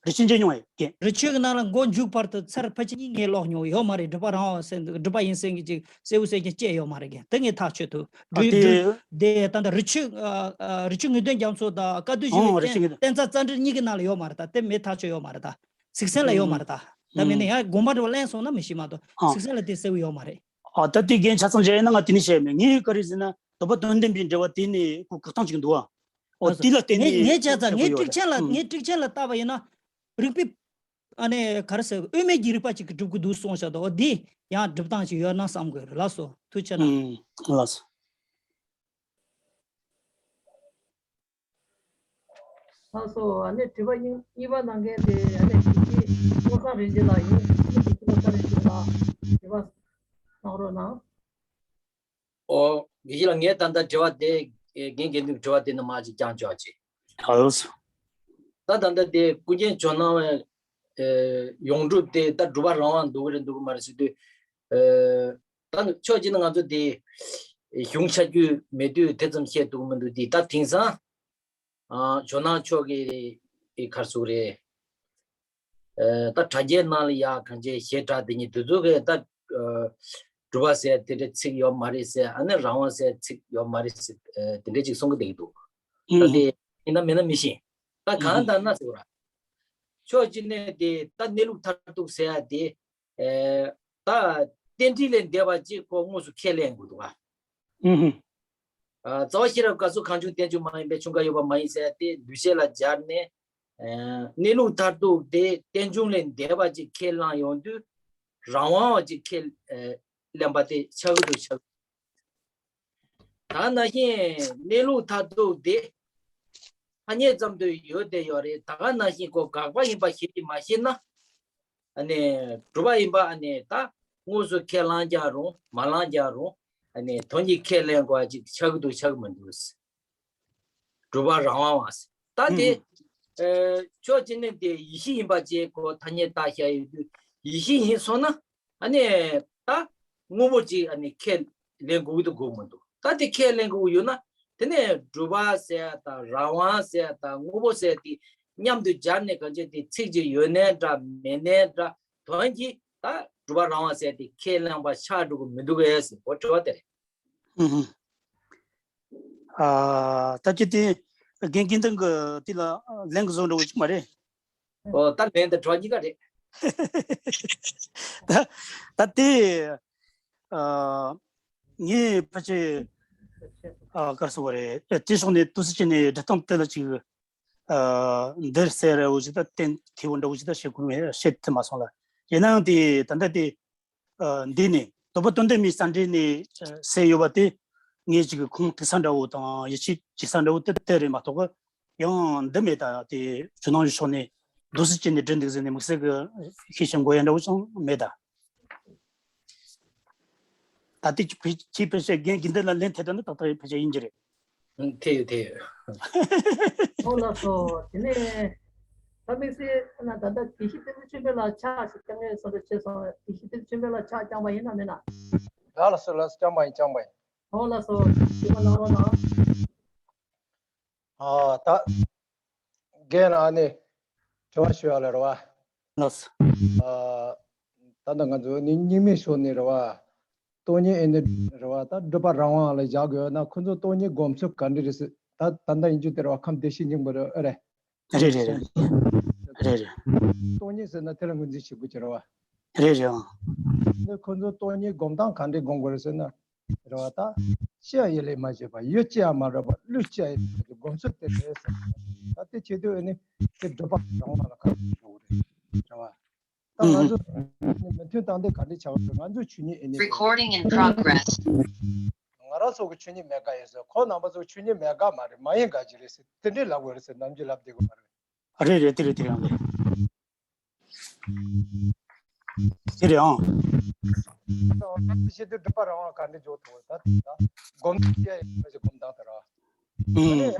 རི་ཆོས་མཇལ་མྱོང་ཡ་ཀྱེ། རི་ཆོས་ཀྱི་ནང་ལ་མགོ་མཇུག་བར་དུ་ཚར་ཕལ་ཆེར་གཉིས་ངས་ཀློག་མྱོང་ཡོད་མ་རེད། སྒྲུབ་པ་རང་དབང་ཟེར་འདུག། སྒྲུབ་པ་ཡིན་ཟེར་མཁན་ཅིག་གསལ་བོ་གསལ་རྐྱང་བཅས་ཡོད་མ་རེད་ཀྱེ། དེ་ངས་ཐག་ཆོད་འདུག། ཨ་འབྲུག་དེ་འབྲུག་དེ་ད་ལྟ་རི་ཆོས་ཨ་ཨ་རི་ཆོས་ངེས་དོན་རྒྱ་མཚོ་དང་བཀའ་བསྡུས་ཞུ་ཨང་བའི་རི་ཆོས་རྟེན་ངེས་རྟེན་རྩ་རྩ་འགྲེལ་གཉིས་ཀྱི་ནང་ལ་ཡོད་མ་རེད། ད་དེ་མེད། ཐག་ཆོད་ཡོད་མ་རེད། ད་ཚིག་གསལ་ལ་ཡོད་མ་རེད། ད་ད་མིན་ན་ཡང་དགོངས་པ་འདྲ་བོ་གླེང་སོང་ན་མི་ཤེས་མ་གཏོགས། ཨང་། ཚིག་གསལ་ལ་དེ་གསལ་བོ་ཡོད་མ་རེད། ཨ་ད་དེ་རྒན་ཆ་ཚང་མཇལ་ཡིན་ན་ང་དེ་ནས་བཤད་མེད། ངས་ག་རེ་ཟེར་ན་སྒྲུབ་པ་དོན་བདེན་པའི་འགྲེལ་པ་དེ་ནས་ཁོ་བཀག་སྟངས་ཅིག་འདུག་ཨ། ཨོ་ལགས་སོ། དེ་ལ་བརྟེན་ངས་ནས་ངས་བྱས་ཙང་ངས་ཀྲིག་ཆེན་ལ་ངས་ཀྲིག་ཆེན་ལ་བལྟས་པ་ཡིན་ན། རིགས་པའི་ཨ་ནི་ག་རེ་ཟེར། དབུ་མའི་གི་རིགས་པ་ཅིག་གིས་སྒྲུབ་ཀྱི་འདུག་གསུངས་བཞག་འདུག། འོ་འདི་ཡང་སྒྲུབ་སྟངས་ཅིག་ཡོད་ན་བསམ་གི་ཡོད་རེད། ལགས་སོ། ཐུགས་རྗེ་གནང་། ཨང་། ལགས་སོ། ལགས་སོ། ཨ་ནི་དྲི་བ་གཉིས་གཉིས་པ་གནང་མཁན་དེ་ཨ་ནི་དགེ་བཤེས་བློ་བཟང་རིན་ཆེན་ལགས་ཡིན། དགེ་བཤེས་བློ་བཟང་རིན་ཆེན་ལགས་དྲི་བ་གནང་རོགས་གནང་། ཨོ། དགེ་བཤེས་ལགས། ངས་ད་ལྟ་དྲི་བ་དེ་རྒན་དགེ་འདུན་གྱི་དྲི་བ་དེ་ནི་མར་ཅིག་བསྐྱངས་ཆོག་ཅིག། ཨོ། ད་ད་ལྟ་དེ་ཀུན་མཁྱེན་ཇོ་ནང་བའི་ཨེ་ཡོངས་གྲུབ་དེ་ད་སྒྲུབ་པ་རང་དབང་འདུག་གི་རེད་འདུག་གི་མ་རེད་ཟེར་དུས། ཨེ་ད་ཕྱོགས་གཅིག་ནས་ང་ཚོ་དེ་གཞུང་ཆ་རྒྱུས་མེད་དུས་དེ་ཙམ་བཤད་ཐུབ་ཀྱི་མི་འདུག། དེ་ད་དེང་སང་ཨ་ཇོ་ནང་ཕྱོགས་ཀྱི་ཨེ་ག་རེ་ཟེར་དགོས་རེད། ཨ་ད་དྲ་རྒྱའི་ནང་ལ་ཡ་གང་ཅི་ཞེ་དྲག་དེ་ཉིད་དེ་ཚོ་གིས་ད་ཨ་སྒྲུབ་པ་ཟེར་དེ་འདྲའི་ཚིག་ཡོད་མ་རེད་ཟེར། ཨ་ནི་རང་དབང་ཟེར་ཚིག་ཡོད་མ་རེད་ཟེར། ཨ་དེ་འདྲའི་ཅིག་གསུང་གི་བསྡད་ཀྱི་འདུག། ད་ཨུ་དེ་ཡིན་ན་མིན་ན་མི་ཤེས། ད་གང་ལྟར་ན་ཟེར་བ། ཕྱོགས་གཅིག་ནས་དེ་ད་གནས་ལུགས་མཐར་ཐུག་ཟེར་ཡ་དེ། ཨེ་ད་རྟེན་འབྲེལ་ལས་འདས་པ་ཅིག་ཁོ་དངོས་སུ་ཁས་ལེན་དགོས་འདུག་ག། ཨུ་ཧུ། ཨ་རྩ་བ་ཤེས་རབ་སྐབས་སུ་གང་བྱུང་རྟེན་འབྱུང་མ་ཡིན་པས། ཆུང་འགའ་ཡོད་པ་མ་ཡིན་ཟེར་ཏེ་འདུ་ཤེས་ལ་སྦྱར་ནས། ཨ་གནས་ལུགས་མཐར་ཐུག་དེ་རྟེན་འབྱུང་ལས་འདས་པ་ཅིག་ཁས་བླངས་ཡོང་དུས་རང་དབང་བ་ཅིག་ཁས་ཨ་ལེན་པ་དེ་ཆགས་ཀྱི་འདུག། ཆགས། ད་ནང་བཞིན་གནས་ལུགས་མཐར་ཐུག་དེ་ཐ་སྙད་ཙམ་དུ་ཡོད་དེ་ཡོད་རེད། ད་ག་ནང་བཞིན་ཁོ་དགག་པ་ཡིན་པ་ཞིབ་ཅིག་མ་ཤེས་ན། ཨ་ནི་སྒྲུབ་པ་ཡིན་པ་ཨ་ནི་ད་དངོས་སུ་ཁས་བླངས་ཀྱང་རུང་མ་བླངས་ཀྱང་རུང་། ཨ་ནི་དོན་གྱིས་ཁས་ལེན་དགོས་པ་ཅིག་ཆགས་ཀྱི་འདུག། ཆགས་ཀྱི་མི་འདུག། སྒྲུབ་པ་རང་དབང་བ་ཟེར། ད་དེ་ཨུ་ཨེ་ཕྱོགས་གཅིག་ནས་དེ་ཡེ་ཤེས་ཡིན་པ་ཅིག་ཁོ་ཐ་སྙད་བཏགས་བཞག་ཡོད་དུས། ཡེ་ཤེས་ཡིན་སོང་ན་ཨ་ནི་ད་དངོས་པོ་ཅིག་ཨ་ནི་ཁས་ལེན་དགོས་ཀྱི་འདུག་དགོས་མི་འདུག། ད་དེ་ཁས་ལེན་དགོས་ཀྱི་ཡོད་ན། དེ་ནས་སྒྲུབ་པ་ཟེར་ཡ་དང་རང་དབང་ཟེར་ཡ་དང་དངོས་པོ་ཟེར་ཡ་དེ་མཉམ་དུ་སྦྱར་ནས་གང་བྱས་དེ་ཚིག་ཅིག་ཡོད་ནའི་འདྲ་མེད་ནའི་འདྲ། དོན་གྱིས་ད་སྒྲུབ་པ་རང་དབང་ཟེར་ཡ་དེ་ཁས་ལེན་པ་ཆགས་འགྲོ་གི་མི་འདུག་གས་ཟེར། འོ་དྲི་བ་དེ་རེད། ཨུ་ཧུ། ཨ་ད་ཅི་དེ་རྒན་དགེ་འདུན་གྱི་དེ་ལ་ལན་གྱི་བཟོ་འདྲ་བོ་ཅིག་མ་རེད། ཨོ་ད་ལན་དང་དྲི་བ་གཉིས་ཀ་རེད། ད་ད་དེ་ཨ་ངས་ཕལ་ཆེར་ཨ་ག་རེ་ཟེར་དགོས་རེད། དེ་ཕྱོགས་ནས་ཏོག་ཙམ་ཅིག་ནས་འབྲི་སྟངས་དེ་ལ་ཅིག་ཨ་འདིར་གསལ་ར་བོ་ཞིག་དང་གཏན་ཐེ་བོ་འདྲ་བོ་ཞིག་དང་བཤད་དགོས་མེད། བཤད་ཐུབ་མ་སོང་ལ། ཡིན་ནའང་དེ་ད་ལྟ་དེ་ཨ་འདི་ནས་རྟོགས་པ་དོན་ལྡན་མའི་རྩ་འགྲེལ་ནས་ཨ་གསལ་ཡོད་པ་དེ་ངས་ཅིག་ཁུངས་ཐིག་ས་འདྲ་བོ་དང་ཡིད་ཆེས་བྱེད་ས་འདྲ་བོ་དེ་དེ་རེད་མ་གཏོགས། ཡང་འདི་མེད་ད། དེ་ཇོ་ནང་བའི་ཕྱོགས་ནས་འདུག་སེ་བྱས་ནས་བྲིས་འདུག་ཟེར་ནས་དམིགས་བསལ་གྱི་ཤེས་བྱ་འགོད་ཡ་འདྲ་བོ་ཅང་མེད་ད། ད་ལྟའི་ཕལ་ཆེར་ཕལ་ཆེར་རྒན་དགེ་འདུན་ལ་ལན་ཐེབས་ད་ནི་ཏག་ཏག་ཕལ་ཆེར་ཡིན་གྱི་རེད། ཨང་། ཐེབས་ཡོད། ཐེབས་ཡོད། ཨོ་ལགས་སོ། དེ་ནས་ད་དམིགས་བསལ་ན་ད་ལྟ་དགེ་བཤེས་བསྟན་འཛིན་ཆོས་འཕེལ་ལགས་ཕྱག་ཞིག་བརྐྱང་མཁན་བཟོ་འདྲ་བྱས་སོང་། དགེ་བཤེས་བསྟན་འཛིན་ཆོས་འཕེལ་ལགས་ཕྱག་བརྐྱངས་པ་ཡིན་ནམ་མིན་ན། ལགས་ལགས་སོ། ལགས་སོ། བརྐྱངས་པ་ཡིན། བརྐྱངས་པ་ཡིན། ཨོ་ལགས་སོ། ཞུ་བ་གནང་རོགས་གནང་། ཨ་ད་རྒན་ལགས་ནས་དྲི་བ་ཞུ་ཡ་ལ་རེད་བ། ལགས་སོ། ཨ་ད་ལྟ་ང་ཚོ་ནི་རྙིང་མའི་ཕྱོགས་ནས་རེད་བ། སྟོང་ཉིད་ཨེ་ནི་རེད་བ། ད་སྒྲུབ་པ་རང་དབང་ལ་བཞག་དགོས་ན་ཁོ་ཚོ་སྟོང་ཉིད་སྒོམ་ཚུལ་ག་འདྲ་རེད་ཟེར། ད་ད་ལྟ་ཡིན་རྒྱུ་དེ་རེད་བ། ཁམས་བདེ་གཤེགས་སྙིང་པོ་རེད། ཨེ་རེད། རེད་རེད་རེད། རེད་རེད། སྟོང་ཉིད་ཟེར་ན་དེ་ལ་ངོས་འཛིན་བྱེད་དགོས་ཀྱི་རེད་བ། རེད་རེད། ཨང་། འདི་ཁོ་ཚོ་སྟོང་ཉིད་སྒོམ་སྟངས་ག་འདྲས་སྒོམ་དགོས་རེད་ཟེར་ན། རེད་བ། ད་ཅི་ཡང་ཡིད་ལས་མ་བྱེད་པ། ཡུལ་ཅི་ཡང་མ་རེད་པ། ལུས་ཅི་ཡང་ཡིད་ལས་མ་བྱེད་པ། སྒོམ་ཚུལ་དེ་རེད་ཟེར། ད་དེ་བྱེད་དུས་ཨེ་ནི་དེ་སྒྲུབ་པ་རང་དབང་ལ་ཁ་འགྲོ་གི་རེད། རེད་བ། ད་ང་ཚོ་མི་མཐུན་སྟངས་དེ་ག་འདྲས་ཆགས་པ་རེད། ང་ཚོ་ཆོས་ཉིད་ཨེ་ནི། Recording in progress. ང་རང་ཚོ་གི་ཆོས་ཉིད་མེད་དགག་ཡིན་ཟེར། ཁོ་རྣམ་པ་ཚོ་ཆོས་ཉིད་མེད་དགག་མ་རེད། མ་ཡིན་དགག་ཅིག་རེད་ཟེར། དེ་འདྲས་ལབ་དགོས་རེད་ཟེར། ནམ་རྒྱུན་ལབ་བསྡད་དགོས་མ་རེད། རེད་རེད། དེ་རེད། དེ་རེད། ཨང་། རེད། དེ་རེད། ཨང་། ད་བཤད་དུས་སྒྲུབ་པ་རང་དབང་ག་འདྲས་འཇོག་ཐུབ། ད་ད་སྒོམ་ཡ་ཡི་སྒོམ་སྟངས་དེ་རེད། ཨང་།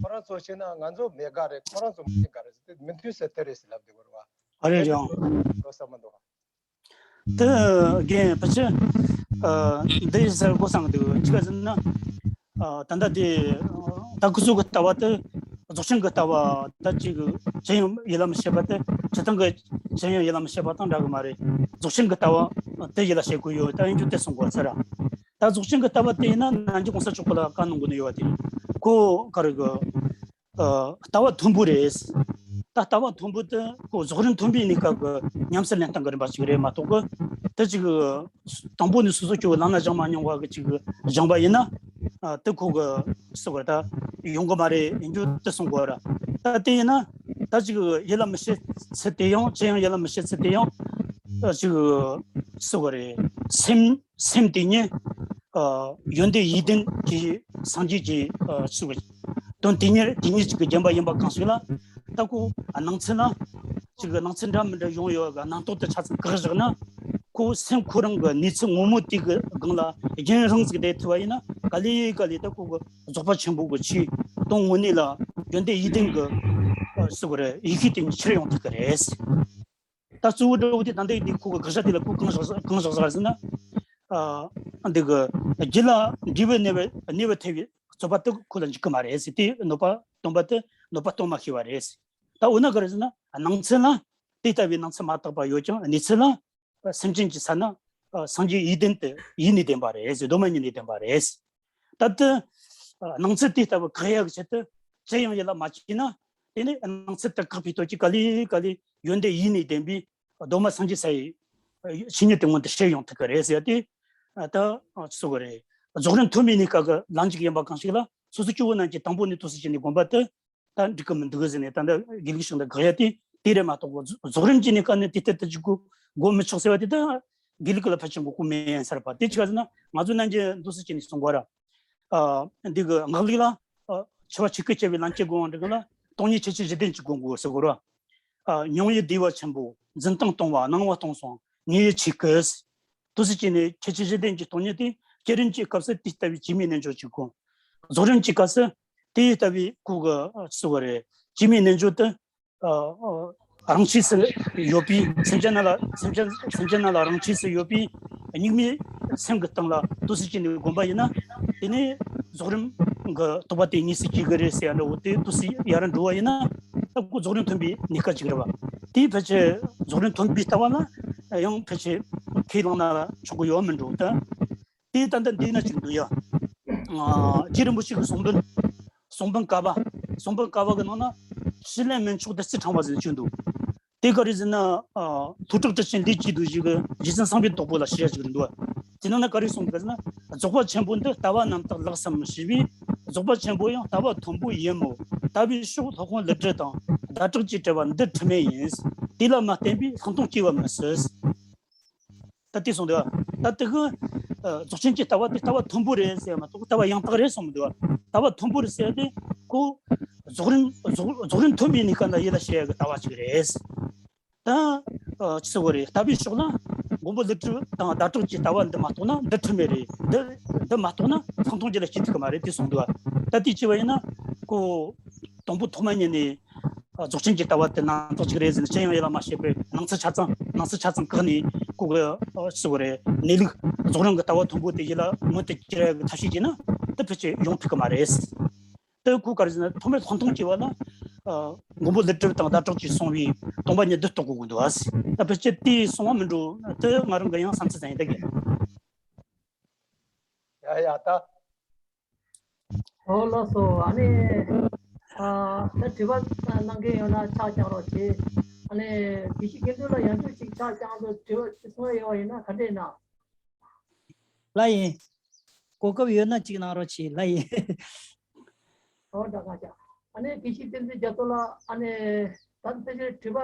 ཁོ་རང་ཚོ་བྱས་ན་ང་ཚོ་མེད་དགག་རེད། ཁོ་རང་ཚོ་མ་ཡིན་དགག་རེད་ཟེར། དེ་མི་མཐུན་ས་དེ་རེད་ཟེར་ལབ་བསྡད་དགོས་རེད་བ། ཨ་རེད་རེད། ཨང་། ལོ་ས་མ་འདུག་དེ་རྒན་ཕལ་ཆེར་འདི་ཟེར་དགོས་བསམ་གི་འདུག་ཅི་ག་ཟེར་ན། ད་ལྟ་དེ་ད་ཁོ་ཚོ་གི་ལྟ་བ་དེ། རྫོགས་ཆེན་གི་ལྟ་བ་ད་ཅིག་ཅི་ཡང་ཡིད་ལ་མི་བྱེད་པ་དེ། སྤྱིར་བཏང་གི་ཅི་ཡང་ཡིད་ལ་མི་བྱེད་པ་དང་འདྲ་གི་མ་རེད། རྫོགས་ཆེན་གི་ལྟ་བ་དེ་ཡིད་ལ་བྱེད་དགོས་ཡོད། ད་ཡིན་རྒྱུ་དེ་གསུང་དགོས་ཚར་ར། ད་རྫོགས་ཆེན་གི་ལྟ་བ་དེ་ཡིན་ན་ནམ་རྒྱུན་གོང་ས་མཆོག་གི་ལ་བཀའ་གནང་གི་ནི་ཡོད་པ་དེ། ཁོ་ག་རེ་གི་ལྟ་བ་མཐོན་པོ་རེད། ད་ལྟ་བ་མཐོན་པོ་དེ་ཁོ་རྫོགས་རིམ་མཐོན་པོའི་གནས་སྐབས་ཀྱི་ཉམས་སུ་ལེན་སྟངས་ཀྱི་རིམ་པ་ཅིག་རེད་མ་གཏོགས་གི། དེ་ཅིག་དང་པོ་ནས་སོ་སོ་སྐྱོ་བོ་ལམ་སྣ་སྦྱངས་མ་མྱོང་བ་གི་ཅིག་སྦྱངས་པ་ཡིན་ན། དེ་ཁོ་གི་སུ་གི་ད་ཡོང་གི་མ་རེད། ཡིན་རྒྱུ་དེ་གསུང་དགོས་ར། ད་དེ་ཡིན་ན་ད་ཅིག་ཡིད་ལ་མི་བྱེད་ཚུལ་དེ་ཡང་། ཅི་ཡང་ཡིད་ལ་མི་བྱེད་ཚུལ་དེ་ཡང་ཅིག་སུ་གི་རེད། སེམས་སེམས་དེ་ཉིད་ཡོན་ཏན་ཡིད་ལྡན་གྱི་སངས་རྒྱས་ཀྱི་ཚུལ་གྱི་དོན་དེ་ཉིད་དེ་ཉིད་ཅིག་གི་བརྒྱན་པ་ཡིན་པ་གང་ཞིག་ལ། ད་ཁོ་སྣང་ཚུལ་ལ་ཅིག་གི་སྣང་ཚུལ་འདྲ་མི་འདྲ་ཡོང་ཡོད་གི་སྣང་སྟོབས་དེ་ཆ་ཚང་བཀག་བཞག་ན། ཁོ་སེམས་ཁོ་རང་གི་གནས་ཚུལ་ངོ་མ་དེ་གི་སྒང་ལ་རྒྱུན་རིང་ཟིག་བསྡད་ཐུབ་པ་ཡིན་ན། ག་ལེ་ག་ལེ་ད་ཁོ་གི་རྫོགས་པ་ཆེན་པོ་གི་ཆོས་དོན་དངོས་གནས་ལ་ཡོན་ཏན་ཡིད་ལྡན་གྱི་སུ་གི་རེད། ཡེ་ཤེས་དེ་ཉིད་ཆེར་ཡོང་ཐུབ་ཀྱི་རེད། ད་གཙོ་བོ་འདྲ་བོ་དེ་ད་ལྟ་དེ་ཁོ་གི་དགག་བྱ་དེ་ལ་ཁོ་གང་བཞག་གང་བཞག་ཟེར་ན། ཨ་འདི་གི་རྒྱུ་ལ་འབྲས་བུ་གནས་པའི་གནས་པའི་ཐེ་བའི་རྩོད་པ་དེ་ཁོ་ལ་འཇུག་གི་མ་རེད་ཟེར། དེ་གནོད་པ་སྟོན་པ་དེ་གནོད་པ་སྟོན་མ་ཤེས་པ་རེད་ཟེར། ད་འོ་ན་ག་རེ་ཟེར་ན། སྣང་ཚུལ་ལ་དེ་ལྟ་བུའི་སྣང་ཚུལ་མ་དག་པ་ཡོད་ཀྱང་། གནས་ཚུལ་ལ་སེམས་ཅན་གྱི་ས་ན་སངས་རྒྱས་ཡིད་ལྡན་དུ་ཡིད་ནི་ལྡན་པ་རེད་ཟེར། གདོད་མ་ཉིད་ནས་ལྡན་པ་རེད་ཟེར། ད་ལྟ་སྣང་ཚུལ་དེ་ལྟ་བུ་བཀག་ཡག་ཆེད་དུ་ཅི་ཡང་ཡིད་ལ་མ་བྱས་ན། དེ་ནས་སྣང་ཚུལ་དེ་བཀག་པའི་སྟོབས་ཀྱིས་ག་ལེ་ག་ལེ་ཡོན་ཏན་ཡིད་ནས་ལྡན་པའི་གདོད་མ་སངས་རྒྱས་ས་ཡི་ཆོས་ཉིད་དེ་མངོན་དུ་བྱེད་ཡོང་ཐུབ་ཀྱི་རེད་ཟེར་ཏེ། ད་སུ་གི་རེད། རྫོགས་རིམ་མཐོན་པོའི་གནས་སྐབས་ཀྱི་ལམ་གཅིག་ཡིན་པ་གང་ཞིག་ལ། སོ་སོ་སྐྱེ་བོ་རྣམས་ཀྱིས་དང་པོ་ནས་ཐོས་སུ་བྱས་ནས་སྒོམ་པ་དེ་ད་འགྲིག་གི་མི་འདུག་ཟེར་ནས། ད་ལྟ་དགེ་ལུགས་ཤིག་འདི་དགག་ཡ་དེ་དེ་རེད་མ་གཏོགས། རྫོགས་རིམ་གྱི་གནས་སྐབས་ནས་དེ་ལྟར་དུ་ཅིག་གོ་གོ་མི་ཆོག་ཟེར་བ་དེ་ད་དགེ་ལུགས་ལ་ཕལ་ཆེར་མགོ་སྐོར་མེད་ཡིན་ས་རེད་པ། དེ་ཅི་ག་ཟེར་ན། ང་ཚོ་ནམ་རྒྱུན་འདུག་སེ་བྱས་ནས་གསུང་གོ་ར། ཨ་འདི་གི་སྔགས་ལུགས་ལ། ཨ་འཆི་བ་ཆོས་སྐུ་སྐྱེ་བའི་ལམ་གྱི་སྒོ་འདྲ་གི་ལ། སྟོང་ཉིད་ཁྱད་ཆོས་བཞི་ལྡན་གྱི་སྒོ་འགོ་ཟེར་གོ་ར། ཨ་མྱོང་བའི་བདེ་བ་ཆེན་པོ། འཛིན་སྟངས་སྟོང་བ། སྣང་བ་སྟོང་སོང་། ངེས་ཡིད་ཆེས་གི། འདུག་སེ་བྱས་ནས་ཁྱད་ཆོས་བཞི་ལྡན་གྱི་སྟོང་ཉིད་དེ། བསྐྱེད་རིམ་གྱི་སྐབས་སུ་དེ་ལྟ་བུའི་སྐྱེ་མེད་རྣལ་འབྱོར་གྱི་སྒོ། རྫོགས་རིམ་གྱི་སྐབས་སུ་དེ་ལྟ་བུའི་ཁོ་གི་སུ་བ་རེད། སྐྱེ་མེད་རྣལ་འབྱོར་དེ་ཨ་ཨ་རང་ཆས་སུ་ཡོད་པའི། སེམས་ཅན་རྣམས་ལ། སེམས་ཅན་སེམས་ཅན་རྣམས་ལ་རང་ཆས་སུ་ཡོད་པའི་གཉུག་མའི་སེམས་ཀྱི་སྟེང་ལ་འདུག་སེ་བྱས་ནས་བསྒོམ་པ་ཡིན་ན། དེ་ནས་རྫོགས་རིམ་གྱི་རྟོགས་པ་དེ་དངོས་སུ་སྐྱེ་གི་རེད་ཟེར་ཡ་འདྲ་བོ་དེ། འདུག་སེ་ཡར་འགྲོ་བ་ཡིན་ན། ད་ཁོ་རྫོགས་རིམ་མཐོན་པོའི་གནས་སྐབས་ཅིག་རེད་བ། དེའི་ཕལ་ཆེར་རྫོགས་རིམ་མཐོན་པོའི་ལྟ་བ་ལ་ཡང་ཕལ་ཆེར་ཁས་བླངས་ན་ཆོག་གི་ཡོད་མི་འགྲོ་ད། དེ་ད་ལྟ་འདི་ན་ཅིག་འདུག་ཡ། ཨ་རྗེ་རིན་པོ་ཆེ་གི་གསུང་འབུམ། གསུང་འབུམ་བཀའ་པ། གསུང་འབུམ་བཀའ་པ་གི་ནང་ན་ཕྱིར་ལེན་མི་ཆོག་སྟེ་རྩི་ཕྲེང་བ་ཟེར་ནས་བྱོན་འདུག་དེ་ག་རེ་ཟེར་ན། ཨ་ཐོག་དྲག་དྲི་ཆེན་ལས་ཀྱི་བདུད་བཞི་གི་རྗེ་བཙུན་བསམ་པའི་དོག་པོ་ལ་ཞེས་ཅིག་འདུག་དེ་ནང་ན་ག་རེ་གསུངས་འདུག་ཟེར་ན། རྫོགས་པ་ཆེན་པོ་འདི་ལྟ་བ་རྣམ་དག་ལེགས་སམ་ཞེས་པས། རྫོགས་པ་ཆེན་པོ་ཡང་ལྟ་བ་མཐོན་པོ་ཡིན་མོད། ལྟ་བའི་ཕྱོགས་སློབ་དཔོན་ཀླུ་སྒྲུབ་དང་ཟླ་གྲོགས་ཀྱིས་བྲིས་པ་འདི་འཁྲུལ་མེད་ཡིན། དེ་ལ་མ་བརྟེན་པའི་ལྷག་མཐོང་སྐྱེ་བ་མི་སྲིད། ད་དེ་གསུངས་འདུག་ད་དེ་གི་ཨ་རྫོགས་ཆེན་གྱི་ལྟ་བ་དེ་ལྟ་བ་མཐོན་པོ་རེད་ཟེར་མ་གཏོགས། ལྟ་བ་ཡང་དག་རེད་གསུངས་མི་འདུག་ལྟ་བ་མཐོན་པོ་རེད་ཟེར་དེ་ཁོ་རྫོགས་རིམ་རྫོགས་རྫོགས་རིམ་མཐོན་པོའི་གནས་སྐབས་ལ་ཡིད་ལ་བྱེད་ཡ་གི་ལྟ་བ་ཅིག་རེད། ད་ཨ་ཅི་ཟེར་དགོས་རེད། ལྟ་བའི་ཕྱོགས་ལ་མགོན་པོ་ཀླུ་སྒྲུབ་དང་ཟླ་གྲོགས་ཀྱི་ལྟ་བ་འདི་མ་རྟོགས་ན་འདི་འཁྲུལ་མེད་རེད། འདི་འདི་མ་རྟོགས་ན་ལྷག་མཐོང་རྒྱུད་ལ་སྐྱེ་ཐུབ་ཀྱི་མ་རེད། དེ་གསུངས་འདུག་ད་དེ་བྱས་པ་ཡིན་ན་ཁོ་དང་པོ་ཐོག་མ་ཉིད་ནས། ཨ་རྫོགས་ཆེན་གྱི་ལྟ་བ་དེ་རྣམ་དག་ཅིག་རེད་ཟེར་ནས་ཅི་ཡང་ཡིད་ལ་མ་བྱས་པའི་སྣང་ཚུལ་ཆ་ཚང་། སྣང་ཚུལ་ཆ་ཚང་བཀག་ནས་ཁོ་གི་ཨ་ཅི་ཟེར་དགོས་རེད། གནས་ལུགས་རྫོགས་རིམ་གྱི་ལྟ་བ་མཐོན་པོ་དེ་ཡིད་ལ་མངོན་དུ་གྱུར་ཡག་གི་ཐབས་ཤེས་བྱས་ན་དེ་ཕལ་ཆེར་ཡོང་ཐུབ་ཀྱི་མ་རེད། དེ་ཁོ་ག་རེ་ཟེར་ན། ཐོག་མར་ལྷག་མཐོང་སྐྱེ་བ་ལ་ཨ་མགོན་པོ་ཀླུ་སྒྲུབ་དང་ཟླ་གྲོགས་ཀྱིས་གསུངས་པའི་སྟོང་པ་ཉིད་འདི་རྟོགས་དགོས་ཀྱི་འདུག་ཨ། ད་ཕལ་ཆེར་དེ་གསུང་བ་མི་འགྲོ། དེ་ང་རང་གི་ཡང་བསམ་ཚུལ་ཙམ་ཡིན། ད་གི་ཡ་ཡ་ད། ཨོ་ལགས་སོ། ཨ་ནི་ཨ་ད་དྲི་བ་གནང་མཁན་ཡོད་ན་ཕྱག་རྒྱག་རོགས་གྱིས། ཨ་ནི་དགེ་བཤེས་དགེ་འདུན་ལ་ཡང་བསྐྱར་ཅིག་ཕྱག་བརྐྱངས་ཏེ་དྲི་བ་ཅིག་གསུང་ཡ་ཡོད་པ་ཡིན་ན་ག་འདྲས་ན། ལགས་ཡིན། གོ་སྐབས་ཡོད་ན་ཅིག་གནང་རོགས་གྱིས། ལགས་ཡིན། ཨོ་ད་ག་ཤ། ཨ་ནི་དགེ་བཤེས་བསྟན་འཛིན་རྒྱ་མཚོ་ལགས། ཨ་ནི་ད་ཕལ་ཆེར་དྲི་བ་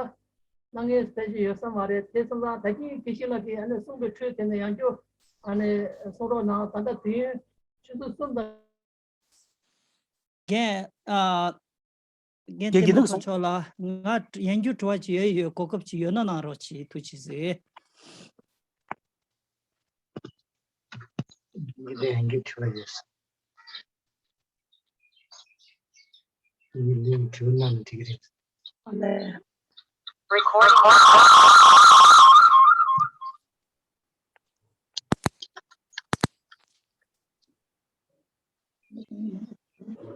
གནང་མཁན་ཕལ་ཆེར་ཡོད་ས་མ་རེད། དེ་སོང་ཙང་ད་གིན་དགེ་བཤེས་ལགས་ཀྱིས་ཨ་ནི་གསུངས་པའི་འཕྲོས་དེ་ནས་ཡང་བསྐྱར་ཨ་ནི་གསུང་རོགས་གནང་། ད་ལྟ་དུས་ཡུན་ཆུ་ཚོད་གསུམ་དང་། རྒན། ཨ། རྒན་རྒན་བསྟན་པ་གོང་མཆོག་ལགས། ང་ཡང་བསྐྱར་དྲི་བ་ཅིག་ཡོད་ཡོད། གོ་སྐབས་ཅིག་ཡོད་ན་གནང་རོགས་གྱིས། ཐུགས་རྗེ་ཆེ། ངས་ཡང་བསྐྱར་དྲི་བ་ཡོད། ངས་ལན་དྲི་བ་གནང་ན་འགྲིག་གི་རེད། ཨ་ལས།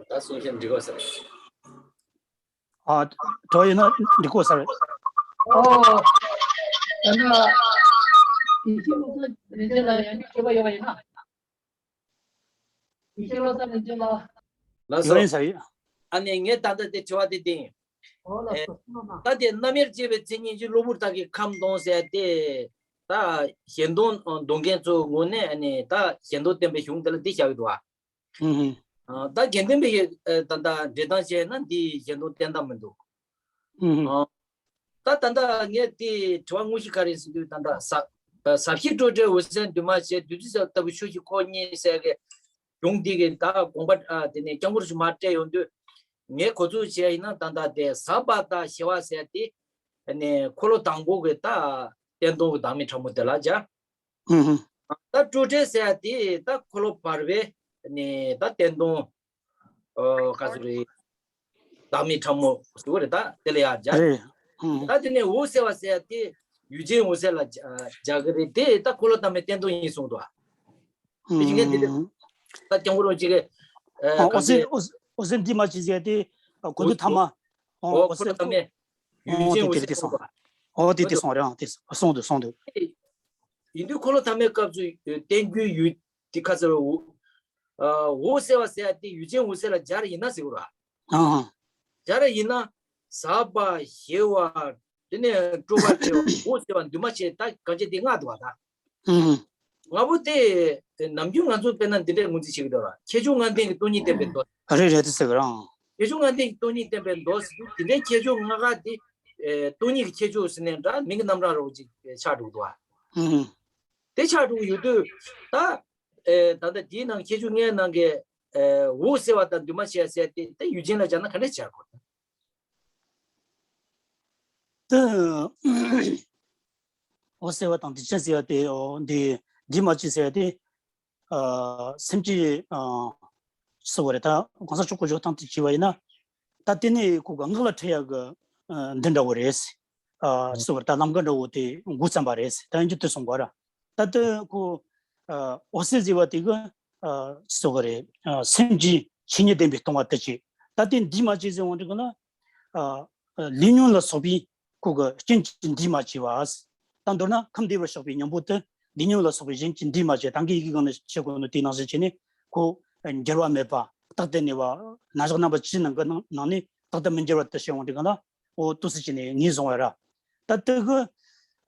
ད་གསུང་བཤད་འགྲིག་གོ་ས་རེད། ཨ། དྲི་བ་ཡོད་ན་འགྲིག་གོ་ས་རེད། ཨོ། ད་ནི་དགེ་བཤེས་བློ་བཟང་རིན་ཆེན་ལགས་ཡང་བསྐྱར་དྲི་བ་ཡོད་པ་ཡིན་ན། དགེ་བཤེས་བློ་བཟང་རིན་ཆེན་ལགས། ལགས་སོ། ཡོད་ཡིན་ས་ཡོད། ཨ་ནི་ངས་ད་ལྟ་དེ་དྲི་བ་དེ་བསྟན་ཡིན། ཨོ་ལགས་སོ། ཨེ། ད་དེ་རྣམ་དབྱེར་བཅས་པའི་མཚན་ཉིད་ཀྱིས་གློ་བུར་དག་གི་ཁམས་སྟོང་ཟེར་ཏེ། ད་གཞན་སྟོང་སྡོམ་མཁན་ཚོའི་ངོས་ནས་ཨ་ནི་ད་གཞན་སྟོང་བསྟན་པའི་གཞུང་དེ་ལ་འདི་བཞག་གི་འདུག་ཨ། ཨ། ད་དགེ་འདུན་པའི་ཨ་ད་ལྟ་འགྲེལ་སྟངས་བྱས་ན་འདི་གཞན་སྟོང་བསྟན་སྟངས་མི་འདུག་ཨ། ད་ད་ལྟ་ངས་དེ་དྲི་བ་དངོས་གཞི་ག་རེ་ཟེར་དུས། ད་ལྟ་ཟབ་ཟབ་ཞི་སྤྲོས་བྲལ་འོད་གསལ་འདུས་མ་བྱས། བདུད་རྩི་ཟེར་ལྟ་བུའི་ཆོས་ཀྱི་འཁོར་གཉིས་ཟེར་གི་གཞུང་འདི་གི་ད་དགོངས་པ་ཨ་དེ་ནས་སྐྱབས་མགོན་རིན་པོ་ཆེས་མར་བཀྲལ་ཡོང་དུས། ངས་གོ་ཚུལ་བྱས་ཡིན་ན་ད་ལྟ་དེ་ཟབ་པ་དང་ཞི་བ་ཟེར་དེ་ནས་འཁོར་ལོ་དང་པོ་གི་ད་བསྟན་སྟོང་གི་བདག་མེད་ཕྲ་མོ་དེ་ལ་སྦྱར། ཨུ་ཧུམ། ད་སྤྲོས་བྲལ་ཟེར་ཡ་དེ་ད་འཁོར་ལོ་བར་པའི་ནས་ད་བསྟན་སྟོང་། ཨོ། ག་ཚོད་རེད། བདག་མེད་ཕྲ་མོ་ཟེར་བ་རེད། ད་དེ་ལ་ཡ་སྦྱར། རེད། ཨུ་ཧུམ། ད་དེ་ནས་འོད་གསལ་བ་ཟེར་ཡ་དེ་ཡུལ་ཅན་འོད་གསལ་ལ་སྦྱར་གི་རེད། དེ་ད་འཁོར་ལོ་བདག་མེད་བསྟན་སྟོང་ཡིན་གསུངས་འདུག་ཨ། དེ་བཞིན་ངས་དེ་ལས་ད་སྐྱབས་མགོན་རིན་པོ་ཆེ་གིས་ཨ་གང་ཟེར། འོད་གསལ་འདུས་མ་བྱས་ཟེར་ཡ་དེ་ཨ་གོ་འདུ་ཐ་མ། ཨོ། འོ་འོ་འཁོར་ལོ་ཐ་མའི་ཡུལ་ཅན་འོད་གསལ་གསུངས་པ། ཨོ་དེ་དེ་སོང་རེད། ཨང་དེ་སོང་འདུག་སོང་འདུག་ཡིན་དུས་འཁོར་ལོ་ཐ་མའི་སྐབས་སུ་བསྟན་རྒྱུའི་ཡུལ་དེ་ག་ཚོད་འོད་གསལ་བ་ཟེར་ཡ་དེ་ཡུལ་ཅན་འོད་གསལ་ལ་སྦྱར་ཡིན་ན་ཟེར་གོ་ར། ཨང་། སྦྱར་ཡིན་ན་ཟབ་པ་ཞི་བ། དེ་ནས་སྤྲོས་པ་བྲལ་བ། འོད་གསལ་བ། འདུས་མ་བྱས། ད་གང་ཅི་དེ་ལྔ་འདུག་བ་ད། ཨང་། ལྔ་པོ་དེ་ནམ་རྒྱུན་ང་ཚོ་དཔེར་ན་འདི་འདྲའི་ངོས་འཛིན་བྱེད་ཀྱི་འདུག་ར། ཁྱད་ཆོས་ལྔ་ལྡན་གྱི་སྟོང་ཉིད་བསྟན་པའི་མདོ། རེད་རེད། དེ་ཟེར་གི་རང་། ཁྱད་ཆོས་ལྔ་ལྡན་གྱི་སྟོང་ཉིད་བསྟན་པའི་མདོ་ཟེར་དུས་དེ་འདྲའི་ཁྱད་ཆོས་ལྔ་ཀ་དེ། ཨེ། སྟོང་ཉིད་ཀྱི་ཁྱད་ཆོས་ཟེར་ནས་འདྲ་མིང་གི་རྣམ་གྲངས་རོ་ཅིག་ཆགས་འགྲོ་གི་འདུག་བ། ཨང་། དེ་ཆགས་འགྲོ་གི་ཡོད་དུས་ད། ཨེ། ད་ལྟ་དེའི་ནང་ཁྱད་ཆོས་ལྔའི་ནང་གི་ཨེ། འོད་གསལ་བ་དང་འདུས་མ་བྱས་ཟེར་དེ་དེ་ཡུལ་ཅན་ལ་སྦྱར་ན་ག་འདྲ་སྦྱར་དགོས། དེ་འོད་གསལ་བ་དང་འདུས་བྱས་ཟེར་བ་དེ། འོ་འདི་འདུས་མ་བྱས་ཟེར་བ་དེ། ཨ། སེམས་ཀྱི། ཨ། སུ་བ་རེད། ད་གོང་ས་མཆོག་གི་བཞུགས་སྟངས་དེ་བྱས་པ་ཡིན་ན། ད་དེ་ནས་ཁོ་གི་ངག་ལ་ཁྲིད་ཡག་གི་ཨ་འདི་འདྲ་བོ་རེད། ཨ། སུ་བ་རེད། ད་ལམ་ཀ་འདྲ་བོ་དེ་འགོ་བརྩམས་པ་རེད། ད་ཡིན་རྒྱུ་དེ་སོང་གོ་ར། ད་དེ་ཁོ། ཨ། འོད་གསལ་ཟེར་བ་དེ་གི། ཨ། སུ་བ་རེད། ཨ། སེམས་ཀྱི་ཆོས་ཉིད་བདེན་པའི་སྟོང་པ་དེ་ཅིག་ད་དེ་འདུས་མ་བྱས་ཟེར་བ་འདྲ་གི་ན། ཨ། ལས་ཉོན་ལ་སོགས་པའི་ཁོ་གི་རྐྱེན་གྱིས་འདུས་མ་བྱས་པ། ད་མདོར་ན་ཁམས་བདེ་བར་གཤེགས་པའི་སྙིང་པོ་དེ་ལས་ཉོན་ལ་སོགས་པའི་རྐྱེན་གྱིས་འདུས་མ་བྱས། ད་གིན་ཡི་གེ་གང་ནས་བཤད་གོ་ནོ་དེའི་ནང་བཞིན་བྱས་ནས་ཁོ་འགྱུར་བ་མེད་པ། རྟག་ཏུ་གནས་པ། རྣམ་གཞག་རྣམ་པ་བཅུའི་ནང་གི་ནང་ནས་རྟག་ཏུ་མི་འགྱུར་བ་དེ་བཤད་འོང་དུས་གང་ལ། འོ་དུས་སུ་བྱས་ནས་ངེས་བཟུང་བ་ར། ད་དེ་གི།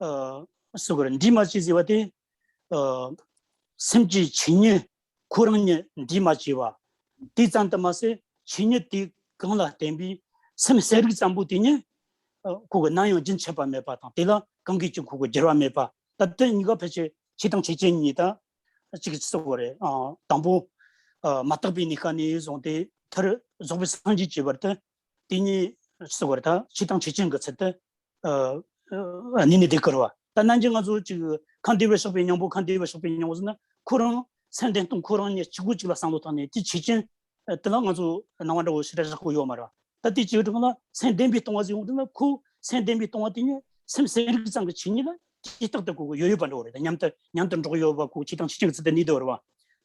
ཨ། སུ་གི་རེད། འདུས་མ་བྱས་ཟེར་བ་དེ། ཨ། སེམས་ཀྱི་ཆོས་ཉིད་ཁོ་རང་ཉིད་འདུས་མ་བྱས་པ། དེ་ཙམ་དུ་མ་ཟད་ཆོས་ཉིད་དེ་གང་ལ་བརྟེན་པའི་སེམས་གསལ་རིག་ཙམ་པོ་དེ་ཉིད། ཨ། ཁོ་གི་ནམ་ཡང་རྒྱུན་ཆད་པ་མེད་པ་དང་། དེ་ལ་གང་གིས་ཀྱང་ཁོ་གི་འགྱུར་བ་མེད་པ། ད་དེ་གཉིས་ཀ་ཕལ་ཆེར་ཆོས་དང་ཆོས་ཅན་གཉིས། ད་གཅིག་སུ་བ་རེད། ཨ། དང་པོ། ཨ། མ་དག་པའི་གནས་སྐབས་ནས་བཟུང་སྟེ་མཐར་རྫོགས་པའི་སངས་རྒྱས་ཀྱི་བར་དུ། དེ་གཉིས་སུ་བ་རེད། ད་ཆོས་དང་ཆོས་ཅན་གྱི་ཚུལ་དུ། ཨ། ཨ། གནས་ནས་བསྡད་ཀྱི་རེད་བ། ད་ནམ་རྒྱུན་ང་ཚོ་ཅིག་ཁམས་བདེ་བར་གཤེགས་པའི་སྙིང་པོ། ཁམས་བདེ་བར་གཤེགས་པའི་སྙིང་པོ་ཟེར་ན་ཁོ་རང་སེམས་བདེན་སྟོང་ཁོ་རང་ཉིད་གཅིག་པུ་གཅིག་ལ་བསམ་བློ་བཏང་ནས་དེ་ཆོས་ཅན། ཨ། དེ་ལ་ང་ཚོ་སྣང་བ་འདྲ་བོ་ཞེ་དྲག་བཞག་དགོས་ཡོད་མ་རེད་བ། ད་དེ་ཅིག་དྲང་ལ་སེམས་བདེན་པའི་སྟོང་པ་ཟེར་ཡོང་དུས་ན། ཁོ་སེམས་བདེན་པའི་སྟོང་པ་དེ་ཉིད་སེམས་གསལ་རིག་ཙམ་གྱི་ཆོས་ཉིད་ལ་དེ་རྟག་ཏུ་ཁོ་གི་ཡོད་ཡོད་པ་འདྲ་བོ་རེད། ད་མཉམ་དུ་མཉམ་དུ་འགྲོགས་ཡོད་པ། ཁོ་ཆོས་དང་ཆོས་ཅན་གྱི་ཚུལ་དུ་གནས་བསྡད་ཡོད་རེད་བ།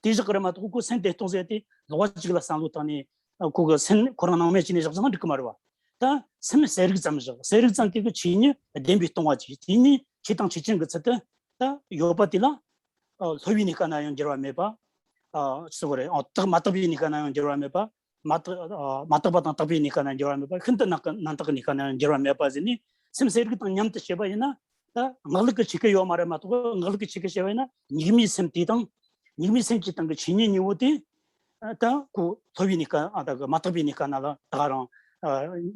དེ་བཞག་གི་རེད་མ་གཏོགས། ཁོ་སེམས་བདེན་སྟོང་ཟེར་དེ་ལོགས་ཀ་གཅིག་ལ་བསམ་བློ་བཏང་ནས། ཨ། ཁོ་གི་སེམས་ཁོ་རང་སྣང་མེད་བྱས་ནས་བཞག་ཙང་འགྲིག་གི་མ་རེད་བ། ད་སེམས་གསལ་རིག་ཙམ་བཞག་གསལ་རིག་ཙམ་དེ་གི་ཆོས་ཉིད་བདེན་པའི་སྟོང་པ་ཅིག་དེ་ཉིད་ཆོས་དང་ཆོས་ཅན་གྱི་ཚུལ་དུ་ད་ཡོད་པ་དེ་ལ། ཨ། སླུ་བའི་གནས་སྐབས་ན་ཡང་འགྱུར་བ་མེད་པ། ཨ། སུ་བ་རེད། ཨ། དག་མ་དག་པའི་གནས་སྐབས་ན་ཡང་འགྱུར་བ་མེད་པ། མ་དག་ཨ། མ་དག་པ་དང་དག་པའི་གནས་སྐབས་ན་འགྱུར་བ་མེད་པ། ཤིན་ཏུ་རྣམ་དག་རྣམ་དག་གི་གནས་སྐབས་ན་ཡང་འགྱུར་བ་མེད་པ་ཟེར་ནས། སེམས་གསལ་རིག་དང་མཉམ་དུ་བྱེད་པ་ཡིན་ན། ད་སྔགས་ལུགས་ཀྱི་ཆོ་ག་ཡོད་མ་རེད་མ་གཏོགས། སྔགས་ལུགས་ཀྱི་ཆོ་ག་བྱེད་པ་ཡིན་ན། གཉུག་མའི་སེམས་དེ་དང་། གཉུག་མའི་སེམས་ཀྱི་སྟེང་གི་ཆོས་ཉིད་གཉིས་པོ་དེ། ད་ཁོ་ལྷོད་པའི་གནས་སྐབས། ཨ། ད་གི་མ་དག་པའི་གནས་སྐབས་ན་ལ་ད་ག་རང་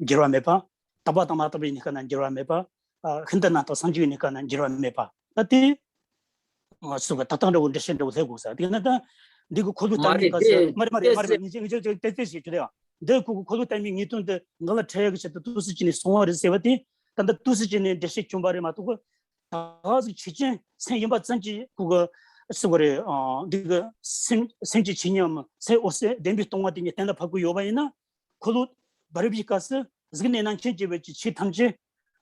འགྱུར་བ་མེད་པ། དག་པ་དང་མ་དག་པའི་གནས་སྐབས་ན་འགྱུར་བ་མེད་པ། ཨ། ཤིན་ཏུ་རྣམ་དག་སངས་རྒྱས་པའི་གནས་སྐབས་ན་འགྱུར་བ་མེད་པ། ད་དེ། ཨ། སུ་གི་ད་ལྟ་འདྲ་བོ་འགྲེལ་བཤད་འདྲ་བོ་སླེབས་དགོས་ས། དེ་ན་ད་འདི་གི་འཁོར་ལོ་བལྟ་མིན་ག་ས། མ་རེད། མ་རེད། མ་རེད། མ་རེད། ངེས་ཅན་ངེས་ཅན་ཏེ་ཏེ་ཞིག་གྱུར་ཡ། འདི་ཁོ་གི་འཁོར་ལོ་བལྟ་མིན་ངེས་དོན་དེ་ང་ལ་འཕྲད་ཡ་གི་ཆེད་དུ་ཏོག་ཙམ་ཅིག་ནས་གསུང་བ་རེད་ཟེར་བ་དེ། ད་ལྟ་ཏོག་ཙམ་ཅིག་ནས་འགྲེལ་བཤད་བྱུང་བ་རེད་མ་གཏོགས། ད་ག་ཟིག་ཆོས་ཅན་སེམས་ཡིན་པ་ཙམ་གྱིས་ཁོ་གི་སུ་གི་རེད། ཨ། འདི་གི་སེམས་སེམས་ཀྱི་ཆོས་ཉིད་མ་སེམས་འོད་གསལ་བདེན་པའི་སྟོང་པ་དེ་ཉིད་གཏན་ལ་ཕབ་ཀྱི་ཡོད་པ་ཡིན་ན། འཁོར་ལོ་བར་པའི་སྐབས་སུ་གཟུགས་ནས་རྣམ་མཁྱེན་སྐྱེ་བའི་ཆོས་ཐམས་ཅད་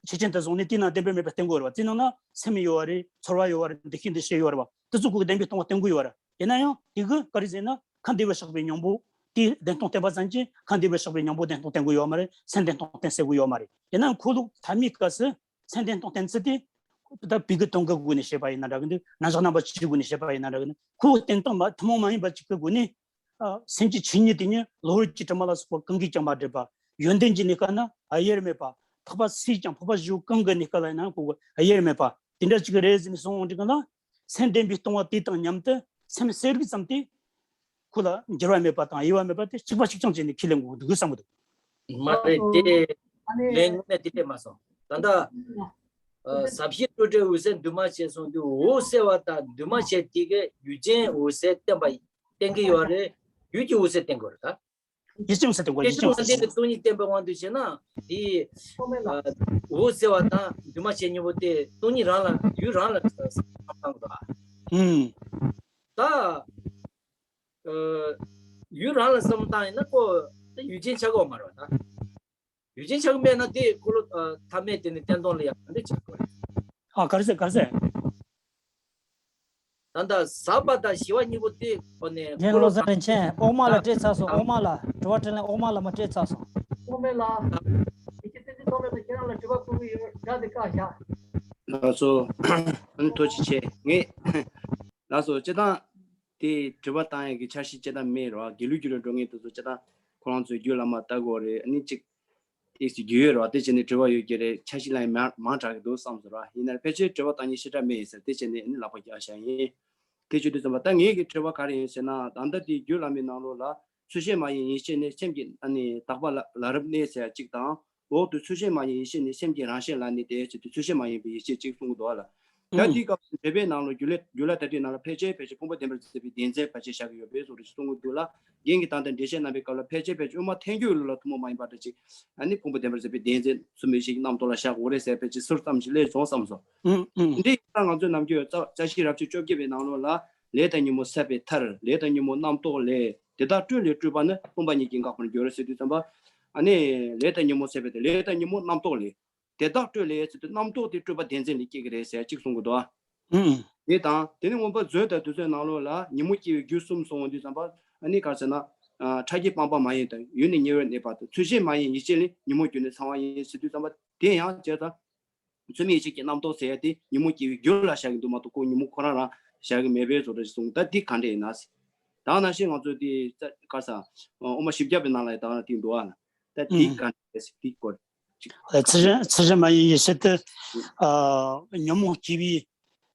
ཆོས་ཅན་དུ་བཟུང་ནས། དེའི་ནང་བདེན་པར་མེད་པར་བསྟན་དགོས་རེད་པ། དེའི་ནང་ན་སེམས་ཡོད་པ་རེད། ཚོར་བ་ཡོད་པ་རེད། འདུ་ཤེས་འདུ་བྱེད་ཡོད་རེད་པ། དེ་ཚོ་ཁོ་གི་བདེན་པའི་སྟོང་པ་བསྟན་དགོས་ཡོད་རེད། ཡིན་ན་ཡང་དེ་གི་ག་རེ་ཟེར་ན། ཁམས་བདེ་བར་གཤེགས་པའི་སྙིང་པོ་དེའི་བདེན་སྟོང་བསྟན་པ་ཙམ་གྱིས། ཁམས་བདེ་བར་གཤེགས་པའི་སྙིང་པོའི་བདེན་སྟོང་བསྟན་དགོས་ཡོད་མ་རེད། སེམས་བདེན་སྟོང་བསྟན་སྲིད་དགོས་ཡོད་མ་རེད། ཡིན་ན་ཡང་འཁོར་ལོ་བལྟ་མིན་སྐབས་སུ་སེམས་བདེན་སྟོང་བསྟན་ཚུལ་དེ། ད་བོད་ཀྱི་དོན་གྱི་སྒོ་ནས་བཤད་པ་ཡིན་ན་འདྲ་གི་འདུག། རྣམ་གཞག་རྣམ་པ་བཅུའི་སྒོ་ནས་བཤད་པ་ཡིན་ན་འདྲ་གི་འདུག། ཁོ་བོ་བསྟན་སྟངས་མ་ཐུན་མོང་མ་ཡིན་པ་ཅིག་གི་སྒོ་ནས། ཨ། སེམས་ཀྱི་ཆོས་ཉིད་དེ་ཉིད་གློ་བུར་གྱི་དྲི་མ་ལ་སོགས་པ་གང་གིས་ཀྱང་མ་བསྒྲིབས་པ། ཡོན་ཏན་གྱི་གནས་སྐབས་ན་དབྱེར་མེད་པ། ཐེག་པ་སུས་ཀྱང་འཕགས་པ་བཞི་པོ་གང་གི་གནས་སྐབས་ལ་ཡིན་ན་ཁོ་གི་དབྱེར་མེད་པ་དེ་འདྲ་ཅིག་རེད་ཟེར་ནས་གསུངས་འོང་དུས་སྒང་ལ། སེམས་བདེན་པའི་སྟོང་པ་དེ་དང་མཉམ་དུ་སེམས་གསལ་རིག་ཙམ་དེ། ཁོ་ལ་འགྱུར་བ་མེད་པ་དང་དབྱེ་བ་མེད་པ་དེ་གཅིག་པ་གཅིག་རྐྱང་བྱས་ནས་ཁས་ལེན་དགོས་འདུག་བསམ་གི་འདུག། མ་རེད་དེ། ཨ་ནི། ལན་ངོས་ནས་དེ་སླེབས་མ་སོང་། ད་ལྟ། ཨ། ཟབ་ཞི་སྤྲོས་བྲལ་འོད་གསལ་འདུས་མ་བྱས་གསུངས་དུས། འོད་གསལ་བ་དང་འདུས་མ་བྱས་དེ་གི་ཡུལ་ཅན་འོད་གསལ་བསྟན་པ་བསྟན་གྱི་ཡོད་རེད། ཡུལ་གྱི་འོད་གསལ་བསྟན་དགོས་རེད་ད། ཡུལ་ཅན་འོད་གསལ་བསྟན་དགོས། ཡུལ་ཅན་འོད་གསལ་དེ་སྟོང་ཉིད་བསྟན་པའི་དབང་དུ་བྱས་ན་དེ། ཨ། འོད་གསལ་བ་དང་འདུས་མ་བྱས་གཉིས་པོ་དེ་སྟོང་ཉིད་རང་ལ་ཡུལ་རང་ལ་བསམ་བློ་བཏང་དགོས། ཨུམ། ད། ཨ། ཡུལ་རང་ལ་བསམ་བློ་བཏང་ཡིན་ན་ཁོ་ད་ཡུལ་ཅན་ཆགས་ཀྱི་ཡོད་མ་རེད་པ་ད། ཡུལ་ཅན་ཆགས་ཀྱི་མེད་ན་དེ་འཁོར་ལོ། ཨ། ཐ་མལ་དེ་ནི་བསྟན་སྟོང་ལ་ཡང་ག་འདྲ་ཆགས་ཀྱི་ཡོད་རེད། ཨ། ག་རེ་ཟེར། ག་རེ་ཟེར། ད་ལྟ་ཟབ་པ་དང་ཞི་བ་གཉིས་པོ་དེ་ཁོ་ནས་ཡིན། འཁོར་ལོ། བློ་བཟང་རིན་ཆེན། འོག་མ་ལ་སྤྲད་ཚར་སོང་། འོག་མ་ལ་དྲི་བ་དྲིས་ལན་འོག་མ་ལ་མ་སྤྲད་ཚར་སོང་། ཐོགས་མེད་ལ། ཡེ་ཤེས་བསྟན་འཛིན་ཐོགས་མེད་དང་ཁྱེད་རང་ལ་དྲི་བ་བསྐུར་གྱི་ཡོད། དགྲ་དེ་བཀག་བཞག། ལགས་སོ། ཨ་ནི་ཐུགས་རྗེ་ཆེ། ངས། ལགས་སོ། སྤྱིར་བཏང་དེ་དྲི་བ་བཏང་ཡག་གི་འཆར་གཞི་སྤྱིར་བཏང་མེད་རེད་པ། དགེ་ལུགས་བརྒྱུད་ལ་འགྲོ་མཁན་དེ་ཚོ་སྤྱིར་བཏང་ཁོ་རང་ཚོའི་རྒྱུད་བླ་མ་ལྟ་དགོས་རེད། ཨ་ནི་གཅིག་ཏོག་ཙམ་རྒྱུས་ཡོད་རེད་པ། དེ་བྱས་ནས་དྲི་བ་ཡོད་ཀྱི་རེད། འཆར་གཞི་ལ་ཡང་མང་མང་དྲགས་ཀྱི་འདུག་བསམ་སོང་ར། ཡིན་ནའི་ཕལ་ཆེར་དྲི་བ་བཏང་མཁན་ཞེ་དྲག་མེད་ཡིན་ཟེར། དེ་བྱས་ནས་ཨ་ནི་ལག་པ་རྒྱག་བཞག་ཡིན། དེ་བྱེད་དུས་ཙམ་པ་ད་ངེད་ཀྱི་དྲི་བ་ག་རེ་ཡིན་ཟེར་ན། ད་ལྟ་དེ་རྒྱུད་བླ་མའི་ནང་ལོགས་ལ་ཚུལ་ཤེས་མ་ཡིན་ཡེ་ཤེས་ནི་སེམས་ཀྱི། ཨ་ནི་དག་པ་ལ་ལ་རབ་གནས་ཟེར་ཡ་གཅིག་དང་། འོག་ཏུ་ཚུལ་ཤེས་མ་ཡིན་ཡེ་ཤེས་ནི་སེམས་ཀྱི་རང་བཞིན་ལ་གནས་ཏེ་ཟེར་དུས་ཚུལ་ཤེས་མ་ཡིན་པའི་ཡེ་ཤེས་གཅིག་གསུང་གི་འདུག་པ་ལ། ད་ཨུམ། དེའི་སྐབས་སུ་འགྲེལ་པའི་ནང་ལ་རྒྱུད་བླ་རྒྱུད་བླ་དར་ཊཱིཀ་ནང་ལ་ཕལ་ཆེར་ཕལ་ཆེར་ཕུང་པོ་བདེན་པར་གཟིགས་པའི་བདེན་འཛིན་ཕལ་ཆེར་བཞག་གི་ཡོད་པའི་བཟོ་འདྲ་ཞིག་གསུང་གི་འདུག་ལ། རྒན་གྱིས་ད་ལྟ་འགྲེལ་བཤད་གནང་པའི་སྐབས་ལ་ཕལ་ཆེར་ཕལ་ཆེར་དབུ་མ་ཐལ་འགྱུར་ལ་ཐུན་མོང་མ་ཡིན་པ་འདྲ་ཅིག། ཨ་ནི་ཕུང་པོ་བདེན་པར་གཟིགས་པའི་བདེན་འཛིན་ཚུལ་མིན་ཡེ་ཤེས་ཀྱི་རྣམ་རྟོག་ལ་བཞག་དགོས་རེད་ཟེར་ཕལ་ཆེར་ཟུར་ཙམ་ཞིག་སླེབས་སོང་བསམ་སོང་། ཨུམ་ཨུམ། འདི་ཡིན་ན་ང་ཚོའི་ནམ་རྒྱུན་ཡོད་རྩ་བཅའ་ཤེས་རབ་བྱེད་བཅོ་བརྒྱད་པའི་ནང་ལོགས་ལ། ལས་དང་ཉོན་མོངས་ཟད་པའི་མཐར། ལས་དང་ཉོན་མོངས་རྣམ་རྟོག་ལས། དེ་དག་སྤྲོས་ལས་སྤྲོས་པ་ནི། སྟོང་པ་ཉིད་ཀྱིས་འགག་པར་འགྱུར་ཟེར་དུས་ཙམ་པ། ཨ་ནི་ལས་དང་ཉོན་མོངས་ཟད་པའི་མཐར། ལས་དང་ཉོན་མོངས་རྣམ་རྟོག་ལས། དེ་དག་སྤྲོས་ལས་ཟེར་དུས་རྣམ་རྟོག་དེ་སྤྲོས་པ་བདེན་འཛིན་ལས་སྐྱེ་གི་རེད་ཟེར་གཅིག་གསུང་གི་འདུག་ཨ། ཨུམ། དེ་དང་དེ་ནི་མངོན་པ་མཛོད་དང་དུས་གསུམ་ནང་ལོགས་ལ་ཉོན་མོངས་སྐྱེ་བའི་རྒྱུ་གསུམ་གསུངས་དུས་ཙམ་པ། ཨ་ནི་ག་རེ་ཟེར་ན། ཨ། ཕྲ་རྒྱས་སྤངས་པ་མ་ཡིན་དང་། ཡུལ་ནི་ཉེ་བར་གནས་པ་དང་། ཚུལ་ཤེས་མ་ཡིན་ཡེ་ཤེས་ལས། ཉོན་མོངས་རྒྱུ་ནི་ཚང་བ་ཡིན་ཟེར་དུས་ཙམ་པ། དེ་ཡང་བྱས་ཙང་། ཚུལ་མིན་ཡེ་ཤེས་ཀྱི་རྣམ་རྟོག་ཟེར་ཡ་དེ་ཉོན་མོངས་སྐྱེ་བའི་རྒྱུ་ལ་བཞག་གི་འདུག་མ་གཏོགས་ཁོ་ཉོན་མོངས་ཁོ་རང་རང་བཞག་གི་མེད་པའི་བཟོ་འདྲ་ཞིག་གསུངས། ད་འདི་ག་འདྲ་ཡིན་ན་ཟེར། ད་ནང་བཞིན་ང་ཚོ་དེ་ག་རེ་ཟེར། དབུ་མ་བཞི་བརྒྱ་པའི་ནང་ལ་ད་ག་རང་དེ་འདུག་ཨ། ད་འདི་ཨུམ། ག་འདྲ་ཟེར་དེའི་སྐོར་ཅིག། ཨ། ཚུལ་བཞིན་ཚུལ་བཞིན་མ་ཡིན་ཡེ་ཤེས་དེ། ཨ། ཉོན་མོངས་སྐྱེ་བའི།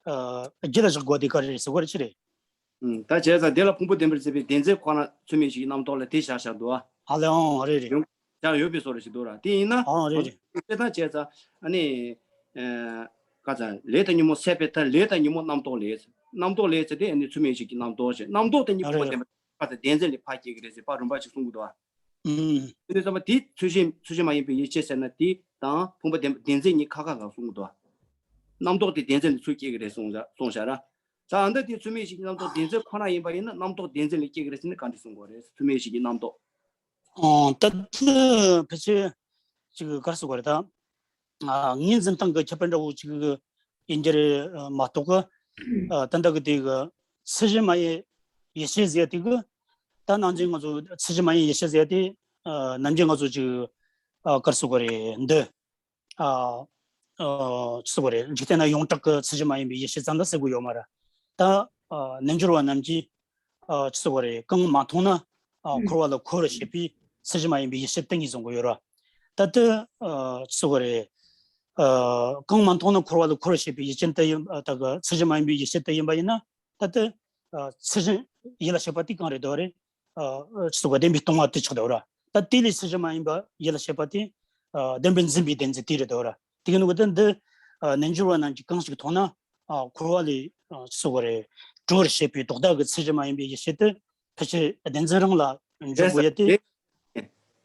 ཨ། རྒྱུ་ལ་བཞག་དགོས་དེ་ག་རེ་ཟེར་བ་རེད། ཅི་རེད། ཨུམ། ད་བྱས་ཙང་དེ་ལ་ཕུང་པོ་བདེན་པར་གཟིགས་པའི་བདེན་འཛིན་ཁོ་ན་ཚུལ་མིན་ཡེ་ཤེས་ཀྱི་རྣམ་རྟོག་ལ་དེ་བཞག་བཞག་འདུག་ཨ། ཨ་ལས། ཨང་། རེད་རེད། ཡོང་བཞག་ཡོད་པའི་བཟོ་འདྲ་ཞིག་འདུག་ར། དེ་ཡིན་ན། ཨང་། རེད་རེད། དེ་ད་བྱས་ཙང་ཨ་ནི། ཨ། ག་རེ་ཟེར། ལས་དང་ཉོན་མོངས་ཟད་པའི་མཐར། ལས་དང་ཉོན་མོངས་རྣམ་རྟོག་ལས། རྣམ་རྟོག་ལས་ཟེར་དེ་ཨ་ནི་ཚུལ་མིན་ཡེ་ཤེས་ཀྱི་རྣམ་རྟོག་ཅེས། རྣམ་རྟོག་དེ་གཉིས་ཨ། ཕུང་པོ་རེད་བདེན་རེད། པར་དང་བདེན་འཛིན་ལས་ཕར་སྐྱེ་གི་རེད་ཟེར་པར་རིམ་པ་ཞིག་གསུང་གི་འདུག་ཨ། ཨུམ། དེ་ནས་བསམ་པ་དེ་ཚུལ་བཞིན་ཚུལ་བཞིན་མ་ཡིན་པའི་ཡེ་ཤེས་ཟེར་ན་དེ་དང་ཕུང་པོ་བདེན་བདེན་འཛིན་གཉིས་ཁ་ཁ་ག་གསུང་གི་འདུག་ཨ། རྣམ་རྟོག་དེ་བདེན་འཛིན་ལས་ཚུར་སྐྱེ་གི་རེད་གསུངས་བཞག་གསུངས་བཞག་ར། ད་ཨ་འདི་དེ་ཚུལ་མིན་ཡེ་ཤེས་ཀྱི་རྣམ་རྟོག་བདེན་འཛིན་ཁོ་ན་ཡིན་པ་ཡིན་ན། རྣམ་རྟོག་བདེན་འཛིན་ལས་སྐྱེ་གི་རེད་ཟེར་ན་ག་འདྲ་གསུང་དགོས་རེད། ཚུལ་མིན་ཡེ་ཤེས་ཀྱི་རྣམ་རྟོག། ཨོ། ད་དེ་ཕལ་ཆེར་ཅིག་ག་རེ་ཟེར་དགོས་རེད་ད། ཨ། ངོས་འཛིན་སྟངས་ཀྱི་ཁྱད་པར་འདྲ་བོ་ཅིག་ཡིན་རྒྱུ་རེད་མ་གཏོགས། ཨ། ད་ལྟ་གི་དེ་གི་ཚུལ་བཞིན་མ་ཡིན་ཡེ་ཤེས་ཟེར་ཡ་དེ་གི། ད་ནང་བཞིན་ང་ཚོ་ཚུལ་བཞིན་མ་ཡིན་ཡེ་ཤེས་ཟེར་ཡ་དེ། ཨ། ནམ་རྒྱུན་ང་ཚོ་ཅིག། ཨ། ག་རེ་ཟེར་དགོས་རེད། འདི། ཨ། ཨ། ཅི་ཟེར་དགོས་རེད། འཇིག་རྟེན་ན་ཡོངས་གྲགས་ཀྱི་ཚུལ་བཞིན་མ་ཡིན་པའི་ཡེ་ཤེས་ཙམ་ལ་ཟེར་དགོས་ཡོད་མ་རེད། ད། ཨ། རྣལ་འབྱོར་བ་རྣམས་ཀྱིས། ཨ། ཅི་ཟེར་དགོས་རེད། གང་མ་མཐོང་ན། ཨ། འཁོར་བ་ལ་འཁོར་བར་བྱེད་པའི་ཚུལ་བཞིན་མ་ཡིན་པའི་ཡེ་ཤེས་དེ་གཉིས་གསུང་གི་ཡོད་རེད། ད་དེ། ཨ། ཅི་ཟེར་དགོས་རེད། ཨ་གང་མ་མཐོང་ན་འཁོར་བ་ལ་འཁོར་བར་བྱེད་པའི་ཡུལ་ཅན་དེ་ཡིན། ཨ་ད་གི་ཚུལ་བཞིན་མ་ཡིན་པའི་ཡུལ་ཅན་དེ་ཡིན་པ་ཡིན་ན། ད་དེ་ཨ་ཚུལ་བཞིན་ཡིད་ལ་བྱེད་པ་དེ་གང་རེད་དོ་རེད། ཨ་ཅི་ཟེར་དགོས། བདེན་པས་སྟོང་བ་དེ་ཆགས་དོ་ར། ད་དེ་ལས་ཚུལ་བཞིན་མ་ཡིན་པ་ཡིད་ལ་བྱེད་པ་དེ་ཨ་བདེན་པས་འཛིན་པའི་བདེན་འཛིན་དེ་རེད་དོ་ར། དེ་གི་ནུ་གི་དེ་འདི་ཨ་རྣལ་འབྱོར་བ་རྣམས་ཀྱིས་གང་ཞིག་མཐོང་ན། ཨ་འཁོར་བ་ལས་ཨ་ཅི་ཟེར་དགོས་རེད། གྲོལ་བར་བྱེད་པའི་ལྡོག་ཟླ་གི་ཚུལ་བཞིན་མ་ཡིན་པའི་ཡེ་ཤེས་དེ་ཕལ་ཆེར་བདེན་འཛིན་རང་ལ་འཇོག་དགོས་ཡ་དེ། རེད་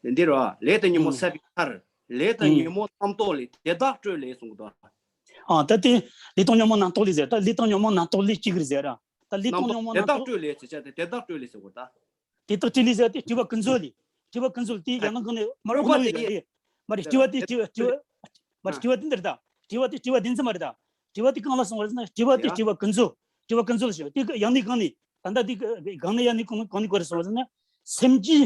ཟེར། འདི་རོ། ལས་དང་ཉོན་མོངས་ཨུམ་ཟད་པའི་མཐར། ལས་དང་ཨུམ་ཉོན་མོངས་རྣམ་རྟོག་ལས། དེ་དག་གྲོལ་ལས་གསུངས་གི་འདུག་ཨ་ད་དེ་ལས་དང་ཉོན་མོངས་རྣམ་རྟོག་ལས་ཟེར། ད་ལས་དང་ཉོན་མོངས་རྣམ་རྟོག་ལས་སྐྱེ་གི་རེད་ཟེར་ར། ད་ལས་དང་རྣམ་རྟོག་ཉོན་མོངས་དེ་རྣམ་དག་རྟོག་གྲོལ་ལས་ཟེར་བྱ་དེ་དེ་དག་གྲོལ་ལས་ཟེར་གོ་ད། དེ་དག་གྲོལ་ལས་ཟེར་དེ་སྤྲོས་པ་ཀུན་རྫོབ་ལས། སྤྲོས་པ་ཀུན་རྫོབ་དེ་ཡང་ན་གང་ནས་མ་རུ་སྤྲོས་པ་ཀུན་རྫོབ་དེ་ཡོད་རེད། མ་རེད། སྤྲོས་པ་དེ་སྤྲོས་པ་སྤྲོས་པ་མ་རེད། སྤྲོས་པ་དེ་འདིར་ད། སྤྲོས་པ་དེ་སྤྲོས་པ་བདེན་འཛིན་མ་རེད་ད། སྤྲོས་པ་དེ་གང་ལ་སོང་བ་ཟེར་ན་སྤྲོས་པ་དེ་ཡ། སྤྲོས་པ་ཀུན་རྫོབ། སྤྲོས་པ་ཀུན་རྫོབ་ལ་ཞེས་པ་དེ་ཡང་ནས་གང་ནས་ད་ལྟ་དེ་གང་ནས་ཡང་ནས་གང་ནས་གང་ནས་གོ་རེད་སོང་བ་ཟེར་ན། སེམས་ཀྱི་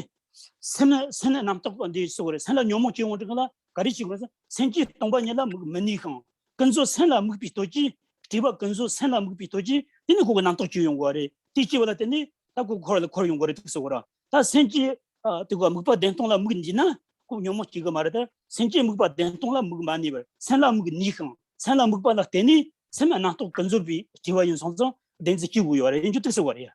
སེམས་སེམས་རྣམ་རྟོག་འདི་སོགས་རེད། སེམས་ལ་ཉོན་མོངས་སྐྱེ་འོང་དུས་གང་ལ་ག་རེ་བྱེད་དགོས་ཟེར། སེམས་ཀྱིས་སྟོང་པ་ཉིད་ལ་དམིགས་མི་ནུས་ཤིང་། ཀུན་རྫོབ་སེམས་ལ་དམིགས་པའི་སྟོབས་ཀྱིས། སྤྲོས་པ་ཀུན་རྫོབ་སེམས་ལ་དམིགས་པའི་སྟོབས་ཀྱིས་དེ་ནི་ཁོ་གི་རྣམ་རྟོག་སྐྱེ་ཡོང་གི་རེད། དེ་སྐྱེ་བ་ལ་བརྟེན་ནས་ད་ཁོ་འཁོར་ལ་འཁོར་ཡོང་གི་རེད་དུ་ཟེར་གོ་ར། ད་སེམས་ཀྱི་ཨ་དེ་ག་དམིགས་པ་བདེན་སྟོང་ལ་དམིགས་ནུས་ན་ཁོ་ཉོན་མོངས་སྐྱེ་གི་མ་རེད། ད་སེམས་ཀྱི་དམིགས་པ་བདེན་སྟོང་ལ་དམིགས་མ་ནུས་པར་སེམས་ལ་དམིགས་ནུས་ཤིང་། སེམས་ལ་དམིགས་པ་ལ་བརྟེན་ནས་སེམས་རྣམ་རྟོག་ཀུན་རྫོབ་པའི་སྤྲོས་པ་ཡིན་སོང་ཙང་བདེན་འཛིན་སྐྱེ་དགོས་ཡོད་རེད། ཡིན་རྒྱུ་དེ་ཟེར་བ་རེད།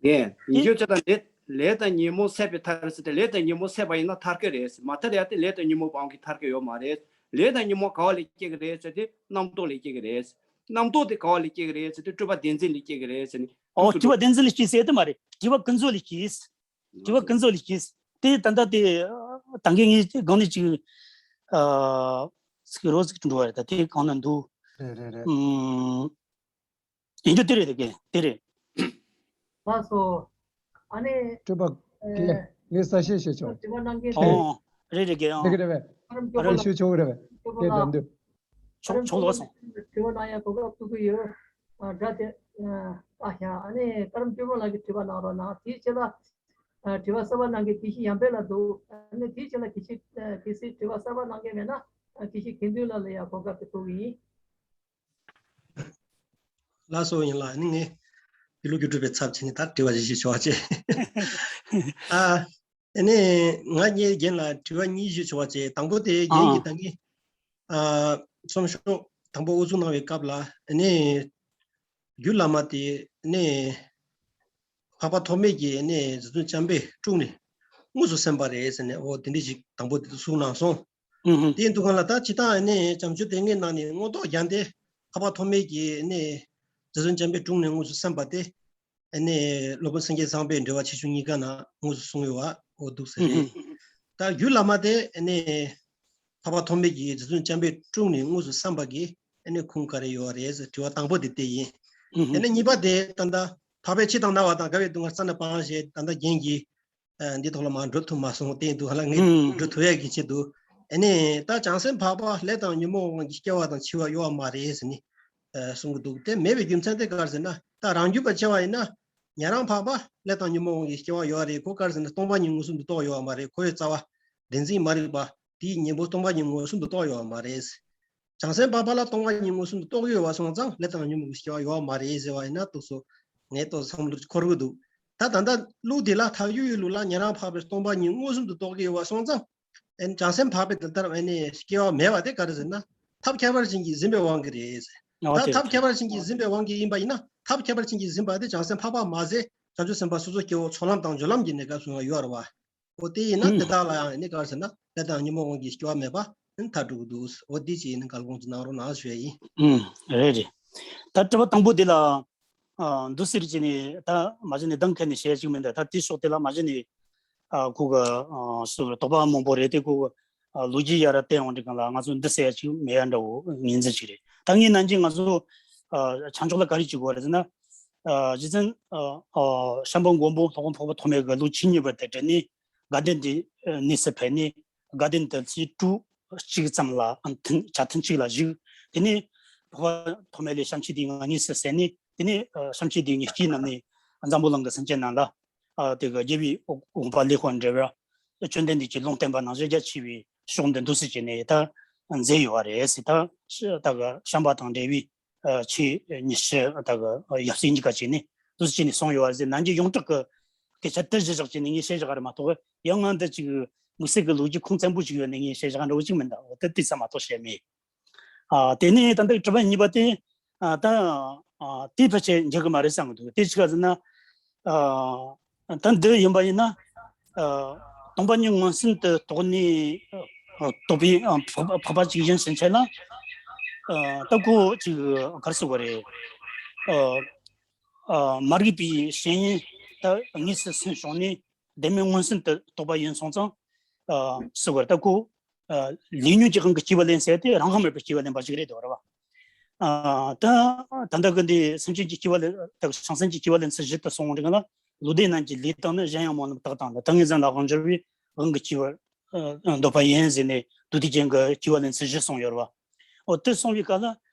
ངས་ཡིན་རྒྱུ་ཅི་ལྟར་ལས་ལས་དང་ཉོན་མོངས་ཟད་པའི་མཐར་ཟེར་ཏེ། ལས་དང་ཉོན་མོངས་ཟད་པ་ཡིན་ན་ཐར་གི་རེད། མ་ཐར་ཡ་དེ་ལས་དང་ཉོན་མོངས་པའང་གིས་ཐར་གི་ཡོད་མ་རེད། ལས་དང་ཉོན་མོངས་ག་བ་ལས་སྐྱེ་གི་རེད་ཟེར་ཏེ་རྣམ་རྟོག་ལས་སྐྱེ་གི་རེད། རྣམ་རྟོག་དེ་ག་བ་ལས་སྐྱེ་གི་རེད་ཟེར་ཏེ་སྤྲོས་པ་བདེན་འཛིན་ལས་སྐྱེ་གི་རེད་ཟེར་ནས། ཨོ་སྤྲོས་པ་བདེན་འཛིན་ལས་སྐྱེ་ཟེར་དེ་མ་རེད། སྤྲོས་པ་ཀུན་རྫོབ་ལས་སྐྱེ། སྤྲོས་པ་ཀུན་རྫོབ་ལས་སྐྱེ། དེ་ད་ལྟ་དེ་ད་གིན་ངས་སྒང་ནས་ཅིག་ཨ་ཟིག་རོ་ཟིག་འགྲོ་བ་རེད། ད་དེ་གང་ན་འདུག་རེད་རེད་རེད། ཨུམ། ཡིན་རྒྱུ་དེ་རེད་དེ་གས་དེ་རེད། ལགས་སོ། ཨ་ནི། སྤྲོས་པ་ཨེ་གས་ངས་གསལ་བཤད་བྱེད་ཆོག་དྲི་བ་གནང་མཁན་དེ། ཨོ་རེད་རེད་གས། ཨང་། འགྲིག་གི་རེད་པས། ཨ་རམ་སྐྱོ་པོ་ལགས། ཞུ་ཆོག་གི་རེད་པས། སྐྱོ་པོ་དེ་ལགས། ལན་འདེབས། ཆོག་ཆོག་ལོག་སོང་། དྲི་བ་གནང་ཡ་གོ་སྐབས་ཐུབ་ཀྱི་ཡོད། ཨ་སྒྲ་དེ་ཨ་ཤ་ཨ་ནི་ཀ་རམ་སྐྱོ་པོ་ལགས་ཀྱིས་དྲི་བ་གནང་རོགས་གནང་། དེའི་རྗེས་ལ་ཨ་དྲི་བ་གསར་པ་གནང་མཁན་དགེ་བཤེས་ཡར་འཕེལ་ལགས་འདུག་ཨ་ནི་དེའི་རྗེས་ལ་དགེ་བཤེས་ཨ་གལ་སྲིད་དྲི་བ་གསར་པ་གནང་མཁན་མེད་ན་ཨ་དགེ་བཤེས་དགེ་འདུན་ལགས་ལ་ཡ་གོ་སྐབས་དེ་ཐོབ་ཀྱི་ཡིན། ལགས་སོ། ཡིན་ལགས། ཨ་ནི་ངས་དགེ་ལུགས་རྒྱུ་སྒྲུབ་པའི་ཚབ་བྱས་ནས་ད་དྲི་བ་ཞིག་ཞུ་ཆོག་ཅེས། ཨ་ཨ་ནི་ང་ངའི་རྒན་ལ་དྲི་བ་གཉིས་ཞུ་ཆོག་ཅེས། དང་པོ་དེ་རྒན་གྱིས་ཨ་ད་གིན་ཨ་གསུང་ཆོས་དང་པོ་དབུ་འཛུགས་གནང་བའི་སྐབས་ལ་ཨ་ནི་རྒྱུད་བླ་མ་དེ་ཨ་ནི་འཕགས་པ་ཐོགས་མེད་ཀྱིས་ཨ་ནི་རྗེ་བཙུན་འཇམ་དཔལ་དཀྲུགས་ནས་དངོས་སུ་གསན་པ་རེད་ཟེར་ནས། འོ་དེ་འདྲ་ཞིག་དང་པོ་དེ་གསུངས་གནང་སོང་། ཨུ་ཧུ། དེ་ཡིན་དུས་གང་ལ་ད་སྤྱིར་བཏང་ཨ་ནི་བྱམས་ཆོས་སྡེ་ལྔའི་ནང་ནས་མངོན་རྟོགས་རྒྱན་དེ་འཕགས་པ་ཐོགས་མེད་ཀྱིས་ཨ་ནི་རྗེ་བཙུན་འཇམ་དཔལ་དཀྲུགས་ནས་དངོས་སུ་གསན་པ་དེ་ཨ་ནི་སློབ་དཔོན་སེང་གེ་བཟང་པོས་འགྲེལ་པ་ཆེ་ཆུང་གཉིས་ཀ་ནང་དངོས་སུ་གསུངས་ཡོད་པ་འོ་འདུག་ཟེར། ཨུ་རེད། ཧུ། ད་རྒྱུད་བླ་མ་དེ་ཨ་ནི་འཕགས་པ་ཐོགས་མེད་ཀྱིས་རྗེ་བཙུན་འཇམ་དཔལ་དཀྲུགས་ནས་དངོས་སུ་གསན་པ་གི་ཨ་ནི་ཁུངས་ག་རེ་ཡོད་རེད་ཟེར་དྲི་བ་དང་པོ་དེ་དེ་ཡིན། ཨུ་ཧུ། ཨ་ནི་གཉིས་པ་དེ་ད་ལྟ་འཕགས་པའི་ཆོས་དང་འདྲ་བ་དང་འགལ་བའི་སྡུག་བསྔལ་རྩ་ནས་སྤང་ཞེས་ད་ལྟ་རྒན་གྱིས་ཨ་འདི་ཐོག་ལ་མར་འགྲོ་ཐུབ་མ་སོང་། དེ་འདུག་ཧ་ལ་ངས་ཨུ་འགྲོ་ཐུབ་ཡག་གི་ཆེད་དུ་ཨ་ནི་ད་བྱང་སེམས་འཕགས་པ་ལས་དང་ཉོན་མོངས་དབང་གིས་སྐྱེ་བ་དང་འཆི་བ་ཡོད་པ་མ་རེད་ཟེར་ནས་ཨ་གསུང་གི་འདུག་དེ་མེད་པའི་རྒྱུ་མཚན་དེ་ག་རེ་ཟེར་ན། ད་རང་རྒྱུད་པ་བྱས་པ་ཡིན་ན་ཉན་རང་འཕགས་པ་ལས་དང་ཉོན་མོངས་དབང་གིས་སྐྱེ་བ་ཡོད་རེད། ཁོ་ག་རེ་ཟེར་ན་སྟོང་པ་ཉིད་མངོན་སུམ་དུ་རྟོགས་ཡོད་པ་མ་རེད། ཁོ་བོའི་རྩ་བ་བདེན་འཛིན་མ་རིག་པ་དེའི་གཉེན་པོ་སྟོང་པ་ཉིད་མངོན་སུམ་དུ་རྟོགས་ཡོད་པ་མ་རེད། བྱང་སེམས་འཕགས་པ་ལ་སྟོང་པ་ཉིད་མངོན་སུམ་དུ་རྟོགས་ཡོད་པ་སོང་ཙང་ལས་དང་ཉོན་མོངས་ཀྱི་སྐྱེ་བ་ཡོད་པ་མ་རེད་ཟེར་བ་ཡིན་ན་ཏོག་ཙམ་ངས་ཏོག་ཙམ་བསམ་བློ་འཁོར་གི་འདུག་ད་ད་ལྟ་ལུགས་འདི་ལ་ཐལ་འགྱུར་བའི་ལུགས་ལ་ཉན་རང་འཕགས་པའི་སྟོང་པ་ཉིད་མངོན་སུམ་དུ་རྟོགས་ཀྱི་ཡོད་པ་སོང་ཙང་ཨ་ནི་བྱང་སེམས་འཕགས་པའི་དེ་ལྟར་ཨ་ནི་སྐྱེ་བ་མེད་པ་དེ་ག་རེ་ཟེར་ན་ཐབས་ཁྱད་པར་ཅན་གྱིས་ཟིན་པའི་དབང་གིས་རེད་ཟེར། ཨོ་ད་དེ་ཐབས་ཁྱད་པར་ཅན་གྱིས་ཟིན་པའི་དབང་གིས་ཡིན་པ་ཡིན་ན་ཐབས་ཁྱད་པར་ཅན་གྱིས་ཟིན་པ་དེ་བྱང་སེམས་འཕགས་པ་མ་ཟད་བྱང་ཆུབ་སེམས་དཔའ་སོ་སོ་སྐྱེ་བོ་ཚོགས་ལམ་དང་སྦྱོར་ལམ་གྱི་གནས་སྐབས་སུ་ཡང་ཡོད་རེད་བ། འོ་དེ་ཡིན་ན་ཨུམ། དེ་དག་ལ་ཡང་ནི་ག་རེ་ཟེར་ན་ལས་དང་ཉོན་མོངས་དབང་གིས་སྐྱེ་བ་མེད་པ་ནི་མཐར་གྲུབ་ཀྱི་འདུག་འོ་དེ་ཅིག་ནི་འགལ་སྒོང་ཅིག་གནང་རོགས་གནང་ཞུ་ཡ་ཡིན། ཨུམ། རེད་རེད། ད་དྲི་བ་དང་པོ་དེ་ལ་ཨ་འདུག་ཟེར་གྱི་ནི་ད་མ་གཞི་ནས་གདངས་ཁ་ནས་བཤད་ཅིག་མིན་ད། ད་དེ་ཕྱོགས་དེ་ལ་མ་གཞི་ནས་ཨ་ཁོ་གི་ཨ་སུ་དོགས་པ་མང་པོ་རེད་དེ། ཁོ་གི་ཨ་ལོ་རྒྱུས་ཡར་བལྟས་འོང་དུས་གང་ལ་ང་ཚོ་འདི་ཟེར་ཡ་ཅིག་མེད་ཡ་འདྲ་བོ་ངོས་འཛིན་ཅིག་རེད། ད་ངས་ནན་ཅིང་ང་ཚོ་ཨ་བྱང་ཕྱོགས་ལ་ག་རེ་ཅིག་དགོས་རེད་ཟེར་ན། ཨ་རྗེ་བཙུན་ཨ་ཨ་ཤམྦྷ་མགོན་པོ་སློབ་དཔོན་འཕགས་པ་ཐོགས་མེད་ཀྱི་ལོ་བཅུ་གཉིས་པ་དེ་དྲན་ནས་དགའ་ལྡན་དེ་གནས་སུ་ཕེབས་ནས་དགའ་ལྡན་དེ་ཚེས་དྲུག་གཅིག་ཙམ་ལ་ཨ་ཐུན་ཆ་ཐུན་གཅིག་ལ་བཞུགས། དེ་ནས་འཕགས་པ་ཐོགས་མེད་ལས་བྱམས་ཆོས་སྡེ་ལྔ་དངོས་སུ་གསན་ནས། དེ་ནས་ཨ་བྱམས་ཆོས་སྡེ་ལྔའི་དཀྱིལ་རྣམས་ནས་འཛམ་བུ་གླིང་གི་སེམས་ཅན་རྣམས་ལ་ཨ་དེ་གི་རྒྱལ་བའི་དགོངས་པ་ལེགས་པར་འགྲེལ་བར་བཅོམ་ལྡན་འདས་ཀྱིས་ལུང་བསྟན་པ་ནང་བཞིན་རྒྱ་ཆེ་བའི་ཕྱོགས་འདི་འདུག་སེ་བྱས་ནས་ད་མཛད་ཡོད་པ་རེད་ཟེར། ད་ད་གི་བྱམས་པ་དང་འབྲེལ་བའི་ཨ་ཆོས་ཉི་ཤུ་ད་གི་ཡབ་སྲས་གཉིས་ཀ་བྱས་ནས་འདུག་སེ་བྱས་ནས་གསུངས་ཡོད་པ་རེད་ཟེར། ནན་གྱི་ཡོངས་གྲགས་ཀྱི་སྐད་ཆ་དེ་གཞི་བཞག་བྱས་ནས་ངས་བཤད་བཞག་པ་རེད་མ་གཏོགས། ཡང་ང་འདི་ཅིག་དམིགས་བསལ་གྱི་ལོ་རྒྱུས་ཁུངས་བཙན་པོ་ཞིག་ཡོད་ནས་ངས་བཤད་བཞག་འདྲ་བོ་ཅིག་མིན་ད། འོ་དེ་དེ་ཙམ་མ་གཏོགས་བཤད་མེད། ཨ་དེ་ནས་ད་ལྟ་དྲི་བ་གཉིས་པ་དེ། ཨ་ད་ཨ་དེ་ཕལ་ཆེར་འགྲིག་གི་མ་རེད་བསམ་གི་འདུག་དེ་ཅི་ག་ཟེར་ན། ཨ་ད་འདི་ཡིན་པ་ཡིན་ན། ཨ་སྟོང་པ་ཉིད་མངོན་སུམ་དུ་རྟོགས་ནས། ཨ་རྟོགས་པའི་ཨ་འཕགས་འཕགས་པ་ཅིག་ཡིན་ཕྱིན་ཆད་ལ། ཨ་ད་ཁོ་ཅིག་ག་རེ་ཟེར་དགོས་རེད། ཨ་ཨ་མ་རིག་པའི་བཤེས་གཉེན་ད་དངོས་སུ་སེམས་བྱུང་ནས་བདེན་མེད་མངོན་སུམ་དུ་རྟོགས་པ་ཡིན་སོང་ཙང་། ཨ་ཟེར་དགོས་རེད། ད་ཁོ་ཨ་ལས་ཉོན་གྱི་དབང་གིས་སྐྱེ་བ་ལེན་ཟེར་དེ་རང་དབང་མེད་པའི་སྐྱེ་བ་ལེན་པ་ཞིག་རེད་དོ་རེད་བ། ཨ་ད་ད་ལྟ་གི་འདི་སེམས་ཅན་གྱི་སྐྱེ་བ་ལེན་ད་བྱང་སེམས་ཀྱི་སྐྱེ་བ་ལེན་ཚུལ་བཞི་དུ་སོང་བ་འདྲ་ན། བློ་ལྡན་རྣམས་ཀྱི་ལས་དང་ནི། གཞན་ཡང་སྨོན་ལམ་དག་དང་ལྡན། ད་ངེས་འཛིན་ལ་དབང་འབྱོར་བའི་དབང་གིས་སྐྱེ་བར་ཨ་འདོད་པ་ཡིན་ཟེར་ནས་མདོ་སྡེ་རྒྱན་གྱི་སྐྱེ་བ་ལེན་ཚུལ་བཞི་གསུངས་ཡོད་རེད་བ། འོ་དེ་གསུངས་པའི་སྐབས་ལ་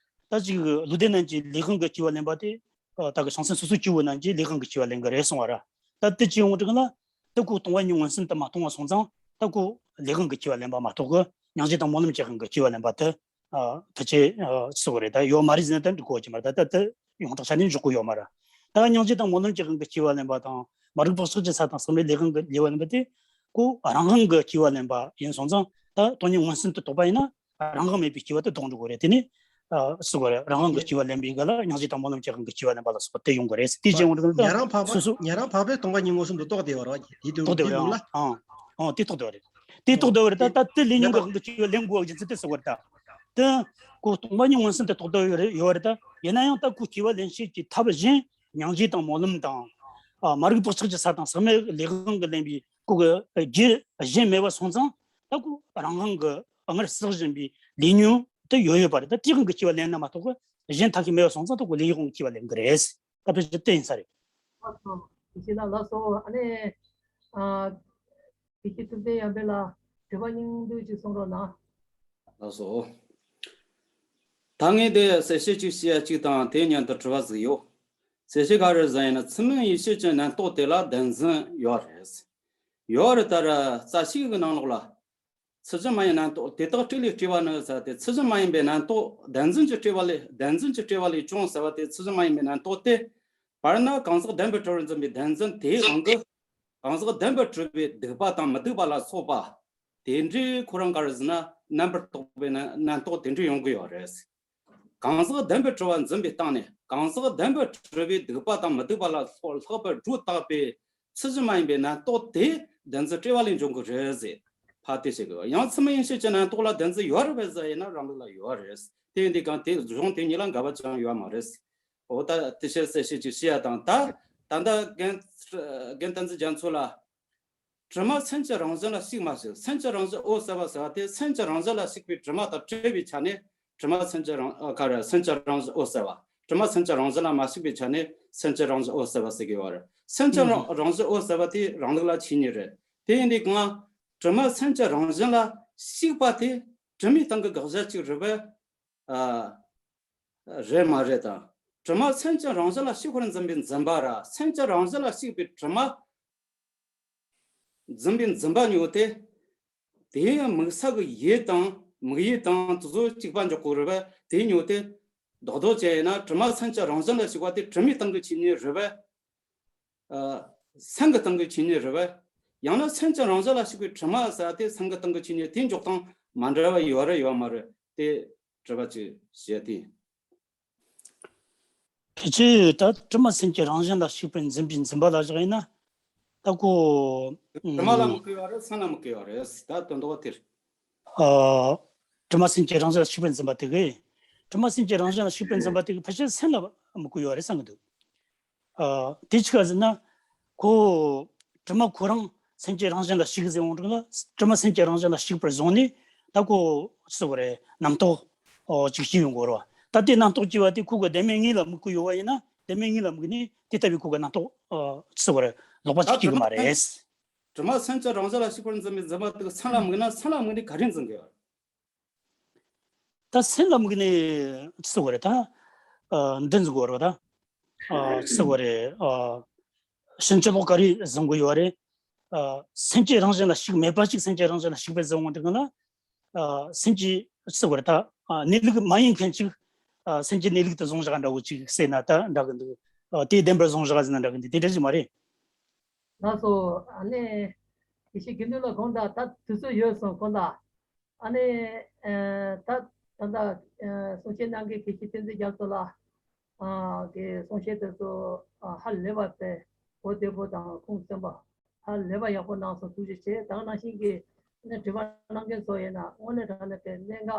ད་ཅིག་བློ་ལྡན་རྣམས་ཀྱི་ལས་དབང་གིས་སྐྱེ་བ་ལེན་པ་དེ། ཨ་ད་གི་བྱང་སེམས་སོ་སོ་སྐྱེ་བོ་རྣམས་ཀྱི་ལས་དབང་གིས་སྐྱེ་བ་ལེན་གྱི་རེད་གསུངས་པ་རེད། ད་དེ་ཅི་ཡོང་དྲག་ན། ད་ཁོ་སྟོང་པ་ཉིད་མངོན་སུམ་དུ་མ་མཐོང་བ་སོང་ཙང་། ད་ཁོ་ལས་དབང་གིས་སྐྱེ་བ་ལེན་པ་མ་གཏོགས་གི་སྙིང་རྗེ་དང་སྨོན་ལམ་གྱི་དབང་གིས་སྐྱེ་བ་ལེན་པ་དེ་ཨ་ཕལ་ཆེར་ཨ་ཅི་ཟེར་དགོས་རེད། ད་ཡོད་མ་རེད་ཟེར་ན་ད་འགྲིག་གི་ཡོད་མ་རེད། ད་ད་ད་ཡོངས་གྲགས་ཆ་ནས་འཇོག་གི་ཡོད་མ་རེད། ད་སྙིང་རྗེ་དང་སྨོན་ལམ་གྱི་དབང་གིས་སྐྱེ་བ་ལེན་པ་དང་། མ་རིག་པ་བག་ཆགས་ཀྱི་ས་དང་ཟག་མེད་ལས་དབང་གིས་སྐྱེ་བ་ལེན་པ་དེ། ཁོ་རང་དབང་གིས་སྐྱེ་བ་ལེན་པ་ཡིན་སོང་ཙང་། ད་སྟོང་ཉིད་མངོན་སུམ་དུ་རྟོགས་པ་ཡིན་ན། རང་དབང་མེད་པའི་སྐྱེ་བ་དེ་ལྡོག་འགྲོ་གི་རེད། དེ་ནས་ཨ་ཟེར་དགོས་རེད། རང་དབང་གིས་སྐྱེ་བ་ལེན་པའི་སྐབས་ལ་སྙིང་རྗེ་དང་སྨོན་ལམ་གྱི་དབང་གིས་སྐྱེ་བ་ལེན་པ་ལ་སོགས་པ་དེ་ཡོང་གི་རེད། དེ་བྱས་ཡོང་དུས་ཉན་རང་འཕགས་པ་སོ་སོ་ཉན་རང་འཕགས་པས་སྟོང་པ་ཉིད་མངོན་སུམ་དུ་རྟོགས་བསྡད་པ་རེད་བ། དེ་དུས་རྟོགས་བསྡད་པ་དེ་རེད། ལ་ཨང་ཨང་དེ་རྟོགས་བསྡད་པ་རེད། དེ་རྟོགས་བསྡད་པ་རེད། ད་ད་དེ་ལས་ཉོན་གྱི་དབང་གིས་སྐྱེ་བ་ལེན་དགོས་པ་རྒྱུ་མཚན་དེ་ཟེར་དགོས་རེད། ད་དེ་ཁོ་སྟོང་པ་ཉིད་མངོན་སུམ་དུ་རྟོགས་བསྡད་ཡོད་རེད། ཡོད་རེད། ད་ཡིན་ན་ཡང་ད་ཁོ་སྐྱེ་བ་ལེན་བྱེད་ཀྱི་ཐབས་གཞན་སྙིང་རྗེ་དང་སྨོན་ལམ་དང་། ཨ་མ་རིག་པ་བག་ཆགས་ཀྱི་ས་དང་ཟག་མེད་ལས་དབང་གིས་ལེན་པའི་ཁོ་གི་རྒྱུ་གཞན་མེད་པ་སོང་ཙང་། ད་ཁོ་རང་དབང་གིས་སྔར་བསགས་བཞིན་པའི་ལས་ཉོན་དེ་ཡོད་ཡོད་པ་རེད། ད་དེའི་དབང་གིས་སྐྱེ་བ་ལེན་ན་མ་གཏོགས་གཞན་ཐབས་ཤེས་མེད་པ་སོང་ཙང་། ད་ཁོ་ལས་དབང་གིས་སྐྱེ་བ་ལེན་གི་རེད། ད་ཕལ་ཆེར་དེ་ཡིན་ས་རེད། ལགས་སོ། དེ་བྱས་ན་ལགས་སོ། ཨ་ནི་ཨ་དགེ་བཤེས་ཐུབ་བསྟན་དབྱངས་འཕེལ་ལགས་དྲི་བ་སྙིང་བསྡུས་ཅིག་གསུང་རོགས་གནང་། ལགས་སོ། ད་ངས་དེ་གསལ་བཤད་ཅིག་བྱེད་ཡ་གཅིག་དང་དེའི་མཉམ་དུ་དྲི་བ་ཟིག་ཡོད། གསལ་བཤད་ག་རེ་ཟིག་ཡིན་ན། ཚུལ་མིན་ཡིད་བྱེད་ཀྱི་རྣམ་རྟོག་དེ་ལ་བདེན་འཛིན་ཡོད་རེད། ཡོད་རེད། ད་ར་རྩ་ཤེས་ཀྱི་ནང་ལོགས་ལ། ཚུལ་བཞིན་མ་ཡིན་རྣམ་རྟོག་དེ་དག་སྤྲོས་ལས་སྤྲོས་པ་ནི་ཟེར་ཏེ། ཚུལ་བཞིན་མ་ཡིན་པའི་རྣམ་རྟོག་བདེན་འཛིན་གྱི་སྤྲོས་པ་ལས། བདེན་འཛིན་གྱི་སྤྲོས་པ་ལས་བྱུང་ཟེར་བ་དེ། ཚུལ་བཞིན་མ་ཡིན་པའི་རྣམ་རྟོག་དེ། དཔེར་ན་གང་ཟག་བདེན་པར་གྲུབ་པར་འཛིན་པའི་བདེན་འཛིན་དེའི་དབང་གིས། གང་ཟག་བདེན་པར་གྲུབ་པའི་སྡིག་པ་དང་མི་སྡིག་པ་ལ་སོགས་པ། དེ་འདྲའི་ཁོ་རང་ག་རེ་ཟེར་ན། རྣམ་པར་རྟོག་པའི་རྣམ་རྣམ་རྟོག་དེ་འདྲ་ཡོང་གི་ཡོད་རེད། གང་ཟག་བདེན་པར་གྲུབ་པར་འཛིན་པའི་སྟེང་ནས། གང་ཟག་བདེན་པར་གྲུབ་པའི་སྡིག་པ་དང་མི་སྡིག་པ་ལ་སོགས་ལྷག་པར་སྒྲོ་བཏགས་པའི་ཚུལ་བཞིན་མ་ཡིན་པའི་རྣམ་རྟོག་དེ་བདེན་འཛིན་སྤྲོས་པ་ལས་འབྱུང་གི་རེད་ཟེར། ཕར་དེ་བཤད་དགོས། ཡང་ཚུལ་མིན་ཡིད་བྱེད་ཀྱི་རྣམ་རྟོག་ལ་བདེན་འཛིན་ཡོད་རེད་པས་ཟེར་ཡིན་ན། རང་ལུགས་ལ་ཡོད་རེད། དེ་ཡིན་དུས་གང་དེ་གཞུང་དེ་གཉིས་ལ་འགལ་བ་ཅང་ཡོད་མ་རེད། འོ་ད་དེ་བཤད་གསལ་བཤད་ཅིག་བྱེད་ཡ་དང་། ད་ད་ལྟ་རྒན་རྒན་བསྟན་འཛིན་རྒྱ་མཚོ་ལ། དྲི་མ་སེམས་ཀྱི་རང་བཞིན་ལ་ཞིག་མ་ཞིག་སེམས་ཀྱི་རང་བཞིན་འོད་གསལ་བ་ཟེར་བ་དེ། སེམས་ཀྱི་རང་བཞིན་ལ་ཞིག་པའི་དྲི་མ་དང་བྲལ་བའི་ཆ་ནས། དྲི་མ་སེམས་ཀྱི་རང་ཨ་ག་རེ། སེམས་ཀྱི་རང་བཞིན་འོད་གསལ་བ། དྲི་མ་སེམས་ཀྱི་རང་བཞིན་ལ་མ་ཞིག་པའི་ཆ་ནས་སེམས་ཀྱི་རང་བཞིན་འོད་གསལ་བ་ཟེར་གི་ཡོད་རེད། སེམས་ཀྱི་རང་རང་བཞིན་འོད་གསལ་བ་དེ་རང་ལུགས་ལ་ཆོས་ཉིད་རེད། དེ་ཡིན་དུས་གང་དྲི་མ་སེམས་ཀྱི་རང་བཞིན་ལ་ཞིག་པ་དེ་དྲི་མའི་སྟེང་གི་དགག་བྱ་གཅིག་རེད་པས། ཨ་རེད་མ་རེད་དང་། དྲི་མ་སེམས་ཀྱི་རང་བཞིན་ལ་ཞིག་པར་འཛིན་པའི་འཛིན་པ་ར། སེམས་ཀྱི་རང་བཞིན་ལ་ཞིག་པའི་དྲི་མ། འཛིན་པའི་འཛིན་པ་ཉོ་སྟེ། དེའི་དམིགས་ས་གི་ཡུལ་དང་དམིགས་ཡུལ་དང་དེ་ཚོ་གཅིག་པ་འཇོག་དགོས་རེད་པས། དེ་ཉོ་སྟེ་རྡོག་རྡོག་བྱས་ཡིན་ན། དྲི་མ་སེམས་ཀྱི་རང་བཞིན་ལ་ཞིག་པ་དེ་དྲི་མའི་སྟེང་གི་ཆོས་ཉིད་རེད་པས། ཨ་སེམས་ཀྱི་སྟེང་གི་ཆོས་ཉིད་རེད་པས། ཡང་ན་སེམས་ཀྱི་རང་བཞིན་ལ་ཞིག་པའི་དྲི་མ་ཟེར་དེ་སེམས་ཀྱི་སྟེང་གི་ཆོས་ཉིད་དེ་འཇོག་སྟངས་མ་འདྲ་བ་ཡོད་རེད་ཡོད་མ་རེད། དེ་དྲི་བ་ཅིག་བྱས་ཏེ། ཕལ་ཆེར་ད་དྲི་མ་སེམས་ཀྱི་རང་བཞིན་ལ་ཞིག་པའི་འཛིན་པའི་འཛིན་པ་ལ་བཞག་ཡིན་ན། ད་ཁོ་དྲི་མ་ལ་དམིགས་ཀྱི་ཡོད་རེད། སེམས་ལ་དམིགས་ཀྱི་ཡོད་རེད། ད་དོན་དག་དེར། ཨ་དྲི་མ་སེམས་ཀྱི་རང་བཞིན་ལ་ཞིག་པའི་འཛིན་པ་དེ་གིས། དྲི་མ་སེམས་ཀྱི་རང་བཞིན་ལ་ཞིག་པའི་འཛིན་པ་དེ་གིས་ཕལ་ཆེར་སེམས་ལ་དམིགས་ཀྱི་ཡོད་རེད་བསམ་གྱི་འདུག་ཨ་དེ་ཅི་ག་ཟེར་ན། ཁོ་དྲི་མ་ཁོ་རང་སེམས་ཀྱི་རང་བཞིན་ལ་ཞིག་ཟེར་འོང་དུས་ལ། དྲི་མ་སེམས་ཀྱི་རང་བཞིན་ལ་ཞིག་པར་བཟུང་ནས། ད་ཁོ་ཅི་ཟེར་དགོས་རེད། རྣམ་རྟོག་ཨོ་ཅིག་སྐྱེ་ཡོང་གི་རེད་བ། ད་དེ་རྣམ་རྟོག་སྐྱེ་བ་དེ་ཁོ་གི་བདེན་མེད་དངོས་ལ་དམིགས་ཀྱི་ཡོད་པ་ཡིན་ན། བདེན་མེད་དངོས་ལ་དམིགས་ནས་དེ་ལྟ་བུའི་ཁོ་གི་རྣམ་རྟོག་ཨོ་ཅི་ཟེར་དགོས་རེད། ལོག་པ་ཅིག་སྐྱེ་གི་མ་རེད། དྲི་མ་སེམས་ཀྱི་རང་བཞིན་ལ་ཞིག་པར་འཛིན་པའི་འཛིན་པ་དེ་སེམས་ལ་དམིགས་ན། སེམས་ལ་དམིགས་ནས་ག་རེ་འཛིན་གི་ཡོད། ད་སེམས་ལ་དམིགས་ནས་ཅི་ཟེར་དགོས་རེད། ད་ཨ་འདི་འཛིན་དགོས་རེད། ད་ཨ་ཅི་ཟེར་དགོས་རེད། ཨ་ཕྱིན་ཅི་ལོག་ག་རེ་འཛིན་དགོས་ཡོད་རེད། ཨ་སེམས་ཀྱི་རང་བཞིན་ལ་ཞིག་མེད་པ་ཅིག་སེམས་ཀྱི་རང་བཞིན་ལ་ཞིག་པའི་བཟོ་འོང་དུས་ན། ཨ་སེམས་ཀྱི་ཅི་ཟེར་དགོས་རེད། ད་ཨ་གནས་ལུགས་མ་ཡིན་མཁན་ཅིག་ཨ་སེམས་ཀྱི་གནས་ལུགས་དུ་བཟུང་བཞག་འདྲ་བོ་ཅིག་ཟེར་ན་ད་འདྲ་གི་འདུག་ཨ་དེ་བདེན་པར་བཟུང་བཞག་ཟེར་ན་འདྲ་གི་འདུག་དེ་འདྲ་ཞིག་མ་རེད། ལགས་སོ། ཨ་ནི་དགེ་བཤེས་དགེ་འདུན་ལགས། དགོངས་དག་ད་དུས་ཚོད་ཡོལ་སོང་། དགོངས་དག་ཨ་ནི་ཨ་ད་ ད་ལྟ་གསུང་བཤད་གནང་མཁན་དགེ་བཤེས་བསྟན་འཛིན་རྒྱ་མཚོ་ལགས་ཀྱི་གསུང་བཤད་དེ་ཚོ་ཧ་ལས་པ་དཔེ་གོ་བདེ་པོ་དང་ཁུངས་བཙན་པ་ཧ་ལས་པ་ཡག་པོ་གནང་སོང་། ཐུགས་རྗེ་ཆེ། ད་ག་ནང་བཞིན་གྱི་དྲི་བ་གནང་མཁན་ཚོ་ཡིན་ན་དངོས་གནས་དྲང་གནས་དཔེ་གནད་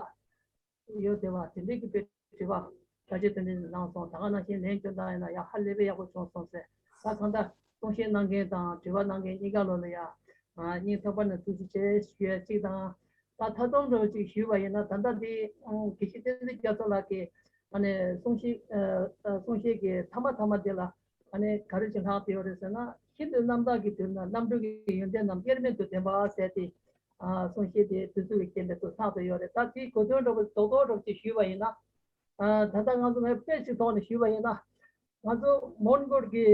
འགག་ཡོད་བསྡད་པ་དེ་འདྲའི་གི་དཔེ་དྲི་བ་བཀའ་ཆོས་དེ་འདྲ་གནང་སོང་། ད་ག་ནང་བཞིན་ལན་སྐྱོན་དང་ཡིན་ན་ཡང་ཧ་ལས་པའི་ཡག་པོ་བྱུང་སོང་ཟེར། ད་གང་ལྟར་གསུང་བཤད་གནང་མཁན་དང་དྲི་བ་གནང་མཁན་གཉིས་ཀ་ལོ་ལ་ཡང་སྙིང་ཐག་པ་ནས་ཐུགས་རྗེ་ཆེ་ཞུ་ཡ་གཅིག་དང་། ད་མཐའ་སྡོམ་འདྲ་བོ་གཅིག་ཞུས་པ་ཡིན་ན། ད་ལྟ་འདི་དགེ་བཤེས་བསྟན་འཛིན་རྒྱ་མཚོ་ལགས་ཀྱིས་ཨ་ནི་གསུང་བཤད་གསུང་བཤད་ཀྱི་མཐའ་མ་མཐའ་མ་དེ་ལ་ཨ་ནི་ག་རེ་ཅིག་ལྷག་བསྡད་ཡོད་རེད་ཟེར་ན། ཧིན་རྡུ་རྣམ་དག་གི་དུས་ན་རྣམ་གྲོལ་གྱི་ཡོན་ཏན་རྣམས་དབྱེར་མེད་དུ་ལྡན་པ་ཟེར་ཏེ། གསུང་བཤད་དེ་དུས་ཚོད་ཀྱི་རྐྱེན་པས་ལྷག་བསྡད་ཡོད་རེད། ད་དེའི་གོ་དོན་འདྲ་བོ་རྡོག་རྡོག་འདྲ་བོ་ཅིག་ཞུས་པ་ཡིན་ན། ད་ལྟ་ང་ཚོ་ངས་དཔེ་ཅིག་ཐོག་ནས་ཞུས་པ་ཡིན་ན། ང་ཚོ་མོན་གྷོ་གི་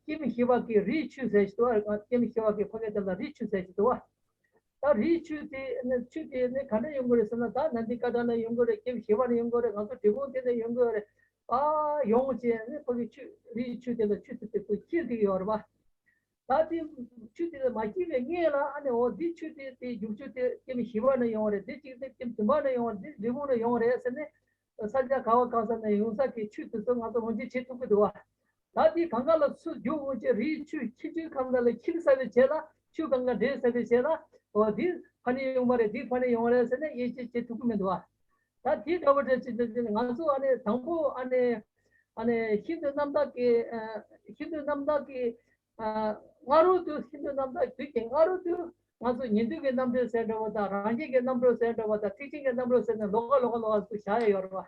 ཀེམ་ཞི་བ་གི་རིའི་ཆུ་ཟེར་ཞིག་འདུག་བ། ཀེམ་ཞི་བ་གི་ཕ་གི་དེ་ལ་རིའི་ཆུ་ཟེར་ཞིག་འདུག་བ། ད་རིའི་ཆུ་དེ་ནི་ཆུ་དེ་ནི་ག་འདྲ་ཡོང་གི་རེད་ཟེར་ན། ད་ནན་ཏི་ཀ་ཏ་ནས་ཡོང་གི་རེད། ཀེམ་ཞི་བ་ནས་ཡོང་གི་རེད། ང་ཚོ་འབྲས་སྤུངས་དེ་ནས་ཡོང་གི་རེད། ཨ་ཡོང་བྱས་ནི་ཕ་གི་ཆུ་རིའི་ཆུ་དེ་ལ་ཆུ་དེ་དེ་ཚོ་འཁྱིལ་བསྡད་ཡོད་རེད་བ། ད་དེ་ཆུ་དེ་ལ་མ་འཁྱིལ་བའི་སྔོན་ལ་ཨ་ནི་འོ་འདི་ཆུ་དེ་དེ་རྒྱུག་ཆུ་དེ་ཀེམ་ཞི་བ་ནས་ཡོང་བ་རེད། དེ་གཅིག་དེ་ཀེམ་བདུན་པ་ནས་ཡོང་བ་རེད། འདི་འབྲས་སྤུངས་ནས་ཡོང་བ་རེད་ཟེར་ནས། ས་ཆ་ག་བ་ག་ས་ནས་ཡོང་ས་གི་ཆུ་དེ་ཚོ་ང་ཚོ་ངོས་འཛིན་བྱེད་ཐུབ་ཀྱི་འདུག་བ། ད་དེ་གང་ག་ལ་ཆུ་རྒྱུག་འོང་བྱས་རིའི་ཆུ་འཁྱིལ་ཆུའི་ཁམས་ལ་འཁྱིལ་ཚར་བའི་རྗེས་ལ་ཆུ་གང་ག་འདྲེས་ཚར་བའི་རྗེས་ལ། འོ་འདི་ཕ་ནས་ཡོང་བ་རེད། འདི་ཕ་ནས་ཡོང་བ་རེད་ཟེར་ནས་དབྱེ་འབྱེད་བྱེད་ཐུབ་ཀྱི་མི་འདུག་བ། ད་དེ་འདྲ་བོ་འདྲ་ཅིག་འདྲ་ཅིག་ང་ཚོ་ཨ་ནི་དང་པོ་ཨ་ནི་ཨ་ནི་ཧིན་རྡུ་རྣམ་དག་གི་ཨ་ཧིན་རྡུ་རྣམ་དག་གི་ཨ་སྔ་རོལ་དུ། ཧིན་རྡུ་རྣམ་དག་དུས་ཀྱི་སྔ་རོལ་དུ་ང་ཚོ་ཉན་ཐོས་ཀྱི་རྣམ་གྲོལ་ཟེར་འདྲ་བོ་དང་། རང་རྒྱལ་གྱི་རྣམ་གྲོལ་ཟེར་འདྲ་བོ་དང་། ཐེག་ཆེན་གྱི་རྣམ་གྲོལ་ཟེར་ནས་ལོགས་ཀ་ལོགས་ཀ་ལོགས་ཀ་ཚུར་བཞག་ཡ་ཡོད་རེད་བ།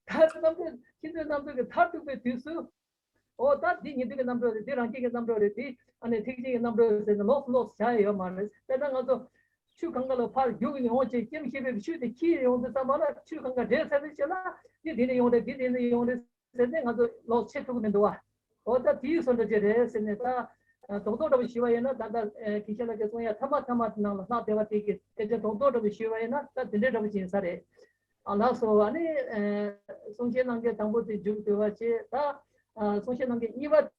ད་རྣམ་གྲོལ་ཧིན་རྡུ་རྣམ་གྲོལ་གྱི་མཐར་ཐུག་པའི་དུས་སུ། འོ་ད་འདི་ཉན་ཐོས་ཀྱི་རྣམ་གྲོལ་རེད། འདི་རང་རྒྱལ་གྱི་རྣམ་གྲོལ་རེད། འདི་ཨ་ནི་ཐེག་ཆེན་གྱི་རྣམ་གྲོལ་ཟེར་ནས་ལོགས་སུ་ལོགས་སུ་བཞག་ཡ་ཡོད་མ་རེད། དཔེར་ན་ང་ཚོ་ཆུ་གང་ག་ལ་ཕར་རྒྱུག་ནས་འོང་བྱས་ཀེམ་ཞི་བའི་ཆུ་དེ་འཁྱིལ་ཡོང་དུས་ཙམ་པ་ལ་ཆུ་གང་ག་འདྲེས་ཚར་བའི་རྗེས་ལ་འདི་འདི་ནས་ཡོང་རེད། འདི་འདི་ནས་ཡོང་རེད་ཟེར་ནས་ང་ཚོ་ལོགས་ཆེད་ཐུག་གི་མི་འདུག་བ། འོ་ད་དེའི་བཟོ་འདྲ་ཅིག་རེད་ཟེར་ནས། ད་རྡོག་རྡོག་འདྲ་པོ་ཞུས་པ་ཡིན་ན། ད་ལྟ་དགེ་བཤེས་ལགས་ཀྱིས་གསུང་ཡ་མཐའ་མ་མཐའ་མ་དེ་ནང་ལ་ལྷག་བསྡད་པ་དེ་གི་སྐད་ཆ་རྡོག་རྡོག་འདྲ་པོ་ཞུས་པ་ཡིན་ན། ད་དེ་འདྲའི་འདྲ་པོ་ཅིག་ཡིན་ས་རེད། ཨ་ལགས་སོ། ཨ་ནི་གསུང་བཤད་གནང་མཁན་དང་པོ་དེ་མཇུག་བསྡུ་བ་བྱེད། ད་གསུང་བཤད་གནང་མཁན་གཉིས་པ་